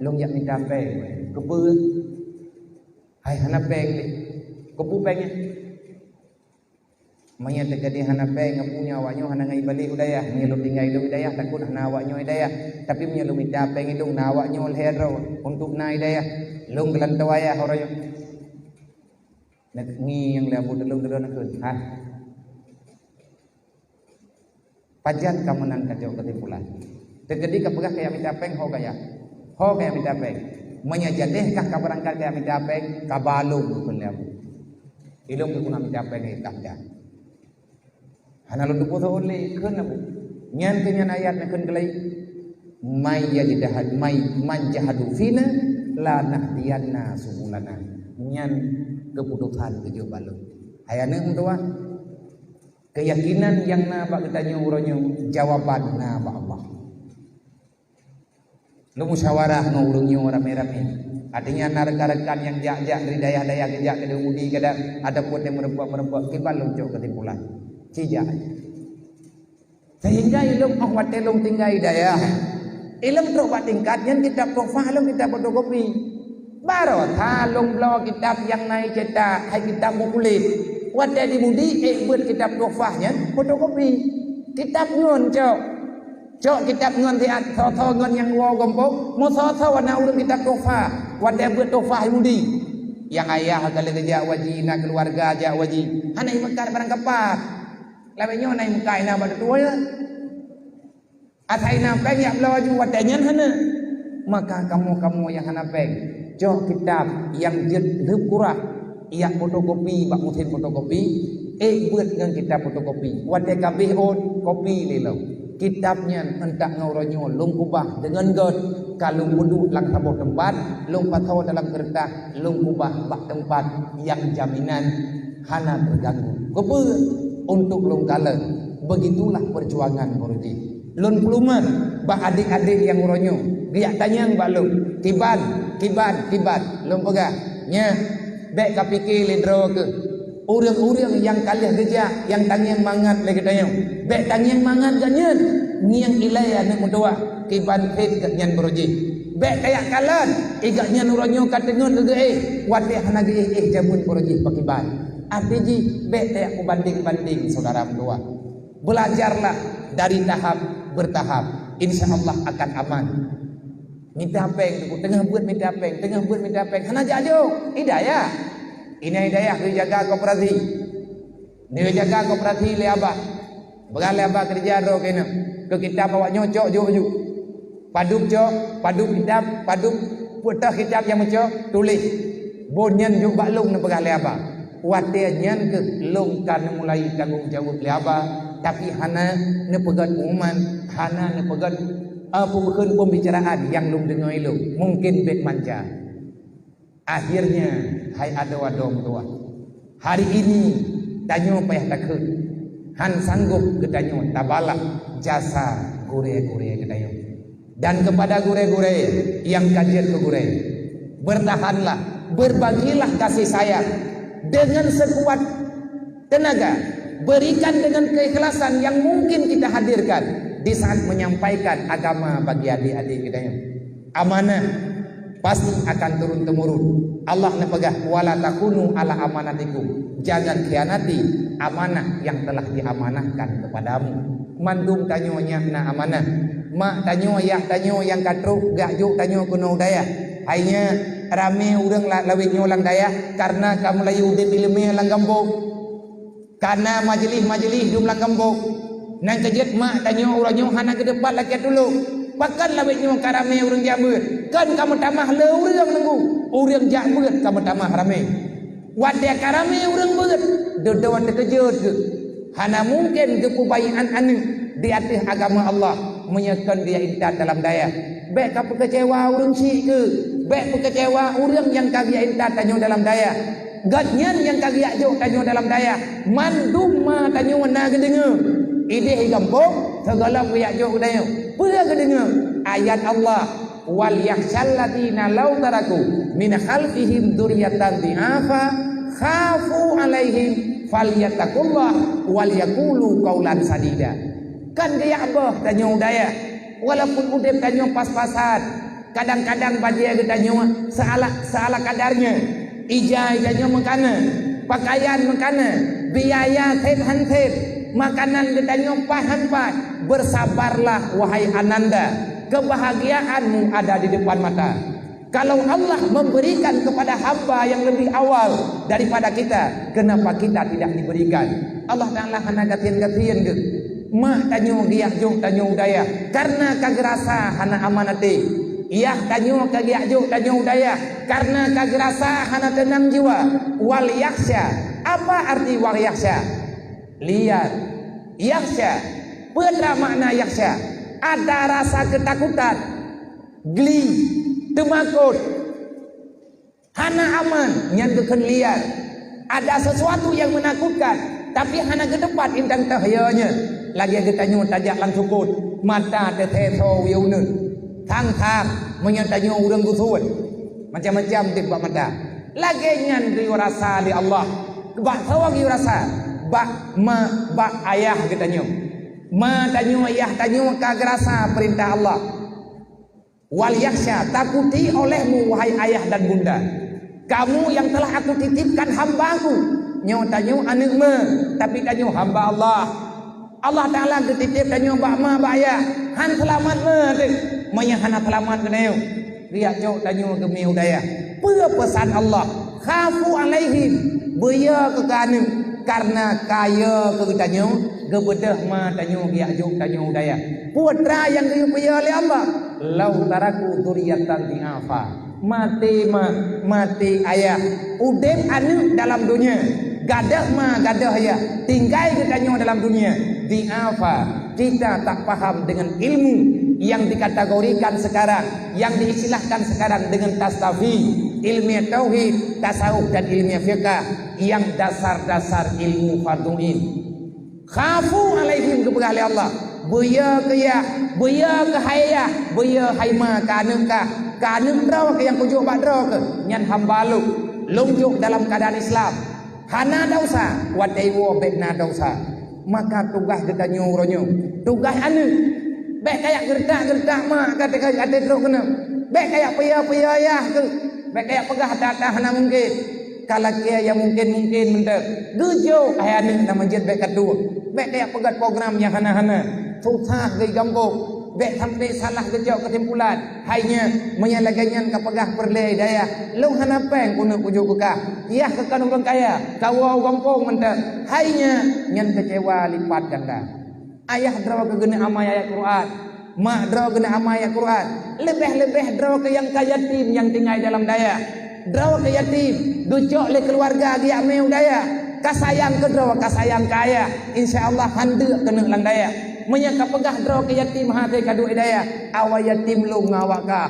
lôn jak mita péng." "Keupeue?" "Hai hana péng lé." "Keupeue péng nyan?" Meunyoe teukeudi hana péng, ngon peue nyoe awaknyoe hana ngai balek u dayah. Meunyoe lôn tinggai lôn u dayah, takot hana awaknyoe u dayah. Tapi meunyoe lôn mita péng ilôn, na awaknyoe lhée droe untuk na u dayah. Lôn geulantoe ayah uroe nyoe. Ngieng lé abu teulông keudroe nakheun, "Hah? Pajan kamoe nan kacok keusimpulan? Teukeudi ka peugah kaya mita péng, ho kaya? Ho kaya mita péng? Meunyoe jadéh kah ka beurangkat kaya mita péng, ka balong," geukheun lé abu. "Ilôn geuguna mita péng, eh, kah dah." Hana lôn teupeue seuôn lé kheun Abu. Nyan keuh nyan ayat na kheun keulai, "May yajtahid, may, man jahadu fina lanahdiyannahum subulana." Nyan keuputosan geujok bak lôn. Hai aneuk meutuwah, keuyakinan nyang na bak geutanyoe uroe nyoe, jawaban na bak Allah. Lôn musyawarah ngon ureuëng nyoe ramé-ramé. Artinya na rekan-rekan nyang jak-jak dari dayah-dayah geujak keu Yahudi kadang ataupun nyang meureumpok-meureumpok, kiban lôn cok keusimpulan. Ci jak. Sehingga ilôn óh watée lôn tinggai dayah, ilôn trok bak tingkat nyan kitab tuhfah lôn kitab fotokopi. Baroe that lôn bloe kitab nyang na icetak, hai kitab bukulit. Watée di Mudi ék beuet kitab tuhfah nyan fotokopi. Kitab ngon cok. Cok kitab ngon siat, soe-soe ngon nyang woe gampông, meusoe-soe na ureuëng kitab tuhfah, watée beuet tuhfah Yahudi. Nyang ayah ka lheueh geujak u haji, na keuluwarga jak u haji, hana imeukat barang kapat. Lagée nyoe na imeukat na bak tutoe. Asai na péng jak bloe laju watée nyan hana. Maka kamoe-kamoe nyang hana péng, cok kitab nyang jeuet lheueh kurah, jak fotokopi bak meusén fotokopi, ék beuet ngon kitab fotokopi. Watée ka abéh ôn, kopi lé lom. Kitab nyan euntak ngon uroe nyoe lôn keubah deungon göt, ka lôn peuduek lam saboh teumpat, lôn pasoe dalam keureutah, lôn keubah bak teumpat nyang jaminan hana teuganggu. Keupeue? Untuk lôn kalon. Begitulah perjuangan baroe jih. Lôn peuleuman bak adék-adék nyang uroe nyoe geujak tanyong bak lôn, kiban, kiban, kiban. Lôn peugah, "Nyak, bék kapike lé droe keuh. Ureuëng-ureuëng nyang ka lheueh geujak nyang tangieng mangat lé geutanyoe, bék tangieng mangat geuh nyan. Ngieng ilée aneuk meutuwah, kiban phét geuh nyan baroe jih. Bék tajak kalon, i geuh nyan uroe nyoe ka teungeut keu geuéh, watée hana geuéh-éh jameun baroe jih pakiban. Até jih bék tajak peubandeng-bandeng syedara meutuwah." Belajarlah dari tahap bertahap. Insya Allah akan aman. Mita péng, teungoh beuet mita péng, teungoh beuet mita péng. Hana jak jok. Hidayah. Inan hidayah keu jaga koperasi. Nyoe jaga koperasi lé abah. Peugah lé abah keureuja droe keunan. Keu kitab awak nyoe cok jok ju. Padub cok, padub kitab, padub putôh kitab nyang meucok, tuléh. Bon nyan jok bak lôn neupeugah lé abah. Watée nyan keuh lôn ka neumulai tanggông jaweueb lé abah, tapi hana neupeugét pengumuman, hana neupeugét, eh, peubeukeuen pembicaraan nyang lôn deungoe lôn. Mungken bék manja. Akhirnya, hai adoe-adoe meutuwah, hari ini tanyoe payah takheun, han sanggob geutanyoe tabalah jasa gurée-gurée geutanyoe. Dan kepada gurée-gurée nyang ka jeuet keu gurée, bertahanlah, berbagilah kasih sayang dengan sekuat tenaga, berikan dengan keikhlasan yang mungkin kita hadirkan di saat menyampaikan agama bagi adik-adik kita. Amanah pasti akan turun-temurun. Allah neupeugah, "Wala takunu ala amanatikum." Jangan khianati amanah yang telah diamanahkan kepadamu. Mandum tanyoe nyan na amanah. Mak tanyoe, yah tanyoe nyang ka trok geujok tanyoe keunoe u dayah. Hai nyan, ramé ureuëng la-, lawét nyoe lam dayah karena ka meulayeue udeb ileumé lam gampông. Kana majeulih-majeulih dum lam gampông. Nyang keujeuet mak tanyoe uroe nyoe hana keudeupat lakée tulông. Pakon lawét nyoe ka ramé ureuëng jak beuet? Kon ka meutamah le ureuëng nunggu. Ureuëng jak beuet ka meutamah ramé. Watée ka ramé ureuëng beuet, dudoe teukeujot geuh. Hana mungken geupeubaiát aneuëk di ateueh agama Allah meunyoe kon geujak intat dalam dayah. Bék ka peukeucewa ureuëng syiek keuh. Bék peukeucewa ureuëng nyang ka geujak intat tanyoe dalam dayah. Gobnyan nyang ka geujak jok tanyoe dalam dayah, mandum ma tanyoe na geudeungoe. Ideh i gampông, sigohlom geujak jok keu tanyoe. Peue geudeungoe? Ayat Allah, "Wal yakhsyalladzina law taraku min khalfihim dzurriyyatan dhi'afa khafu 'alaihim falyattaqullaha wal yaqulu qaulan sadida." Kan geujak boh tanyoe u dayah, walaupun udeb tanyoe pas-pasan, kadang-kadang bajée geutanyoe seala, seala kadarnya. Ija geutanyoe meukana, pakaian meukana, biaya seb han seb, makanan geutanyoe paih han paih. Bersabarlah, wahai ananda, kebahagiaanmu ada di depan mata. Kalau Allah memberikan kepada hamba yang lebih awal daripada kita, kenapa kita tidak diberikan? Allah Taala hana gasien-gasien geuh. Mak tanyoe geujak jok tanyoe u dayah karena ka geurasa hana aman até. Yah tanyoe ka geujak jok tanyoe u dayah karena ka geurasa hana teunang jiwa. Wal yakhsya. Apa arti wal yakhsya? Liar. Yakhsya. Peue makna yakhsya? Ada rasa ketakutan, geli, teumakot. Hana aman, nyan geukheun liar. Ada sesuatu yang menakutkan, tapi hana geuteupat intan teuh yo nyan. Lagée geutanyoe tajak lam sukot, mata teuseso uyeuneun. Thang-thang, meunyoe tanyoe ureuëng geusuet, macam-macam deuh bak mata. Lagée nyan geuyue rasa lé Allah. Bak soe geuyue rasa? Bak ma, bak ayah geutanyoe. Ma tanyoe, yah tanyoe ka geurasa peurintah Allah. Wal yakhsya, takuti olehmu, wahai ayah dan bunda. Kamu yang telah Aku titipkan hamba-Ku. Nyoe tanyoe aneuëk ma, tapi tanyoe hamba Allah. Allah Taala geutitip tanyoe bak ma, bak ayah. Han seulamat ma teuh. Meunyoe hana seulamat keunoe, geujak jok tanyoe geumé u dayah. Peue peusan Allah? Khafu 'alaihim, beuyo keu keu aneuëk, karena ka yo keu geutanyoe, geubeudôh ma tanyoe geujak jok tanyoe u dayah. Peue teuma nyang geuyue peuyo lé Allah? Law taraku dzurriyyatan dhi'afa. Maté ma, maté ayah. Udeb aneuëk dalam donya, gadôh ma, gadôh ayah, tinggai geutanyoe dalam dunia. Dhi'afa. Kita tak paham dengan ilmu yang dikategorikan sekarang, yang diistilahkan sekarang dengan tastafi, ilmiah tauhid, tasawuf dan ilmiah fiqah, yang dasar-dasar ilmu fardhu ain. Khafu 'alaihim, geupeugah lé Allah, beuyo keu yah, beuyo keu hai yah, beuyo hai ma keu aneuëk kah, keu aneuëk droe keuh nyang kujok bak droe keuh, nyan hamba lôn. Lôn jok dalam keuadaan Islam. Hana desya, watée iwoe bék na desya. Maka tugaih geutanyoe uroe nyoe, tugaih aneuëk. Bék kajak geureutak-geureutak mak ka teuka até trok keunoe. Bék kajak peuyo-peuyo yah keuh. Bék kajak peugah ata-ata hana mungken. Ka lakée nyang mungken-mungken mantong. Geujok hai aneuëk, na manjeuet bék ka tueng. Bék kajak peugét program nyang hana-hana. Susah geugampông. Bék sampoe salah geucok keusimpulan. Hai nyan, meunyoe lagée nyan ka peugah peureulée dayah, lôn hana péng keuneuk kujok keu kah. Yah keu kon ureuëng kaya, kawoe u gampông mantong. Hai nyan, nyan keucewa lipat ganda. Ayah droe keuh geuneuk amai ayat Quran. Mak droe geuneuk amai ayat Quran. Leubeh-leubeh droe keuh nyang ka yatim nyang tinggai dalam dayah. Droe keuh yatim, geucok lé keuluwarga geujak mé u dayah. Ka sayang keu droe, ka sayang keu ayah. Insya Allah han deuk keuneuk lam dayah. Meunyoe ka peugah droe keuh yatim hase ka duek dayah, awai yatim lôn ngon awak kah.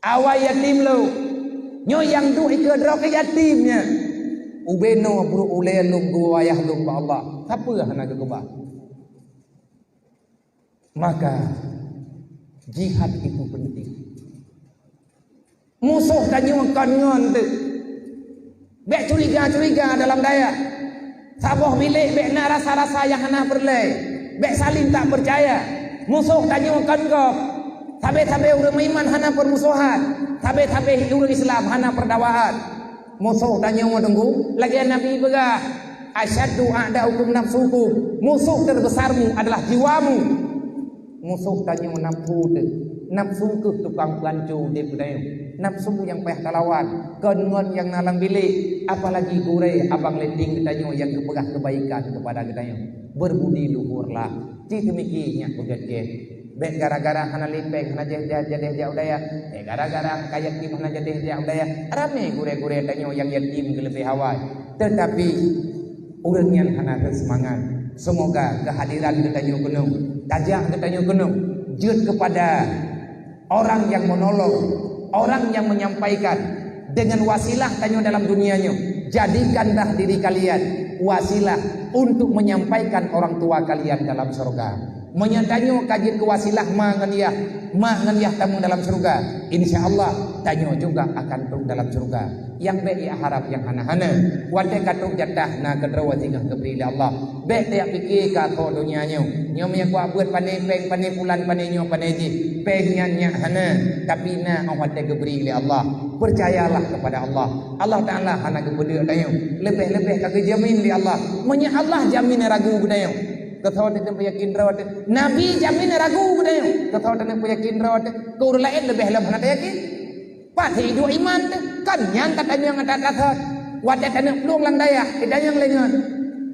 Awai yatim lôn. Nyoe nyang duek ikeue droe keuh yatim nyan. Ubé noe brok ulée lôn geuwoe ayah lôn bak Allah. Sapeue hana geukeubah? Maka Jihad itu penting. Musoh tanyoe kon ngon teuk. Bék curiga-curiga dalam dayah. Saboh bilék bék na rasa-rasa nyang hana peureulée. Bék saling tak peucaya. Musoh tanyoe kon gob. Sabe-sabe ureuëng meuiman hana peurmusohan. Sabe-sabe ureuëng Islam hana peurdawaan. Musoh tanyoe teungku, lagée Nabi peugah, "Asyaddu a'da'ukum nafsukum." Musoh terbesarmu adalah jiwamu. Musoh tanyoe nafsu teuh. Nafsu kheueh tukang peuhanco udeb geutanyoe. Nafsu nyang payah talawan, kon ngon nyang na lam bilék, apalagi gurée abang leting geutanyoe nyang geupeugah keubaikan keupada geutanyoe. Beubudi luhurlah, ci teumiki nyak peugét-gét. Bék gara-gara hana lipéng hana jadeh jak u dayah. Bék gara-gara ka yatim hana jadeh jak u dayah. Ramé gurée-gurée tanyoe nyang yatim geuleubeh awai. Teutapi, ureuëng nyan hana rhot seumangat. Seumoga keuhadiran geutanyoe keunoe, tajak geutanyoe keunoe, jeuet keupada orang nyang meunolong, orang nyang menyampaikan. Dengan wasilah tanyoe dalam dunia nyoe, jadikanlah diri kalian wasilah untuk menyampaikan orang tua kalian dalam syurga. Meunyoe tanyoe ka jeuet keu wasilah ma ngon yah, ma ngon yah tamong dalam syurga, insya Allah tanyoe juga akan trok dalam syurga. Nyang bék ya harab nyang hana-hana. Watée ka trok jatah na keudroe singoh geubri lé Allah. Bék tajak pike ka keu donya nyoe. Nyoe meunyoe kuabeuet pané péng, pané pulan, pané nyoe, pané jih. Péng nyan nyak hana, tapi na óh watée geubri lé Allah. Percayalah kepada Allah. Allah Taala hana geupeudeuek tanyoe. Leubeh-leubeh ka geujamin lé Allah. Meunyoe Allah jamin ragu geutanyoe. Keu soe teuh peuyakin droe teuh. Nabi jamin ragu geutanyoe. Keu soe teuh peuyakin droe teuh. Keu ureuëng laén leubeh lom hana tayakin. Pat hé iduek iman teuh. Kan nyan ka tanyong ata tasot. Watée taneuk plueng lam dayah, tanyong lé ngon.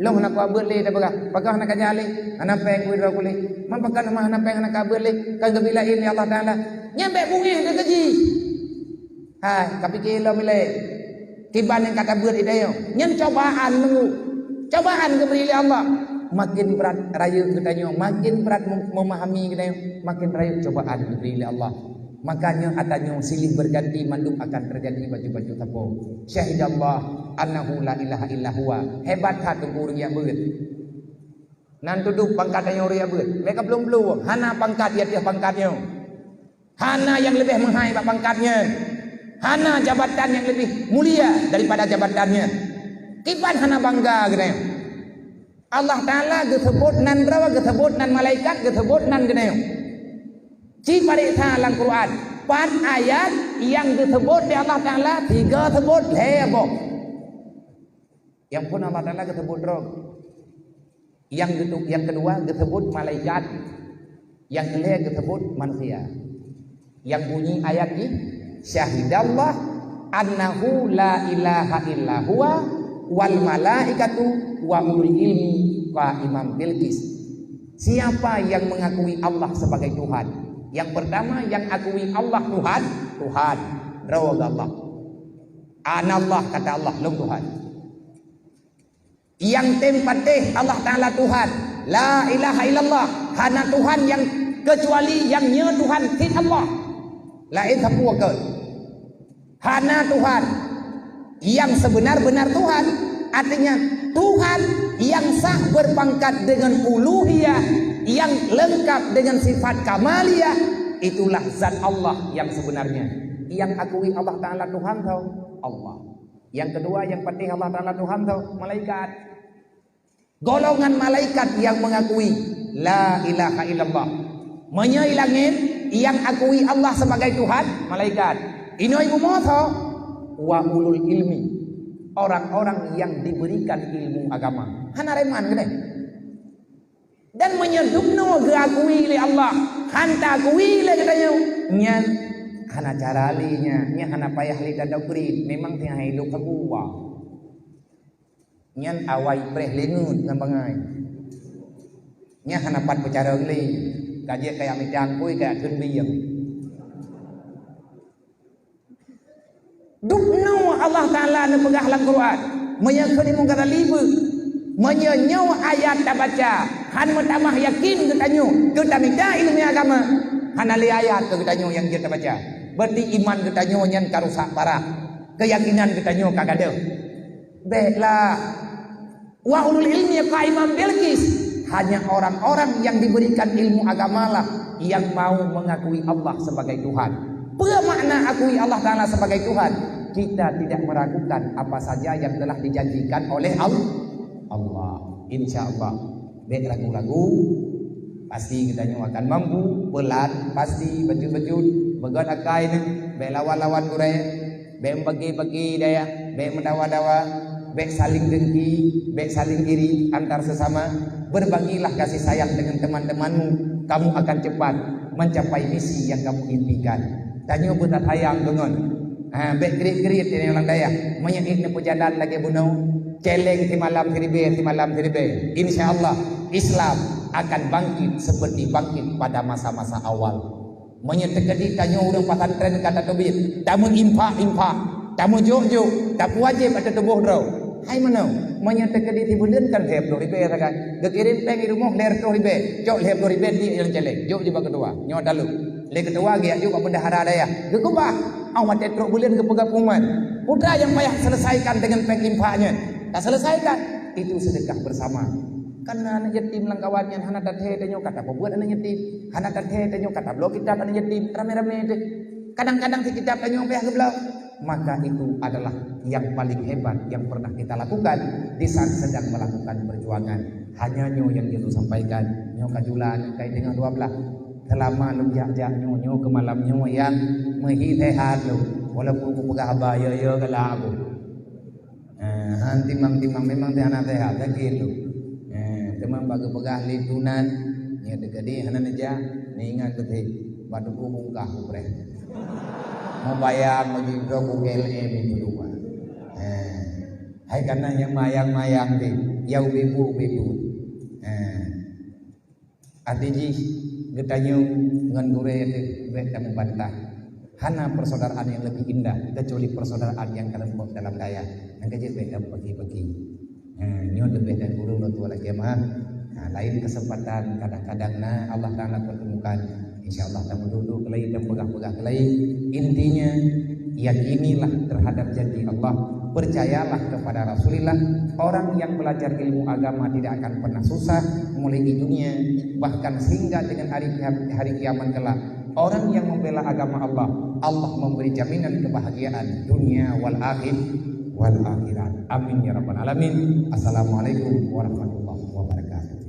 Lôn hana kuabeuet lé tapeugah. Pakoe hana kajak lé. Hana péng kuidroe kulé. Man pakon hana péng hana kabeuet lé. Kan geubri laén lé Allah Taala. Nyan bék beungéh teuh keu jih. Hai, kapike lom ilée. Kiban nyang ka tabeuet i dayah. Nyan cobaan meungu. Cobaan geubri lé Allah. Makin brat rayeuk geutanyoe, makin brat mem-, memahami geutanyoe, makin rayeuk cobaan geubri lé Allah. Makanya atanyoe silih berganti mandum akan terjadi baju-baju sapo. Syahidallah annahu la ilaha illa huwa. Hebat that ureuëng nyang beuet. Nan tudub pangkat tanyoe ureuëng nyang beuet. Mereka belum-belum hana pangkat di atas pangkat nyoe. Hana nyang leubeh meuhai bak pangkat nyan. Hana jabatan nyang leubeh mulia daripada jabatan nyan. Kiban hana bangga geutanyoe. Allah Taala geuseubut nan droe, geuseubut nan malaikat, geuseubut nan geutanyoe. Ci pareksa lam Quran, pat ayat nyang geuseubut lé Allah Taala, tiga seubut lhée boh. Nyang phon Allah Taala geuseubut droe. Nyang geutu-, nyang keudua geuseubut malaikat. Nyang keulhée geuseubut manusia. Nyang bunyi ayat jih, "Syahidallah annahu la ilaha illa huwa wal malaikatu wa ulul ilmi qaiman bil qis." Siapa yang mengakui Allah sebagai Tuhan? Yang pertama yang akui Allah Tuhan, Tuhan, droe Allah. Anallah, kata Allah, lôn Tuhan. Nyang tem patéh Allah Taala Tuhan. La ilaha illallah. Hana Tuhan nyang keucuali nyang nyoe Tuhan cit Allah. Laén sapeue kon. Hana Tuhan nyang sebenar-benar Tuhan. Artinya, Tuhan yang sah berpangkat dengan uluhiyah, yang lengkap dengan sifat kamaliyah, itulah zat Allah yang sebenarnya. Yang akui Allah Taala Tuhan tau? Allah. Yang kedua, yang patéh Allah Taala Tuhan tau? Malaikat. Golongan malaikat yang mengakui la ilaha illallah. Meunyoe i langét, yang akui Allah sebagai Tuhan, malaikat. Inoe bumoe tho, wa ulul ilmi, orang-orang yang diberikan ilmu agama. Hana reman keudeh. Dan meunyoe dumnoe geuakui lé Allah, han taakui lé geutanyoe, nyan hana cara lé nyan, nyan hana payah lé tadoktrin, memang teungoh hidup sapeue. Nyan awai preh lingut ngon bangai. Nyan hana pat peucarông lé. Ka jeuet kaya mitang kui kaya kheun bieng. Dubnoe Allah Taala neupeugah lam Quran, meunyoe keu limong kata libeue, meunyoe nyoe ayat tabaca, han meutamah yakin geutanyoe, geutamita ileumèe agama, hana lé ayat keu geutanyoe nyang jeuet tabaca. Berarti iman geutanyoe nyan ka rusak parah. Keuyakinan geutanyoe ka gadôh. Béklah. Wa ulul ilmi qaiman bil qis. Hanya orang-orang yang diberikan ilmu agamalah yang mau mengakui Allah sebagai Tuhan. Peue makna akui Allah Taala sebagai Tuhan? Kita tidak meragukan apa saja yang telah dijanjikan oleh Al-, Allah. Insya Allah, bèk ragu-ragu, pasti geutanyoe akan mampu. Pelan, pasti, bacut-bacut, beugöt akai neuh, bèk lawan-lawan gurèe, bèk meubagi-bagi dayah, bèk meudawa-dawa, bèk saling dengki, bèk saling iri antar sesama. Berbagilah kasih sayang dengan teman-temanmu, kamu akan cepat mencapai misi yang kamu impikan. Tanyoe beutatayang deungon, ha, bèk kriet-kriet di lam dayah. Meunyoe neupeue jalan lagèe bunoe, celeng simalam siribèe, simalam siribèe, insya Allah Islam akan bangkit seperti bangkit pada masa-masa awal. Meunyoe teukeudi tanyoe ureueng pesantren ka tateubiet, tameunginfak-infak, tameujok-jok, tapeuwajéb ateueh tuboh droe. Hai meunoe, meunyoe teukeudi sibuleuen kan lhèe ploh ribèe sagai. Geukirém péng di rumoh lhèe reutôh ribèe, cok lhèe ploh ribèe tiek lam caleg, jok jibak keutua. Nyoe taleuek. Lé keutua geujak jok bak bendahara dayah. Geukeubah, 'oh watèe trok buleuen geupeugah pengumuman. Peue nyang payah seuleusaikan deungon péng infak nyan? Taseuleusaika. Itu sedekah bersama. Kan na aneuk yatim lam kawan nyan, hana tathèe tanyoe ka tapeubuet aneuk yatim, hana tathèe tanyoe ka tabloe kitab aneuk yatim, ramé-ramé teuh. Kadang-kadang si kitab tanyoe payah geubloe. Maka itu adalah yang paling hebat yang pernah kita lakukan di saat sedang melakukan perjuangan. Hanya nyoe nyang jeuet lôn sampaikan. Nyoe ka jula, nyoe ka teungoh dua belas. Seulama lôn jak-jak nyoe, nyoe keu malam nyoe nyang meuhi seuhat lôn. Walaupun kupeugah haba yo-yo galak aku. Eh, han timang-timang memang teuh hana seuhat, sakét lom. Eh, teuma bak geupeugah lé tunan, nyan teukeudi hana neujak, neuingat keuthèe, bak teupeu bungkah upreh. Meubayang meujih droe ku K L M itu lupa. Eh, hai kana nyang mayang-mayang deh, yau bebu-bebu. Eh, Até jih geutanyoe ngon gurèe teuh bèk tameubantah. Hana persaudaraan yang lebih indah kecuali persaudaraan yang tareumpok dalam dayah. Nyang keujeuet bèk tameupaké-paké. Ha, nyoe leubeh dan kureueng lôn tuan lagèe meuh. Ha, lain kesempatan kadang-kadang na Allah Taala pertemukan. Insya Allah tameuduek-duek keulai, tapeugah-peugah keulai. Intinya, yakinilah terhadap janji Allah. Percayalah kepada Rasulullah, orang yang belajar ilmu agama tidak akan pernah susah, mulai di dunia, bahkan sehingga dengan hari kiam-, hari kiamat kelak. Orang yang membela agama Allah, Allah memberi jaminan kebahagiaan dunia wal akhir, wal akhirat. Amin ya rabbal alamin. Assalamualaikum warahmatullahi wabarakatuh.